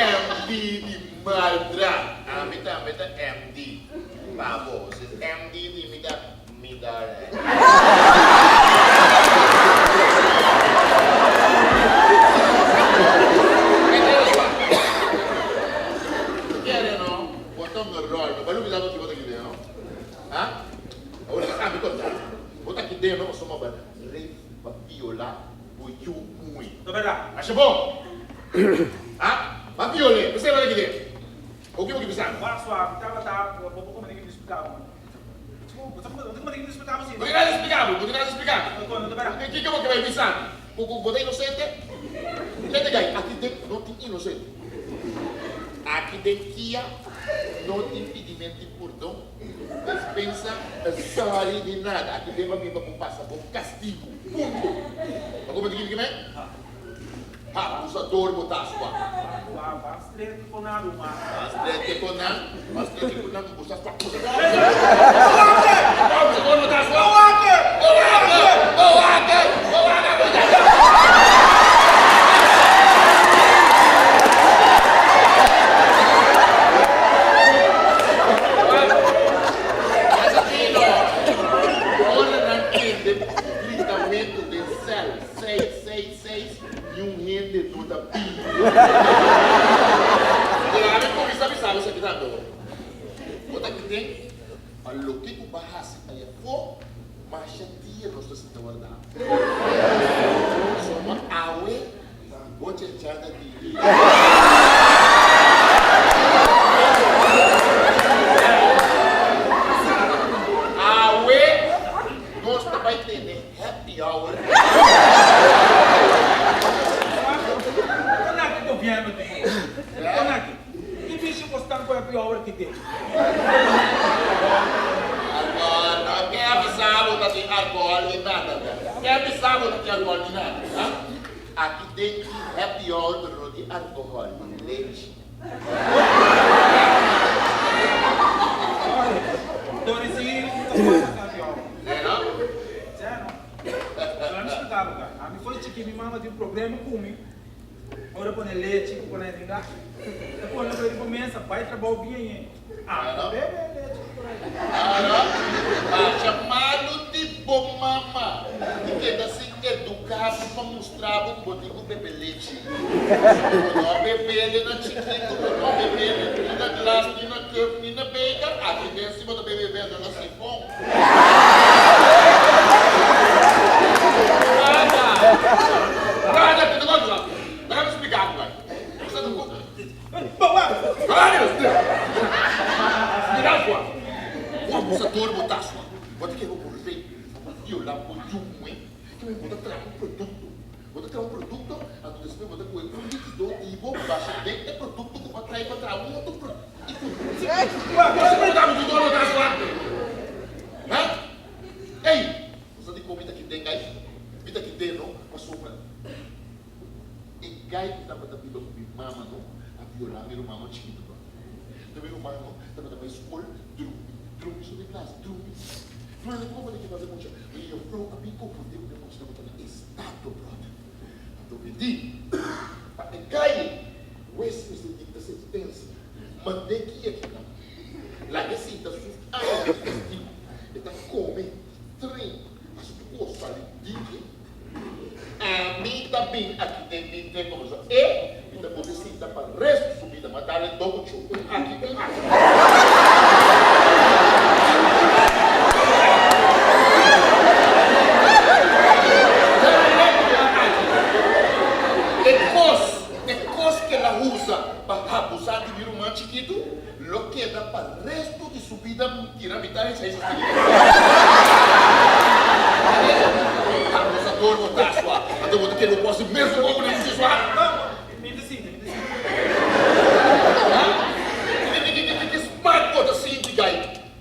MD di maldra. Ami tambe ta MD. Pa bo. Si MD di mi ta mi darling. Kere no, bo ta un ròl. Bo a lubidá bo ki bo ta kib'é no? Ha? Awor ami konta. Bo ta kib'é no pasobra bo Rei pa viola bo yu muhe. Ta berdad. Masha bon. Ha? Ba viol'e. P'esei bo ta kide. Oke bo ke bisa mi? Wak suave. Tabata bo bo komende ke mi splika bo. Bo ta komende ke mi splika bo si. Bo tin nada splika bo. Bo tin nada splika mi. No no ta berdad. Kiko bo ke bai bisa mi? Ku ku bo ta inosente? Tende gai, aki den no tin inosente. Aki den kia no tin pidimenti pordon. Despensa sorry di nada. Aki den pa mi pa bo pasa bo castigo. Punto. Bo como di kimi? Ha, abusador bo ta swa. Ba strete con nan ruman. Ba strete con nan. Ba strete con nan. Bo sa swa. Abusador bo ta swa. ta bini. Pero ami kuminsá bisa bo esaki tambe awor. Bo ta kiten pa loke ku bo a hasi ayafó, masha dia nos ta sinta warda bo. Pasobra awe bo chenchada di. Awe nos ta bai tene happy hour. Kon aki gobierno tin ku Kon aki? Ki bishi bo stan ku happy hour ki tin? Alcohol, no ke a bisa bo ta tin alcohol ni nada. Ke a bisa bo ta tin alcohol ni nada, ha? Aki den tin happy hour pero no tin alcohol, lechi. Sorry, Dori si ta pasa happy hour. Nena? Seno. Laat mi splika bo kar. Ami for chiki mi mama tin un problema ku mi. Ora pone lechi ku pone ringa. Ta pone ku riba mesa bai trabou bien ye. Ami ta bebe lechi ku pone ringa. Ara, masha malu di bo mama di keda sin eduka bo pa mustra bo ku bo tin ku bebe lechi. Bo no bebele na chikitu, bo no bebele ni na glas, ni na cup, ni na beker. Aki den si bo ta bebe bebe na sifon. Nada! Nada! Te cosa! Déjame explicar bo bai. Sa ta ku. Mira sua. Bo abusador bo ta sua. Bo ta kere bo rei, bo viola bo yu muhe. Ke bo ta traha un produkto. Bo ta traha un produkto, anto despues bo ta kohe un likido di bo basha den e produkto ku bo a traha pa traha un otro produkto. Ey! Bo sa dikon mi ta kiten gai? Mi ta kiten no pasobra e gai ku tabata biba ku mi mama no a violá mi ruman no chikitu bro. Ta mi ruman no tabata bai skol drumi, drumi so den klas, drumi. Drumi komo ta ke pasa mucha? Mi yefrou a bin konfundí ku e mucha tabata na estado bròder. Anto mi di pa e gai wes mester dikta sentensia. Mand'é kia ki nan. Laga e sinta su aña di kastigu. E ta kome, train, hasi tur kos sali diki. Ami ta bin aki den mi den kombersa. E mi ta pone sinta pa resto su bida. Ma dale doko chu, un aki, un aki. Dale un aki. E kos, e kos ke la usa. Pa abusá di mi ruman chikitu lo keda pa resto di su bida tira mitá e seis estrella. Abusador bo ta sua, anto bo ta kere bo por hasi mesun kos ku nan hasi sua? Mi ta sinti, mi ta sinti. Ha? Ki smart bo ta sinti, guy?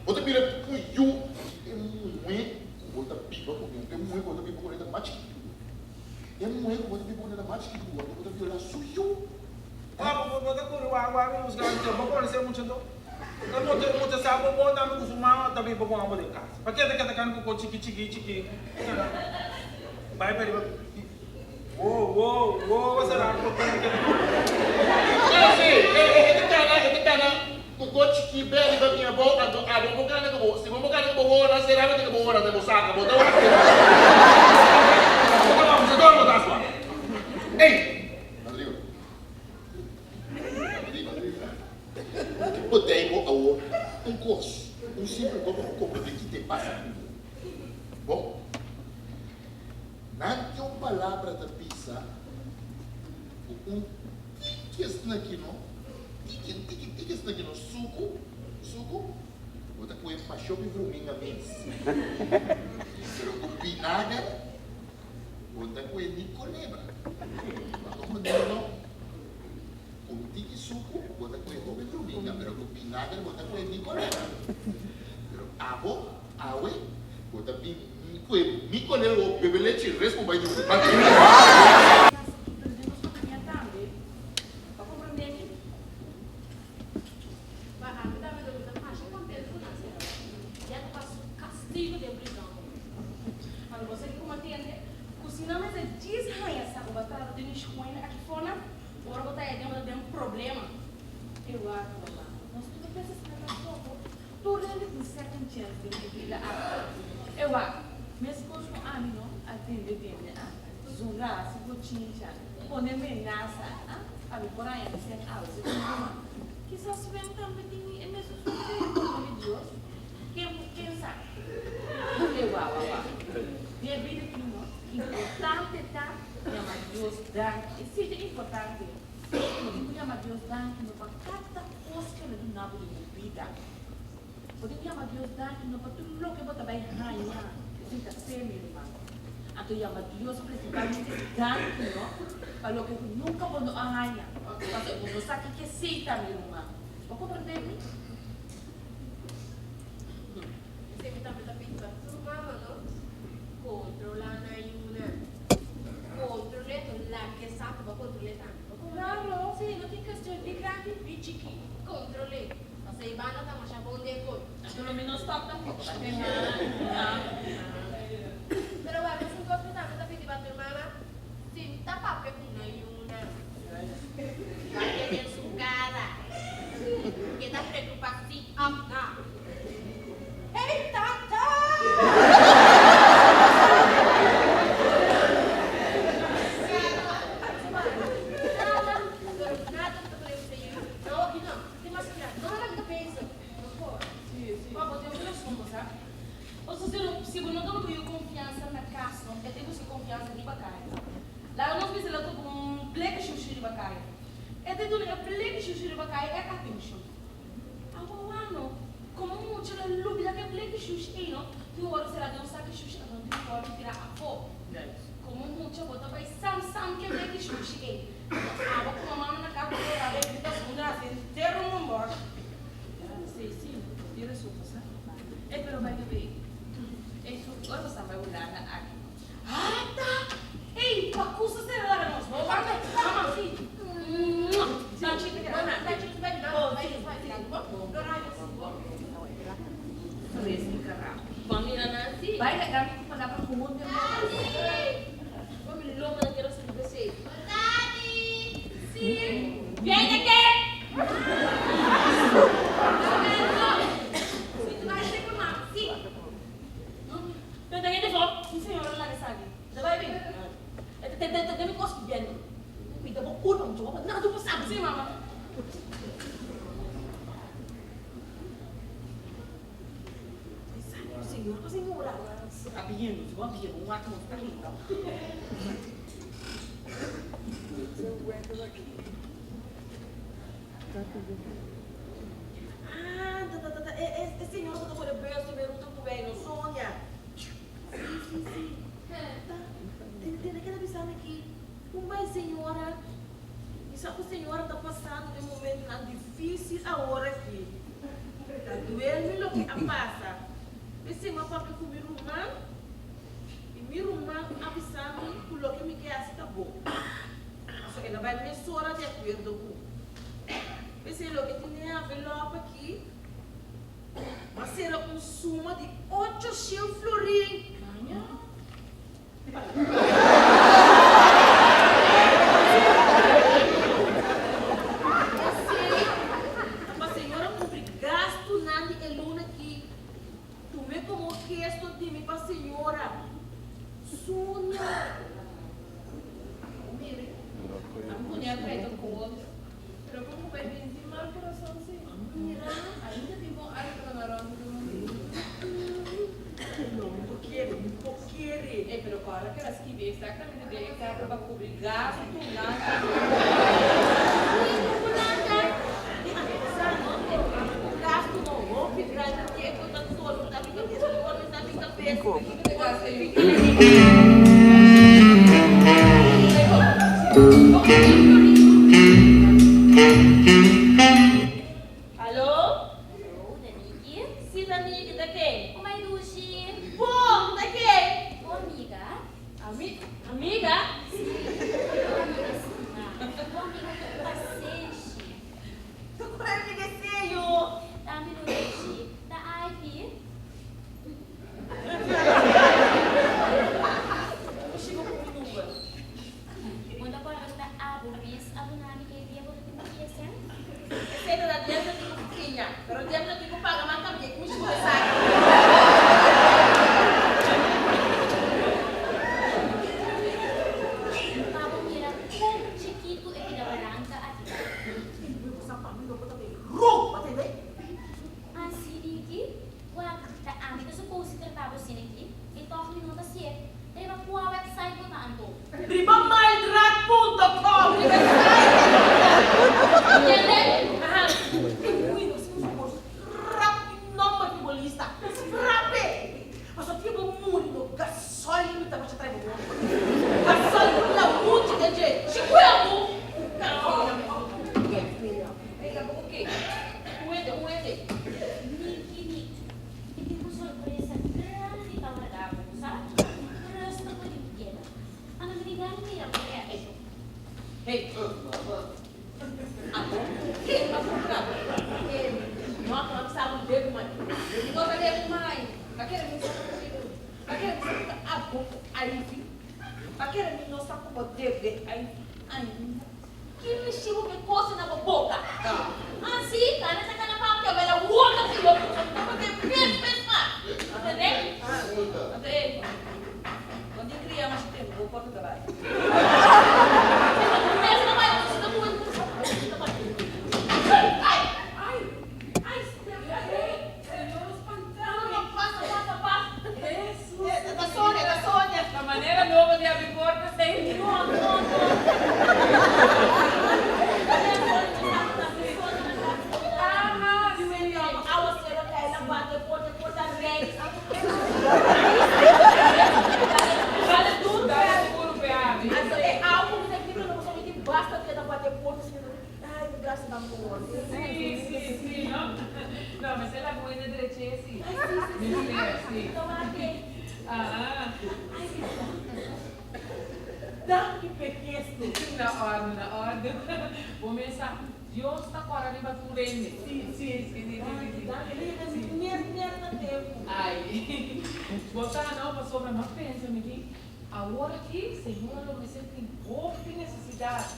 Bo ta mira ku yu e muhé ku bo ta biba kuné, e muhé ku bo ta biba kuné ta mas chikitu ku bo. E muhé ku bo ta biba kuné ta mas chikitu ku bo, anto bo ta violá su yu. Ora bo ta kuri wak wak mi buska anto bo konosé mucha anto? Ta mucha mucha sa bo bon tambe ku su mama ta biba ku abo den kas. Pake ta keda kan ku ko chiki chiki chiki bai pa riba wo wo wo sera ku kende kende. Esi e e ta kana e ta kana ku ko chiki be riba mi abou anto abo bo kana ku bo si bo bo kana ku bo wowo nan sera bo tin ku bo wowo nan den bo saka bo ta wak bo ta abusador bo ta asua ey. Rodrigo. Rodrigo. Ki podei bo awor un kos, un simpel kos pa bo komprendé ki te pasa ku bo. Bon, nan tin un palabra ta bisa ku un tiki esnaki no, tiki, tiki, tiki esnaki no, suku, suku, bo ta kohe mashopi vruminga mes. Pero ku binager. Bo ta kue ni kolebra. Bo a komprendé mi no? Ku un tiki suku bo ta kue hopi vruminga, pero ku binager bo ta kue ni kolebra. Pero abo, awe, bo ta bin kue mi kolebra, bo bebe lechi res bo bai drumi. Pero den nos famia tambe, bo a komprendé mi? Pa ami tambe lo mi ta masha contento cu nan sera. Ya ta pa su castigo den prizon. Anto bo sa ki como tende cu si nan mester djis haña sa cu bo a trata den un shuena aki fona, ora bo ta haña den bo ta den problema. E wak mama, nos no ta pensa asina tampoco. Tur hende tin second chance den e bida aki. E wak, mescos cu ami no a tende tende a zundra, haci bochincha. pone menasa, ah, pa mi por haña mi sèn awe. Si mi mama, kisas Sven tambe tin e mesun suerte, por mi Dios, ken, ken sa? E wou, wou, wou. Den e bida aki no, importante ta yama Dios danki. Esei ta importante. Bo tin ku yama Dios danki no pa kada kos ku el a duna bo den bo bida. Bo tin ku yama Dios danki no pa tur loke bo ta bai haña. Esei ta fe, mi ruman. Anto yama Dios prinsipalmente danki no pa loke ku nunka bo no a haña. Pasobra bo no sa kiko esei ta, mi ruman. Bo komprendé mi? Esei mi tambe ta pidi pa tur mama no. Kontrolá nan yunan. Kontrol'é to laga e sa ku bo a kontrol'é tambe. Bo Klaro, sí, no tin kestion ni grandi ni chikí. Kontrol'é. Pasobra e banda ta masha bon den koe. Anto lo mi no stòp tampoko, ta ke Pero wak, esun kos mi tambe ta pidi pa tur mama, sinta papia ku nan yunan. Wak den su kara. Ke ta preokupa si òf no. Hey tata! Nada, pero nada ku ta pone bisa yu. No, aki no. Tin mas kla. No, no, mi ta pensa. No por. Sí, sí. Bo tin un rason, bo sa. Pasobra si no, si bo no duna bo yu konfiansa na kas, no, e tin buska konfiansa riba kaya. Laga nos bisa lo topa un bleke shushi riba kaya. E ta duna e bleke shushi riba kaya e atenshon. Awa-wano, komo mucha lo lubida ku e bleki shushi ei no, tin ora sera den un saki shushi anto no tin for di tira afó. Komo mucha bo ta bai sam sam ku e bleki shushi ei. Anto abo komo mama na kas bo ta rabia grita sunda hasi henter un bombòsh. Sí, sí, bo tin rason bo sa. E pero by the way, e su ora bo sa bai Hulanda aki. Ata! Ey, pa kusa sera laga nos no wak. Mama, si. Bai laga mi ku palabra gewoon den boka. Viene ke! Pero ta hende fo, mi señora laga sali. Ta bai bin. Ta ta ta mi cos biendo. Mi ta bo curpa mucho guapa. Nada tu por sabi. Si mama. Señor cu señora. Ta biendo, si bo a biendo un wak no ta lindo. Ah, ta ta ta e e señora cu ta pone bus den ruta cu bay no Sonia. Si si si. Ta tene keda bisa mi aki. Un bay señora. Mi sa cu señora ta pasando den momentonan dificil awor aki. Ta duel mi loke a pasa. P'esei mi a papia cu mi ruman y mi ruman a bisa mi cu loke mi ke haci ta bon. Pasobra el a bai mesora di akuerdo ku. P'esei loke tin den envelòp aki a sera un suma di ocho shen florin. Esei ta pa señora kubri gastunan di e luna aki. Tum'é komo gesto di mi pa señora Sonia. Mire, ami ku ña trae ta kos, pero kon ku bai bin tin mal kurason si. Mira. Ainda tin bon alma na rònt di mundu. No, mi por kere, mi por kere. Ey, pero kòrda ku el a skibi eksaktamente den e karta pa kubri gastunan. Kiko ku nan ta? Di ami ta sa no, ku gastu no hopi grandi ke ku ta solo ta mi kabes, solo ta mi kabes. Kiko ta gastu ey? Alo? Alo, Daniki? Si, Daniki, ta ken? Ku mai dushi? Bon, ta ken? Bo amiga? Ami, amiga? Si, bo amiga stima. Bo amiga ku pasenshi. Ta ku amiga seyo? Ta mi no dushi, ta Ivy. Dushi bo ku mi number. Bo ta kòrda ku ta abo mes a duna mi e dia bo ta tin papiasen? Riba kua website bo ta anto? Riba maldraad punto com riba e site ei bo ta. Ntende? Aha. Ui, nos tin un por scrap di nomber di bo lista. Scrap e! Pasobra tin bo muri bo gasol mi ta basha trae bo morto. Gasol ku lamuchi den dje. Shikuea bo! Ei, la bo ku ke? Un hende, un hende. Niki, Niki. Mi tin un sorpresa grandi pa warda bo, bo sa? Rustig bo tin ku keda. Anda mi tin gana mira bo reakshon. Hey, abo ken a puntra bo? No a kaba bisa bo debu mai. Mi no ta debu mai. Pa kere mi sa ku pa kere mi sa ku ta abo ku Ivy. Pa kere mi no sa ku bo debe Ivy ainda. Ki mishi bo ke kose na bo boka? Ah si, kana ta kana papia bela wota si bo kusa mi ta papia bes bes mas. Entende? Anto e, bo tin kria masha tempu, bo porta ta bai. Bo mes ta bai, bo ta muhe bo ta bai. Ai, ai, ai, Señor spantami. No, pasa, pasa, pasa. Hesus. Ta Sonia, ta Sonia. Ta manera nobo di abri porta esei. No, no, no. Aha, Si William, awacero kai na bate porta, porta reis. Dale duro, dale duro pe abri. Anto e awa ku mi ta grita no pasobra mi tin basta dia ta bate porta si mi no Ay, gracias na por. Sí, sí, sí, no? No, mester laga un hende dreché, sí. Ay, sí, sí, sí. Mester, sí. Toma aki. Aha. Ay, mi ta. Danki p'e gesto. Na òrdu, na òrdu. Bo mesa, Dios ta kòrda riba tur hende. Sí, sí, sí, sí, sí, sí. Danki, danki. Li yega net, net na tempu. Ay, bo sa no, pasobra m'a pensa mi di, awor aki Señor lo mester tin hopi nesesidat.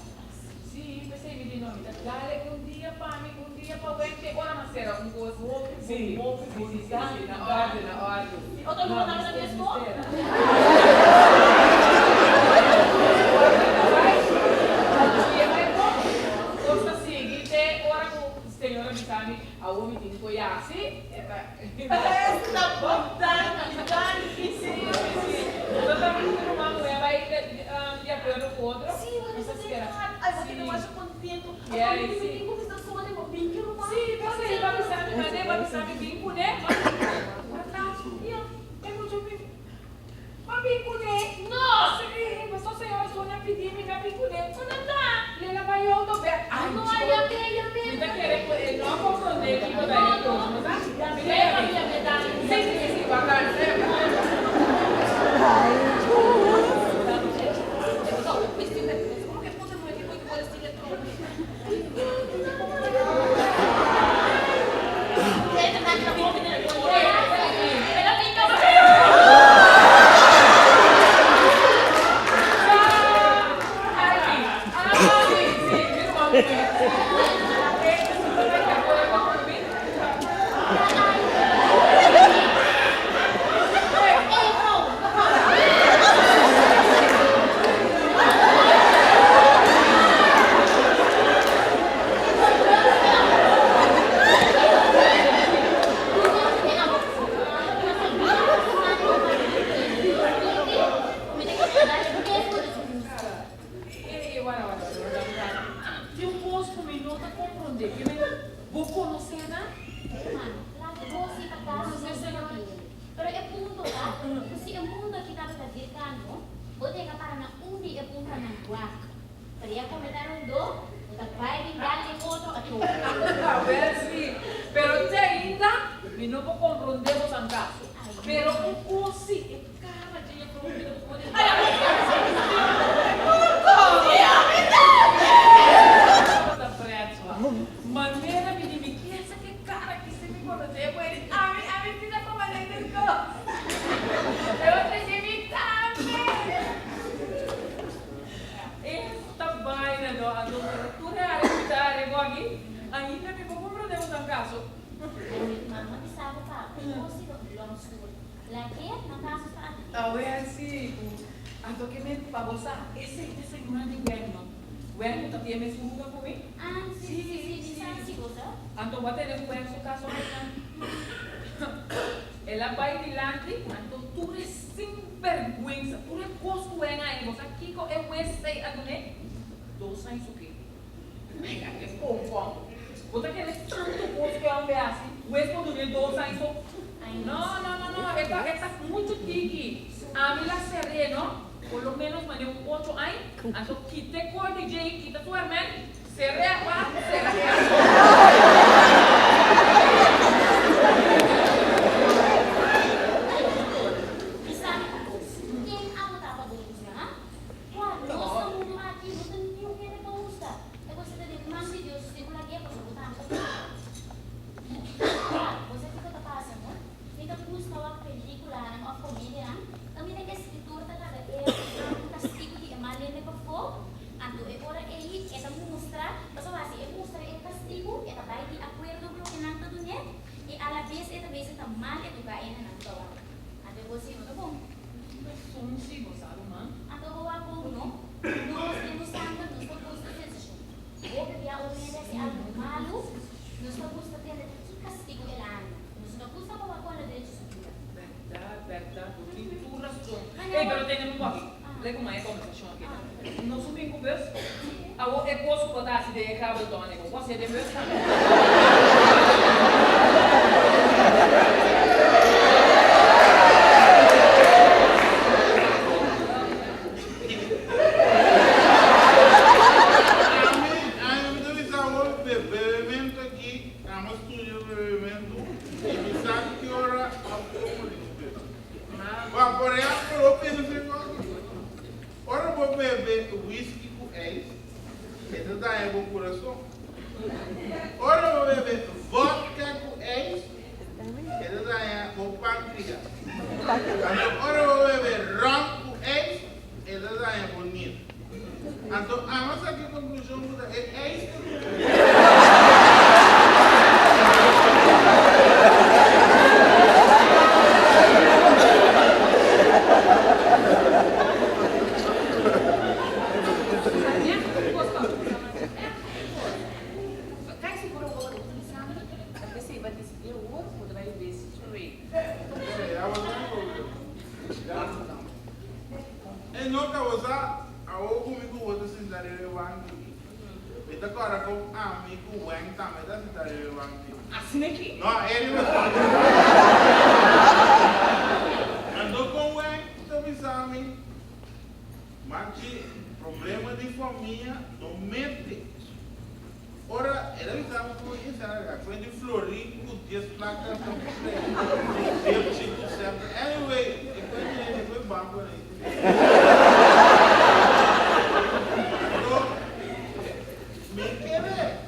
Sí, p'esei mi di no, mi ta dale un dia pa mi, un dia pa Wendy, ora mas sera un kos. Sí, sí, sí, sí, sí, na orde, na orde. I otro luna tambe ta mes ko? Kos ta sigui te ora ku señor a bisa mi, awor mi tin ku yasi. E ta. Esta bon, danki, danki. Sí, sí, sí. Bo ta tambe ku ruman muhé bai di akuerdo ku otro? Sí, bo ta spera. Ai, bo keda masha kontentu. Yes, Ami sí. bin ku mester sone, bo bin ki ruman. Sí, p'esei bo a bisa mi, mane bo a bisa mi bin kuné. Ma ta, e mucha mi, ma bin kuné. No! Sí, pasobra señora Sonia a pidi mi, mi a bin kuné. Unda ta? Lela bai auto bek. Ai, No, chico. ya me, ya me. Mi ta kere ku e no a komprondé kiko ta e kos, no sa? Mi ta yam'é. Sí, sí, sí, sí, bacán, Ey, wara, wara, wara, wara, wara. Tin un kos ku mi no ta komprondé. Ke men, bo konosé nan? Hermano, laga gosi pa kaso no sino hende. Pero e punto ta, ku si e mundo aki tabata virkano, bo dega para na un di e puntanan wak. Pero ya komo e ta rondó, bo ta bai bin dal den otro atrobe. Awel si, pero te ainda mi no por komprondé bosan kaso. Pero un kos si, e kara dje e prome mi ta por pone. Tabata prèt Manera mi di mi kier sa ke kara ki si mi konosé bo e di ami ami si ta koma den den kos. E otro di mi tambe. Esta baina no anto pero tur e área mi ta área bo aki ainda mi por komprondé bo tan kaso. Ami mama bisa bo pa bo si ta un long story. Lake nan kaso sta aki. Awel si ku anto ke men pa bo sa esei ta señora di Gwen no. Gwen ku ta tin e mes huga ku mi. Ah si si si mi sa si bo sa. Anto bo a tene ku Gwen su kaso mes nan. El a bai dilanti anto tur e sin. bèrgwensa, tur e kos ku wen a bo sa kiko e wes ei a dun'é? Dos aña su ke. Ai, a ke konfòn. Bo ta kere tantu kos ku e homber hasi, wes por dun'é dos aña so? No, no, no, no, e ta, e ta muchu tiki. Ami la ser'é, no? Por lo ménos manera un ocho aña, anto kit'é kor di djei, kita su hèrmèn, Seré pa sera caso. Bisa mi un cos, ken abo ta pa bo husga, ha? Cua nos na mundu aki no ta niun hende pa husga. E cosa ta den man di Dios, usted cu lag'é pasobra bo tambe ta culpabel. Cua, bo sa kico ta pasa, no? Mi ta gusta wak peliculanan of comedianan caminda e escritor ta laga e castigo di e mal hende pafó. Anto e ora ei e ta mustra, pasobra si e mustra e kastigu, e ta bai di akuerdo ku loke nan ta dun'é, i alabes e ta bisa ta mal eduká e hendenan ku ta wak. Anto e gosi no ta bon. Rason si bo sa, ruman. Anto bo wak bon, no? Nos den nos sanger nos ta gusta sensashon. Hopi bia ora un hende hasi algu malu, nos ta gusta tende ta ki kastigu el a haña. Nos no ta gusta pa wak kon el a drecha su bida. Bèrdat, bèrdat, bo tin tur rason. Ey, pero tende mi un poki. Lei ku mai e kombersashon aki. Nos un bin ku bus. Awor e kos ku bo ta hasi den e kabelton ei, bo por hasié den bus tambe. Ami, ami mi ta bisa awor bebementu aki, ami a studia bebementu i mi sa ki ora a komo di ku bebe. Ba, por ehempel, bo pensa den otro. Ora bo bebe whisky ku ijs, e ta daña bo kurason. Ora bo bebe vodka ku ijs, e ta daña bo pankrias. Anto ora bo bebe rum ku ijs, e ta daña bo nir. Anto amo sa ki konklushon ku ta e ijs ta duna. E no ta bo sa awor ku mi ku bo ta sinta riba e banki. Mi ta kòrda kon ami ku Weng tambe ta sinta riba e banki. Asina ki? No, e riba e banki. Anto kon Weng ta bisa mi, Machi, problema di famia no mete. Ora el a bisa mi ku esei a kuenta di florin ku dies plaka ta depchi ku sènta. Anyway, e kuenta ei e kue banko ei. Anto mi kere.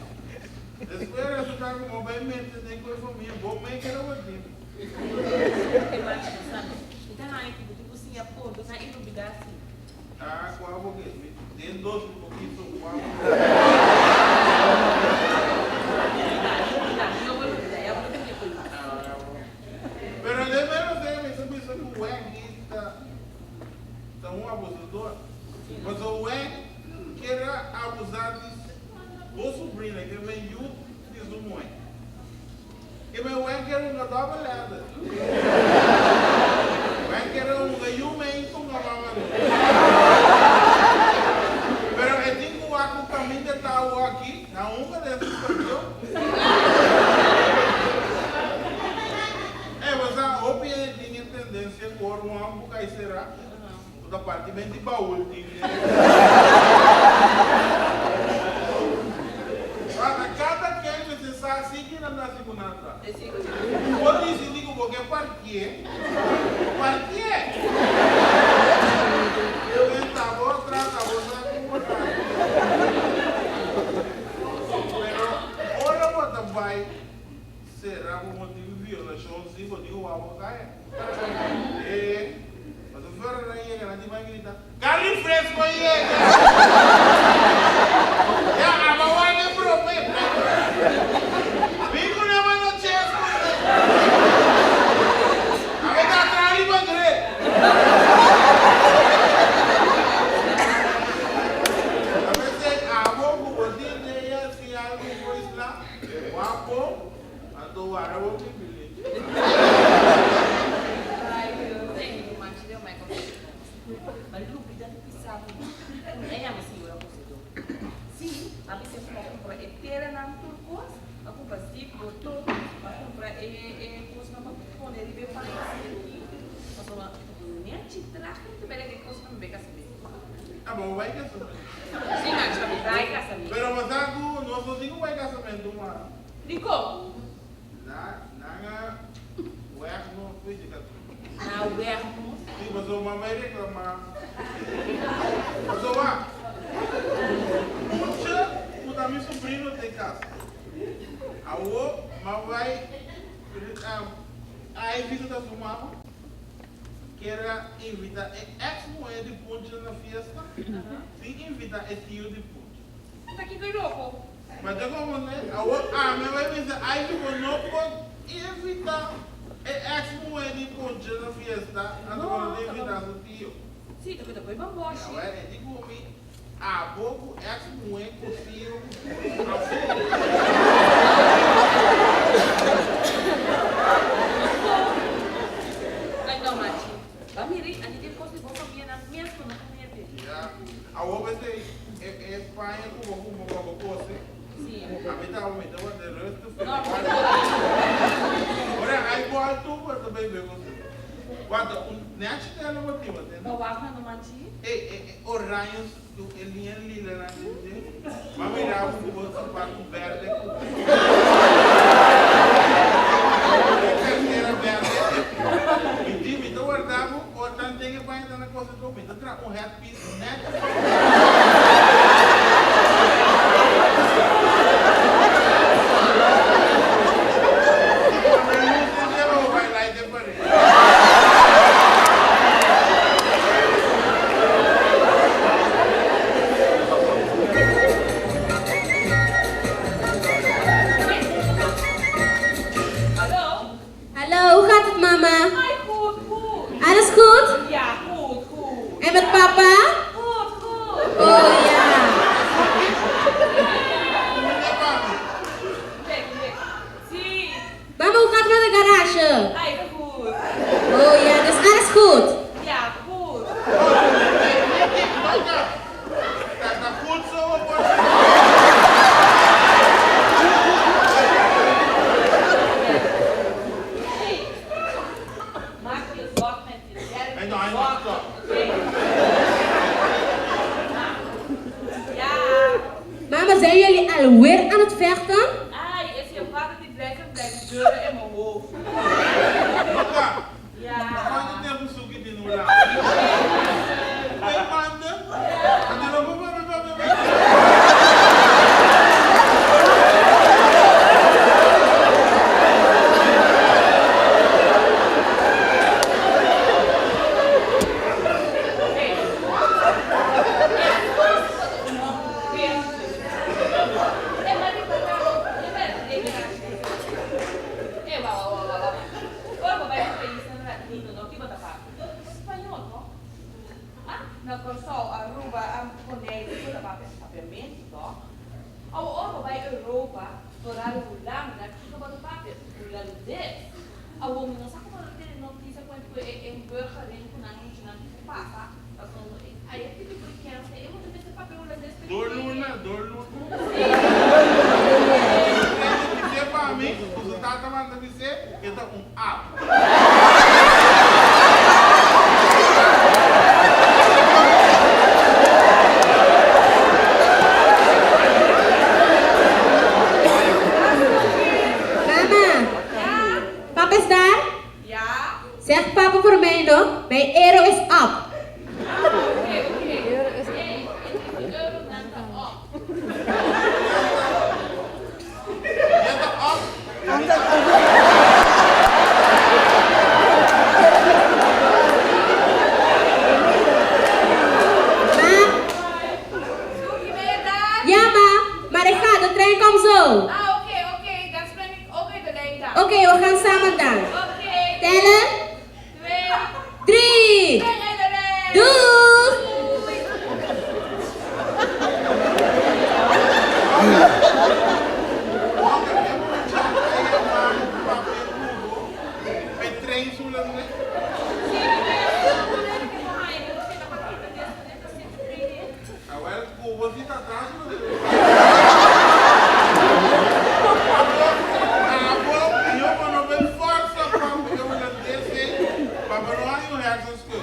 Despues resulta ku bo bai mete den ku e famia, bo mei kere wak di. E machi bisa mi, Mi ta haña ku bo tin ku siña pordona i lubidá si. Ah, kua bo ke? Mi den dos mi poquito, kua bo ke? Pero de menos e mi ta bisa ku Wendy ta ta un abusador. Pasobra Wendy kier a abusa di bo sobrina, ke men yu di su muhé. Ke men Wendy kier hunga double header. Wendy kier a hunga yu men ku hunga mama men. Pero e tin ku wak ku kaminda ta awoki, nan hunga den suspension. Ey, bo sa, hopi hende tin e tendencia cu ora un hòmber cay cera, cu ta parti benti baul tin den. Wak, cada ken mester sa si ki nan ta haci cu nan ta. Bo dicidi cu bo ke partié, partié! Inventa bo, trata bo sa cu bo ta haci. Pero ora bo ta bai sera bo motibu violashon si bo tin wou bo kaya. E pasobra ora nan yega nan tin bai grita, Carri fresco yega! Ya aba wak e prome Bin ku nan mano chesco Aba ta atrás riba dre. A veces abo ku bo tin idea si algu por isla, wapo, anto wara bo bibili. Ay, Dios, ey, mi machi den mai kòmbersashon. chi trahe mi ta bere den kos pa mi bai kasamentu. Ah, bo bai kasamentu? Si, Nacho, mi bai kasamentu. Pero bo sa ku nos no tin ku bai kasamentu mas. Dikon? Na, nan a wèg nos fo'i di katu. Nan a wèg nos? Si, pasobra mama a reklamá. Pasobra, mucha ku ta mi sobrino ta e kasa. Awor, m'a bai, Ivy ku ta su mama, kier a invitá e èks muhé di Puncha na fiesta, sin invitá e tio di Puncha. Ta kiko e loko? Ma ta como ne? Awor ami a bai bisa Ivy bo no por invita e ex muhe di Ponche na fiesta anto bo no ta invita su tio. Si, ta keda koe bamboshi. Awor e di ku mi abo ku ex muhe ku tio ku tur afo. Ay no machi. Ba miri, a di den kos di bo famia nan mes ku no ta mete. Ya. Awor besei e e paña ku bo kumpra pa bo kose, ami ta mi ta worde rustig for di Ora ai bòltu bo ta bay bay kose. Wanta un nèchi tela bo tin bo tende. Bo wak na no manchi? E e e oraño ku e liña lila nan den dje. M'a mira bo ku bo sapatu bèrdè ku e kartera bèrdè. Mi di mi ta warda bo ora tan den e paña ta na kose mi ta traha un headpiece. Hallo? Hallo, hoe gaat het mama? Ai, goed, goed. Alles goed? Ja, goed, goed. En met papa? Goed, goed. Oh ja. Kijk, kijk. Si. Mama, hoe gaat het met de garage? Ai, goed. Oh ja, dus alles goed? Ja, goed. Maak je zorgen met je werk. Ja. Mama, zijn jullie alweer aan het vechten? Ai, is je vader die blijft blijft deuren in mijn hoofd. Ja. Na Kòrsou, Aruba, Boneiru, ku ta papia papiamentu tòg? Awo ora bo bai Europa, foral Hulanda, kiko bo ta papia? Hulandes. Awo mi no sa komo nan tene notisia kuent ku e inburgering ku nan muchanan tin ku pasa, pasobra ai e pidi por kèns e mucha mester papia hulandes pa e Dor luna, dor luna. Bisé pa mi, ku su tata manda bisé, e ta un app. Mama, papa is daar? Ja. Zeg papa voor mij nog, mijn euro is op. Ah, oké, oké. Hey, e euronan ta op. Je ta op. Ma? Suki, ben je daar? Ja, ma, maar ik ga, de trein komt zo. Ah, oké, oké. Dan spring ik ook in de lijn dan. Oké, we gaan samen dan. Oké. Tellen? Twee. Drie. Spring in de lijn. Doeg! Doei. mi hersenschil.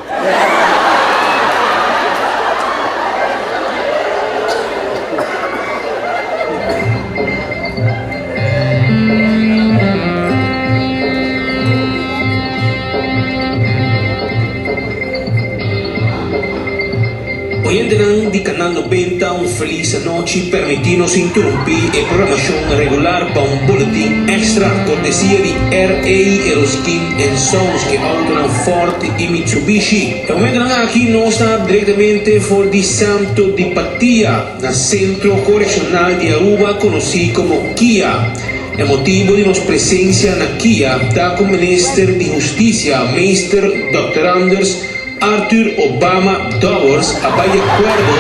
Oyentenan di Canal 90 un feliz anochi, permiti nos interumpi e programacion regular pa un boletin extra cortesia di RA Eroskin and Sons ke autonan Ford y Mitsubishi. E momentonan aki nos ta directamente for di Santo di Patia na Centro Correccional di Aruba conoci como kia. E motibo di nos presencia na kia ta cu Minister di Husticia Meester Dòkter Anders Arthur Obama Dowers a bai di akuerdo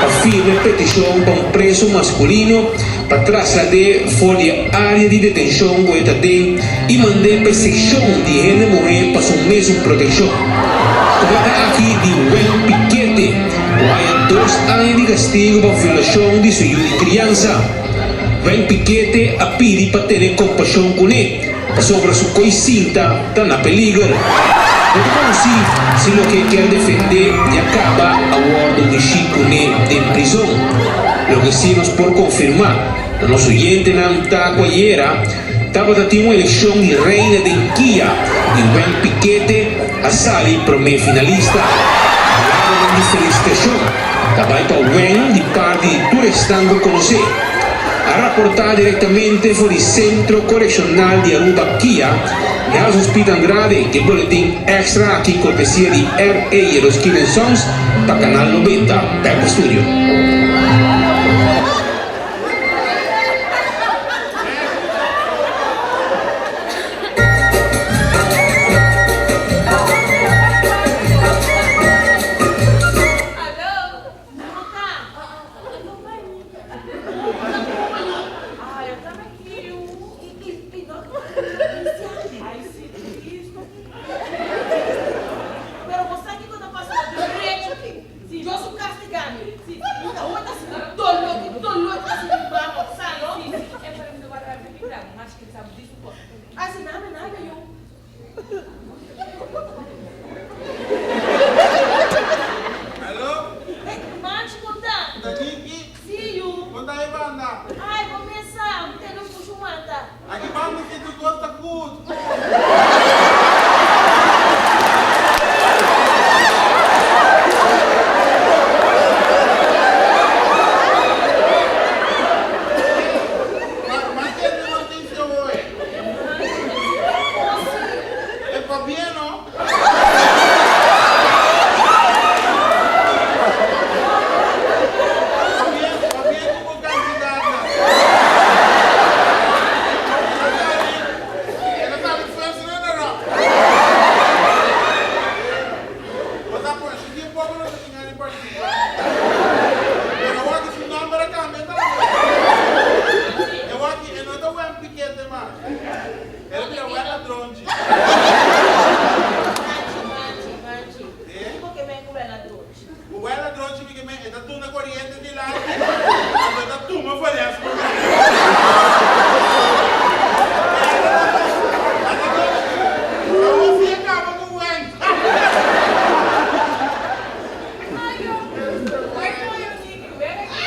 pa firma e petishon pa un preso maskulino pa traslad'é for di e área di detenshon ku e ta den i mand'é pa e sekshon di hende muhé pa su mesun protekshon. Ta trata aki di Wen Pikete, ku haña dos aña di kastigu pa violashon di su yu di kriansa. Wen Pikete a pidi pa tene kompashon kuné. Pasobra su koi sinta ta na peliger. No ta konosí si loke e kier defendé ya kaba a wòrdu mishí kuné den prizon. Loke sí nos por konfirmá na nos oyentenan ta ku ayera tabata tin un elekshon di reina den Kia i Wen Pikete a sali promé finalista. Palabranan di felisitashon ta bai pa Wen di parti di tur esnan ku konosé. A raportá direktamente for di Sentro Korekshonal di Aruba, kia, Nelson Speed Andrade, ke boletin èkstra aki kortesia di RA Yeroskin and Sons pa Kanal 90. Bèk pa studio. Pero bo sa kiko ta pasa na derecho aki? Dios su castiga mi. Awor ta sinti dolor ki dolor ta sinti baba, sa no? Asina mi nada yu. Alo? Hey, Manchi, kon ta? Ta Niki? Si, yu. Kon ta e banda? Ai, bo mes sa, mi tene un pushu mata. Aki banda si tur kos ta goed. Ma, ma tende noticia hoy. E pabia no. Pabia, pabia ku bo kandidatnan. El a sali, el a sali first runner up. Bo sa por si tin poko no ta tin gana di participa. Pero awor aki su nomber a kambia tambe. Awor aki e no ta wen pikete mas. El a bira wen ladronchi. Manchi, manchi, manchi. Kiko ke men ku wen ladronchi? Ku wen ladronchi mi ke men e ta tuna koriente dilanti, anto e ta tuma for di su lugar. Awor si e kaba ku wen. Ayo, wen koyo Niki, wen aki.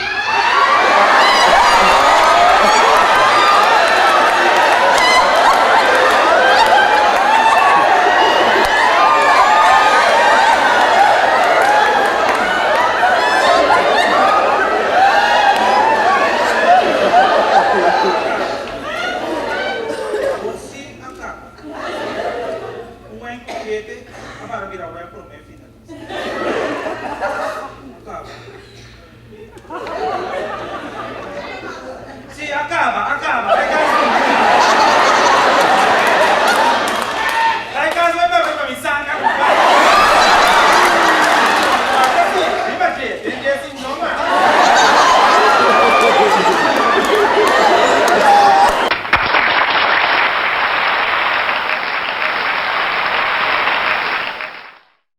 Awor sí a kaba. Un wijn kokete a para bira wijn promé finalista. A kaba. Sí, a kaba, a kaba.